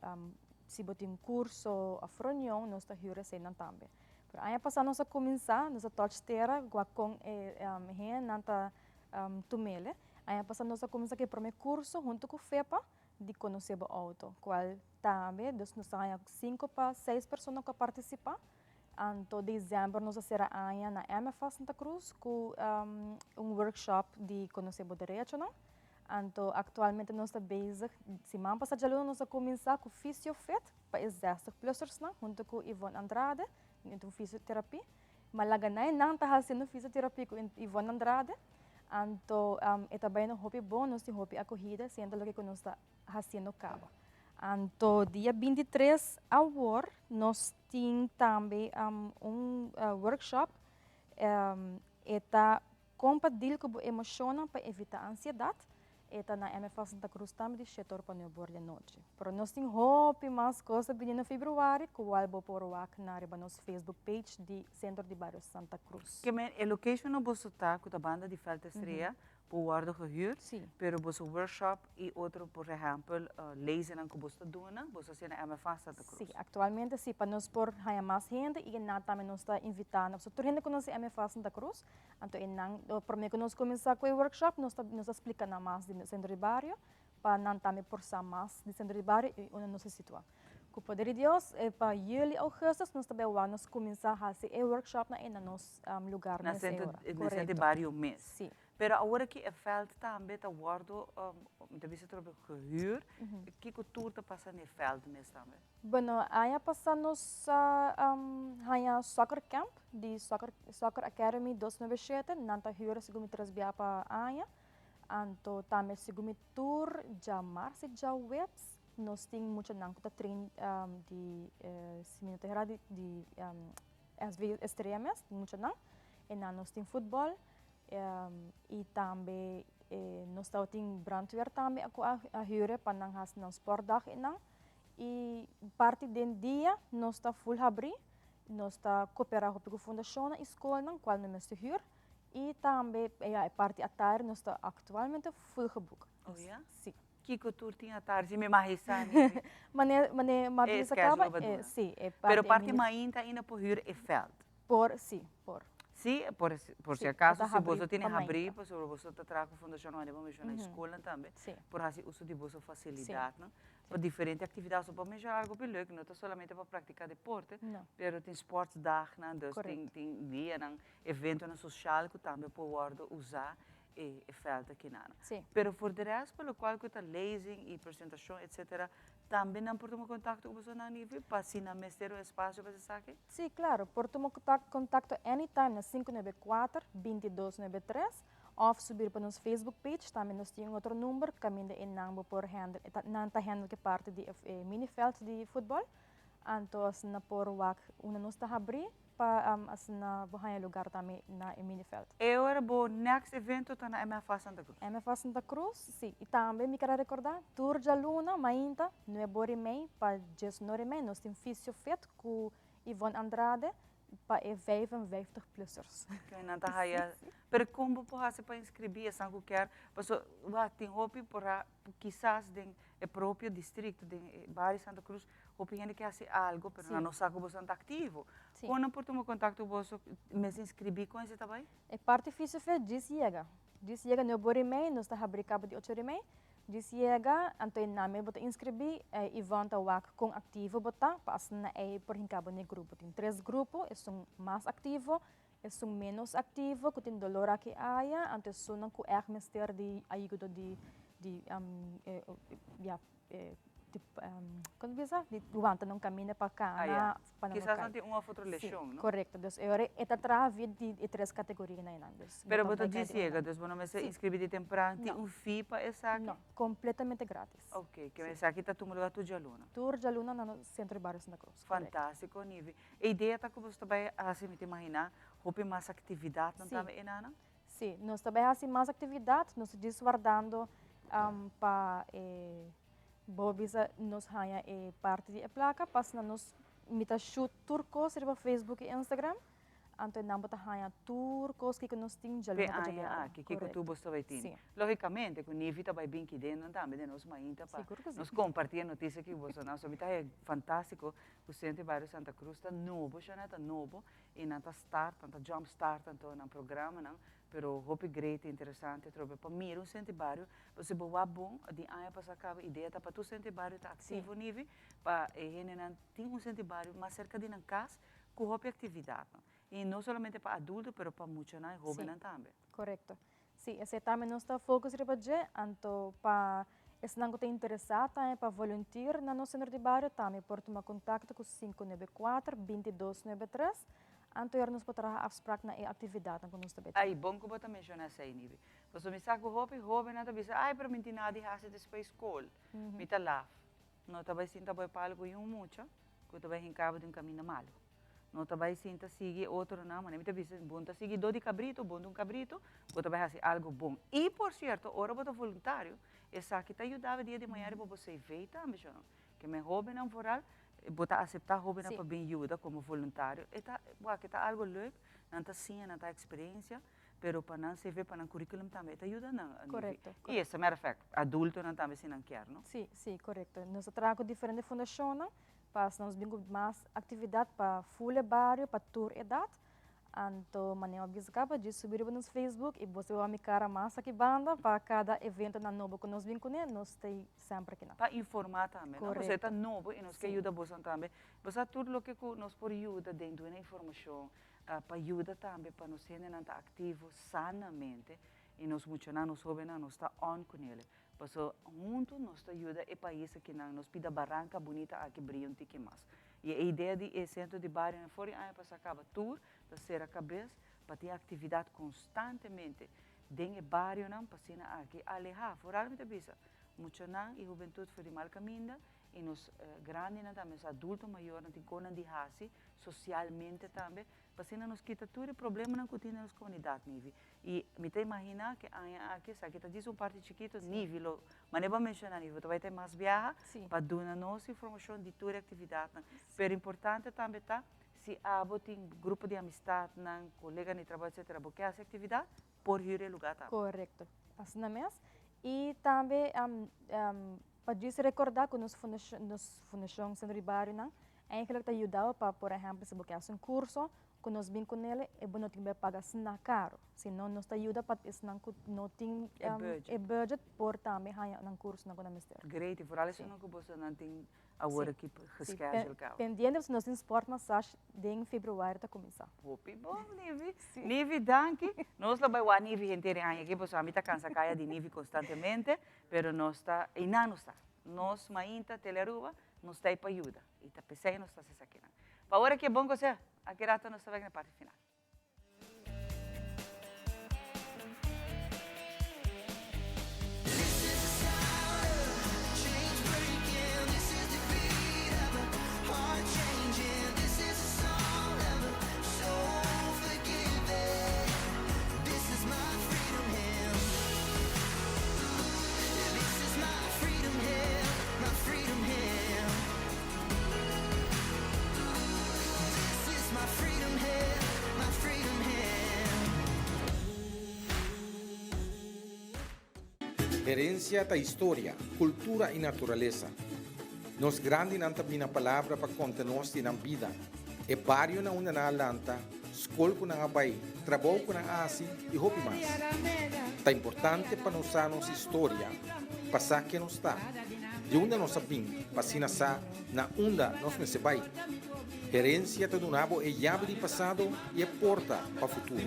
si bo tin curso of reunion nos ta huur eseinan tambe. Pero aña pasa nos a cuminsa, nos a touch tera wak con e hendenan ta tumele. Aña pasa nos a cuminsa cu e prome curso hunto cu FEPA di conoce bo auto, cual tambe dus nos a haña cinco pa seis persona cu a participa. Anto december nos a cera aña na MFA Santa Cruz cu un workshop di conoce bo derechonan. Anto actualmente nos ta bezig, siman pasa djaluna nos a cuminsa cu Fysiofit pa e zestig plussersnan hunto cu Yvonne Andrade, un fysioterapie. Ma laga nan nan ta haciendo fysioterapie cu Yvonne Andrade. Anto e ta bayendo hopi bon, nos tin hopi acogida, siendo loke cu nos ta haciendo caba. Anto dia 23 awor nos tin tambe un workshop, e ta con pa deal cu bo emocionnan pa evita ansiedad, e ta na MFA Santa Cruz tambe di shete or pa nuebe or di anochi. Pero nos tin hopi mas cos ta bini na februari cual bo por wak na riba nos Facebook page di Centro di Bario Santa Cruz. Ke men e location no boso ta cu ta banda di Veld Estrella por wordo gehuurd, pero boso workshop y otro por ehempel lezennan cu boso ta duna, boso haciendo na MFA Santa Cruz. Sí, actualmente sí, pa nos por haya mas hende y nan tambe nos ta invita, pasobra tur hende conoce MFA Santa Cruz, anto e nan, prome cu nos cuminsa cu e workshop nos ta nos ta splica nan mas di Centro di Bario, pa nan tambe por sa mas di Centro di Bario y unda nos ta situa. Cu poder di Dios, pa juli, augustus nos ta bay wak nos cuminsa haci e workshopnan ey na nos lugar Na mes e centro, ora. na centro di Correcto. bario mes. Sí. Pero awor aki e veld tambe ta wordo, mi ta bisa trobe gehuur. Kico tur ta pasa na e veld mes tambe? Bueno, aña pasa nos a haña soccer camp di soccer, Soccer Academy 297, nan ta huur segun mi tres bia pa aña. Anto tambe segun mi tur djamars y djaweps nos tin muchanan cu ta train di, si mi no ta hera, di SV Estrella mes, muchanan. E nan nos tin futbol y tambe nos tabatin brandweer tambe cu a huur pa nan haci nan sportdag y nan. Y parti den dia nos ta full habri, nos ta coopera hopi cu fundacionnan y scolnan cual no mester huur. Y tambe e parti atardi nos ta actualmente full geboek. Oh ya? Si. Kico tur tin atardi? Si mi mahisa mi. Mane, mane, ma E bisa schedule caba, ba duna. si, e Pero parti parti mini mainta ainda por huur e veld? Por, si, por. Si, por, por si Si, acaso, ta si boso habri tin pa habri, mainta. pasobra boso ta traha cu Fundacion Juan de Bo menciona e scolnan tambe, por haci uso di boso facilidadnan pa diferente actividad. So por menciona algo hopi leuk, no ta solamente pa practica deporte, No. pero tin sportsdagnan, dus tin, Correcto. tin dianan, eventonan social cu tambe por wordo usa e veld akinan. Si. Pero voor de rest, pa locual cu ta lezing y presentacion, etcetera, Tambe nan por tuma kontakto ku bosonan Nivi pa si nan mester un espasio pa esaki? Sí, klaro. Por tuma kontakto anytime na 594 2293 òf subi riba nos Facebook page. Tambe nos tin un otro number kaminda e nan bo por handle, nan ta handle ku e parti di e miniveld di futbòl. Anto asina por wak unda nos ta habrí pa asina bo haña lugar tambe na e miniveld. E ora bo next evento ta na MFA Santa Cruz? MFA Santa Cruz, si. I tambe mi ker a rekordá, tur djaluna mainta nuebe ora i mei pa diesnore i mei nos tin Fisio Fit ku Yvonne Andrade pa e 55 plussers. Oké, nan ta haya. Pero kon bo por hasi pa inskribí esnan ku kier? Pasobra wak tin hopi por a kisas den e propio districto, den e bario Santa Cruz, hopi hende ke hasi algo, pero nan no sa ku boso ta aktivo. Kon nan por tuma kontakto ku boso, mester inskribí, kon esei ta bai? E parti físico djis yega. Djis yega nuebe ora i mei, nos ta habri kaba di ocho ora i mei. Djis yega, anto e nan mes bo ta inskribí, Yvonne ta wak kon aktivo bo ta, pa asina ei por hinka bo na e grupo. Tin tres grupo, esun mas aktivo, esun ménos aktivo ku tin dolor aki aya, anto esunnan ku ègt mester di ayuda di di ya kon ta bisa di wanta nan kaminda pa kana pa nan no kai. Kisas nan tin un òf otro leshon, no? Si, korekto. Dus e ora e ta traha via di e tres kategorianan einan. Dus Pero bo ta djis yega, dus bo no mester inskribí di tempran, tin un fee pa esaki? No, kompletamente gratis. Oke, ke esaki ta tuma lugar tur djaluna? Tur djaluna na nos Sentro di Bario Santa Cruz, korekto. Fantástiko, Nivi. E idea ta ku boso ta bai hasi, mi ta imaginá, hopi mas aktividatnan tambe enanan? Sí, nos ta bai hasi mas aktividat, nos ta djis wardando pa e bo bisa nos haña e parti di e plaka, pasina nos mi ta shoot tur kos riba Facebook i Instagram, anto e nan bo ta haña tur kos kiko nos tin djaluna pa djabièrnè. Pe aña aki, kiko tur bo ta bai tin. Lógikamente ku Nivi ta bai bin kidennan tambe den nos mainta pa nos kompartí e notisia ki boso nan. So mi ta haña fantástiko Ku Centro di Bario Santa Cruz ta nobo shana ta nobo y nan ta start nan ta jump start anto nan programanan pero hopi great y interesante atrobe pa mira un Centro di Bario pasobra bo wak bon di aña pasa caba idea ta pa tur Centro di Bario ta activo nivi pa e hendenan tin un Centro di Bario mas cerca di nan cas cu hopi actividadnan y no solamente pa adulto pero pa muchanan y hobennan tambe. Correcto. Sí, esei tambe nos ta focus riba dje, anto pa esnan ku ta interesá tambe pa volunteer na nos sentro di bario tambe por tuma kontakto ku 594 2293, anto yora nos por traha afsprak na e aktividatnan ku nos ta bai Ai, bon ku bo ta menshoná esei, Nivi. Pasobra mi sa ku hopi hóbennan ta bisa, ai, pero mi tin nada di hasi despues skol. Mi ta laf. No ta bai sinta bo e palu ku yun mucha ku ta bai hinka bo den kaminda malu. No ta bai sinta sigui otronan, manera mi ta bisa, bon ta siguidó di kabritu, bon ta un kabritu, bo ta bai hasi algu bon. I por sierto, ora bo ta voluntario, esaki ta yuda bo dia di mañana riba bo CV tambe, sho no? Ke men hóbennan vooral, bo ta aseptá hóbennan pa bin yuda komo voluntario, e ta, wak, e ta algu leuk, nan ta siña, nan ta eksperensia, pero pa nan CV, pa nan curriculum tambe e ta yuda nan. Korekto. I as a matter of fact, adultonan tambe si nan kier, no? Sí, sí, korekto. Nos ta traha ku diferente fundashonnan Pa asina nos bin ku mas aktividat pa ful e bario, pa tur edat. Anto manera bo bisa kaba djis subi riba nos Facebook i bo wak mi kara mas aki banda pa kada eventonan nobo ku nos bin kuné, nos ta semper akinan. Pa informá tambe, no? Pasobra e ta nobo i nos ke yuda boso tambe. Bo sa tur loke ku nos por yuda den duna informashon, pa yuda tambe pa nos hendenan ta aktivo sanamente i nos muchanan, nos hóbennan nos ta on kunele. Paso huntu nos ta yuda e pais akinan, nos pida baranka bunita aki bria un tiki mas. I e idea di e sentro di barionan for di aña pasá kaba tur ta sera kabes pa tin aktividat konstantemente den e barionan pa asina aki alehá, foral mi ta bisa, muchanan i hubentut for di mal kaminda i nos grandinan tambe, nos adulto mayornan tin konan di hasi sosialmente tambe pa asina nos kita tur e problemanan ku tin den nos komunidat, Nivi. I mi ta imaginá ku e aña aki esaki ta djis un parti chikitu, Nivi lo, manera bo a menshoná Nivi, bo ta bai ta e mas biaha pa duna nos informashon di tur e aktividatnan. Pero importante tambe ta si abo tin grupo di amistatnan, koleganan di trabou etsetera, bo ke hasi aktividat, por hür e lugá tambe. Korekto, asina mes. I tambe pa djis rekordá ku nos fundashon, nos fundashon Sentro di Barionan eigenlijk ta yuda bo pa, por ehèmpel, si bo ke hasi un kurso, ku nos bin ku nele e bo no tin bai paga asina karu, sino nos ta yuda pa esnan ku no tin e budget por tambe haña nan kursonan ku nan mester. Great, i foral esunnan ku bosonan tin awor aki geschedule kaba. Pendiente pasobra nos tin sport massage den februari ta kuminsá. Hopi bon, Nivi. Nivi, danki. Nos lo bai wak Nivi henter e aña aki pasobra ami ta kansa kaya di Nivi konstantemente, pero nos ta, einan nos ta. Nos mainta Telearuba nos ta ei pa yuda y ta p'esei nos ta haci esakinan. Pa ora ki e bon cos'e, aki rato nos ta bek na e parti final. Herencia ta historia, cultura y naturalesa. Nos grandinan ta bina palabra pa conta nos di nan bida, e bario na unda nan a lanta, skol ku nan a bai, trabou ku nan a hasi i hopi mas. Ta importante pa nos sa nos historia, pa sa ken nos ta, di unda nos a bin, pa asina sa na unda nos mester bai. Herensia ta duna bo e yabi di pasado i e porta pa futuro.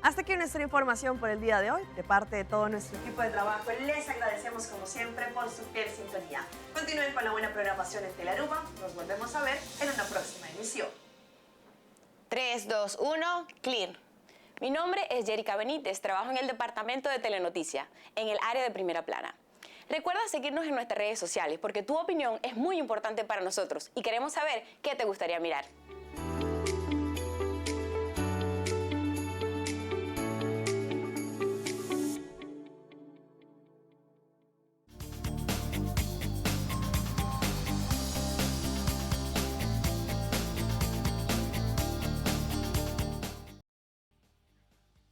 Hasta aquí nuestra información por el día de hoy. De parte de todo nuestro equipo de trabajo, les agradecemos como siempre por su fiel sintonía. Continúen con la buena programación en Telaruba. Nos volvemos a ver en una próxima emisión. 3, 2, 1, clear. Mi nombre es Jerica Benítez, trabajo en el departamento de Telenoticia, en el área de primera plana. Recuerda seguirnos en nuestras redes sociales porque tu opinión es muy importante para nosotros y queremos saber qué te gustaría mirar.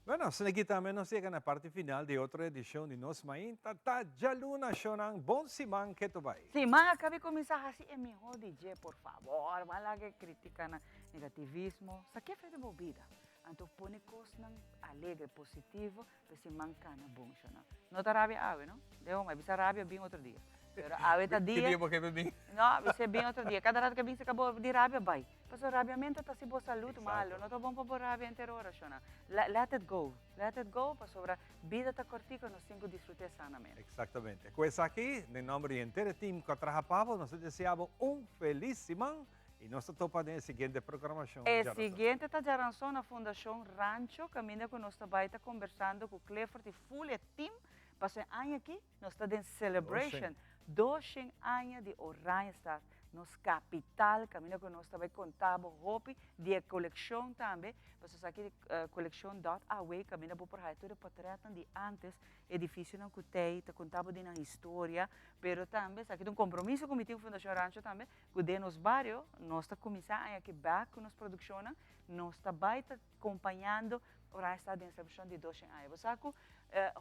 Bueno, asina aki tambe nos yega na parti final di otro edicion di Nos Mainta ta Djaluna Shownan. Bon siman keto bai. Siman a kabi kuminsá hasi e mihó di dje, por fabor, ban laga e kritikanan, negativismo, sa ke fe di bo bida. Anto pone kosnan alegre, positivo, pa e siman kana bon, shownan. No ta rabia awe, no? Dehon, a bisa rabia bin otro dia. Pero awe ta dia. Ki dia bo ke bin? No, a bisa bin otro dia. Kada rato ke bin se kabo di rabia bai. Pasobra rabiamentu ta hasi bo salud malu, no ta bon pa bo rabia henter ora, shona. Let it go, let it go, pasobra bida ta kortiku, nos tin ku disfrut'é sanamente. Exactamente. Ku esaki, den nomber di henter e team ku a traha pa bo, nos ta desea bo un felis siman i nos ta topa den e siguiente programashon E djaranson. siguiente ta djaranson na Fundashon Rancho, kaminda ku nos ta bai ta kombersando ku Clifford i ful e team, pasobra e aña aki nos ta den celebration, 200 aña di Oranjestad, nos kapital, kaminda ku nos ta bai konta bo hopi di e kolekshon tambe, pasobra esaki di kolekshon dòt awe kaminda bo por haya tur e potrètnan di ántes, edifisionan ku t'ei, ta konta bo di nan historia, pero tambe esaki ta un kompromiso ku mi tin ku Fundashon Rancho tambe, ku den nos bario nos ta kuminsá aña aki bèk ku nos produkshonnan, nos ta bai ta kompañando Oranjestad den selebrashon di 200 aña. Bo sa ku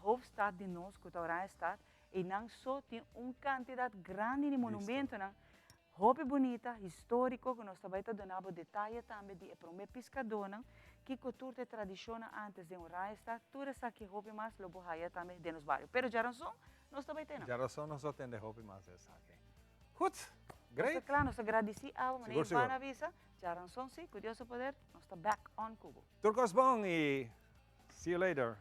hoofdstad di nos ku ta Oranjestad, Einan so tin un kantidat grandi di monumentonan hopi bunita, históriko, ku nos ta bai ta duna bo detaye tambe di e promé piskadónan, kiko tur ta e tradishonnan ántes den Oranjestad, tur esaki hopi mas lo bo haya tambe den nos bario. Pero djarason nos ta bai tene. Djarason nos lo tende hopi mas di esaki. Goed, great. Nos ta kla, nos ta gradisí abo, manera Iván a bisa, djaranson si, ku Dios su poder, nos ta back on ku bo. Tur kos bon i see you later.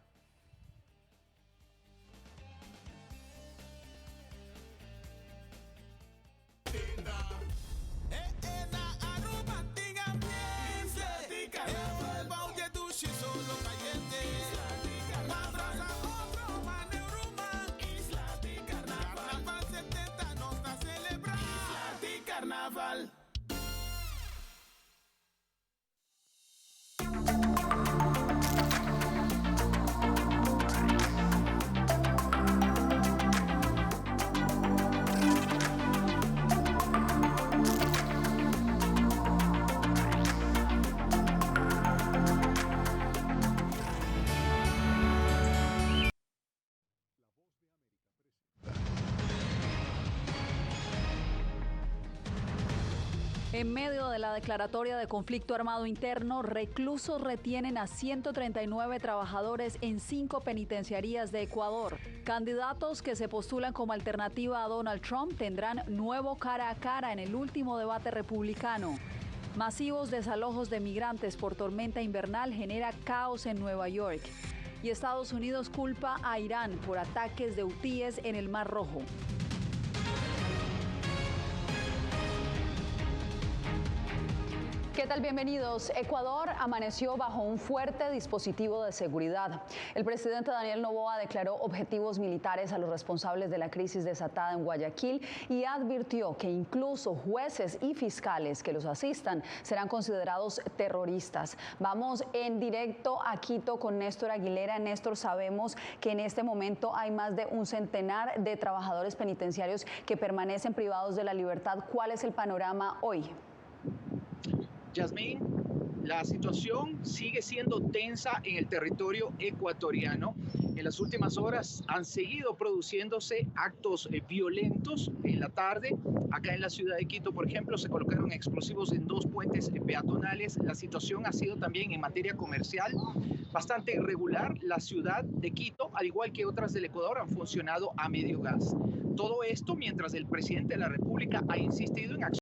En medio de la declaratoria de conflicto armado interno, reclusos retienen a 139 trabajadores en cinco penitenciarías de Ecuador. Candidatos que se postulan como alternativa a Donald Trump tendrán nuevo cara a cara en el último debate republicano. Masivos desalojos de migrantes por tormenta invernal genera caos en Nueva York. Y Estados Unidos culpa a Irán por ataques de hutíes en el Mar Rojo. ¿Qué tal? Bienvenidos. Ecuador amaneció bajo un fuerte dispositivo de seguridad. El presidente Daniel Noboa declaró objetivos militares a los responsables de la crisis desatada en Guayaquil y advirtió que incluso jueces y fiscales que los asistan serán considerados terroristas. Vamos en directo a Quito con Néstor Aguilera. Néstor, sabemos que en este momento hay más de un centenar de trabajadores penitenciarios que permanecen privados de la libertad. ¿Cuál es el panorama hoy? Yasmín, la situación sigue siendo tensa en el territorio ecuatoriano. En las últimas horas han seguido produciéndose actos eh, violentos en la tarde. Acá en la ciudad de Quito, por ejemplo, se colocaron explosivos en dos puentes eh, peatonales. La situación ha sido también en materia comercial bastante irregular. La ciudad de Quito, al igual que otras del Ecuador, han funcionado a medio gas. Todo esto mientras el presidente de la República ha insistido en acciones.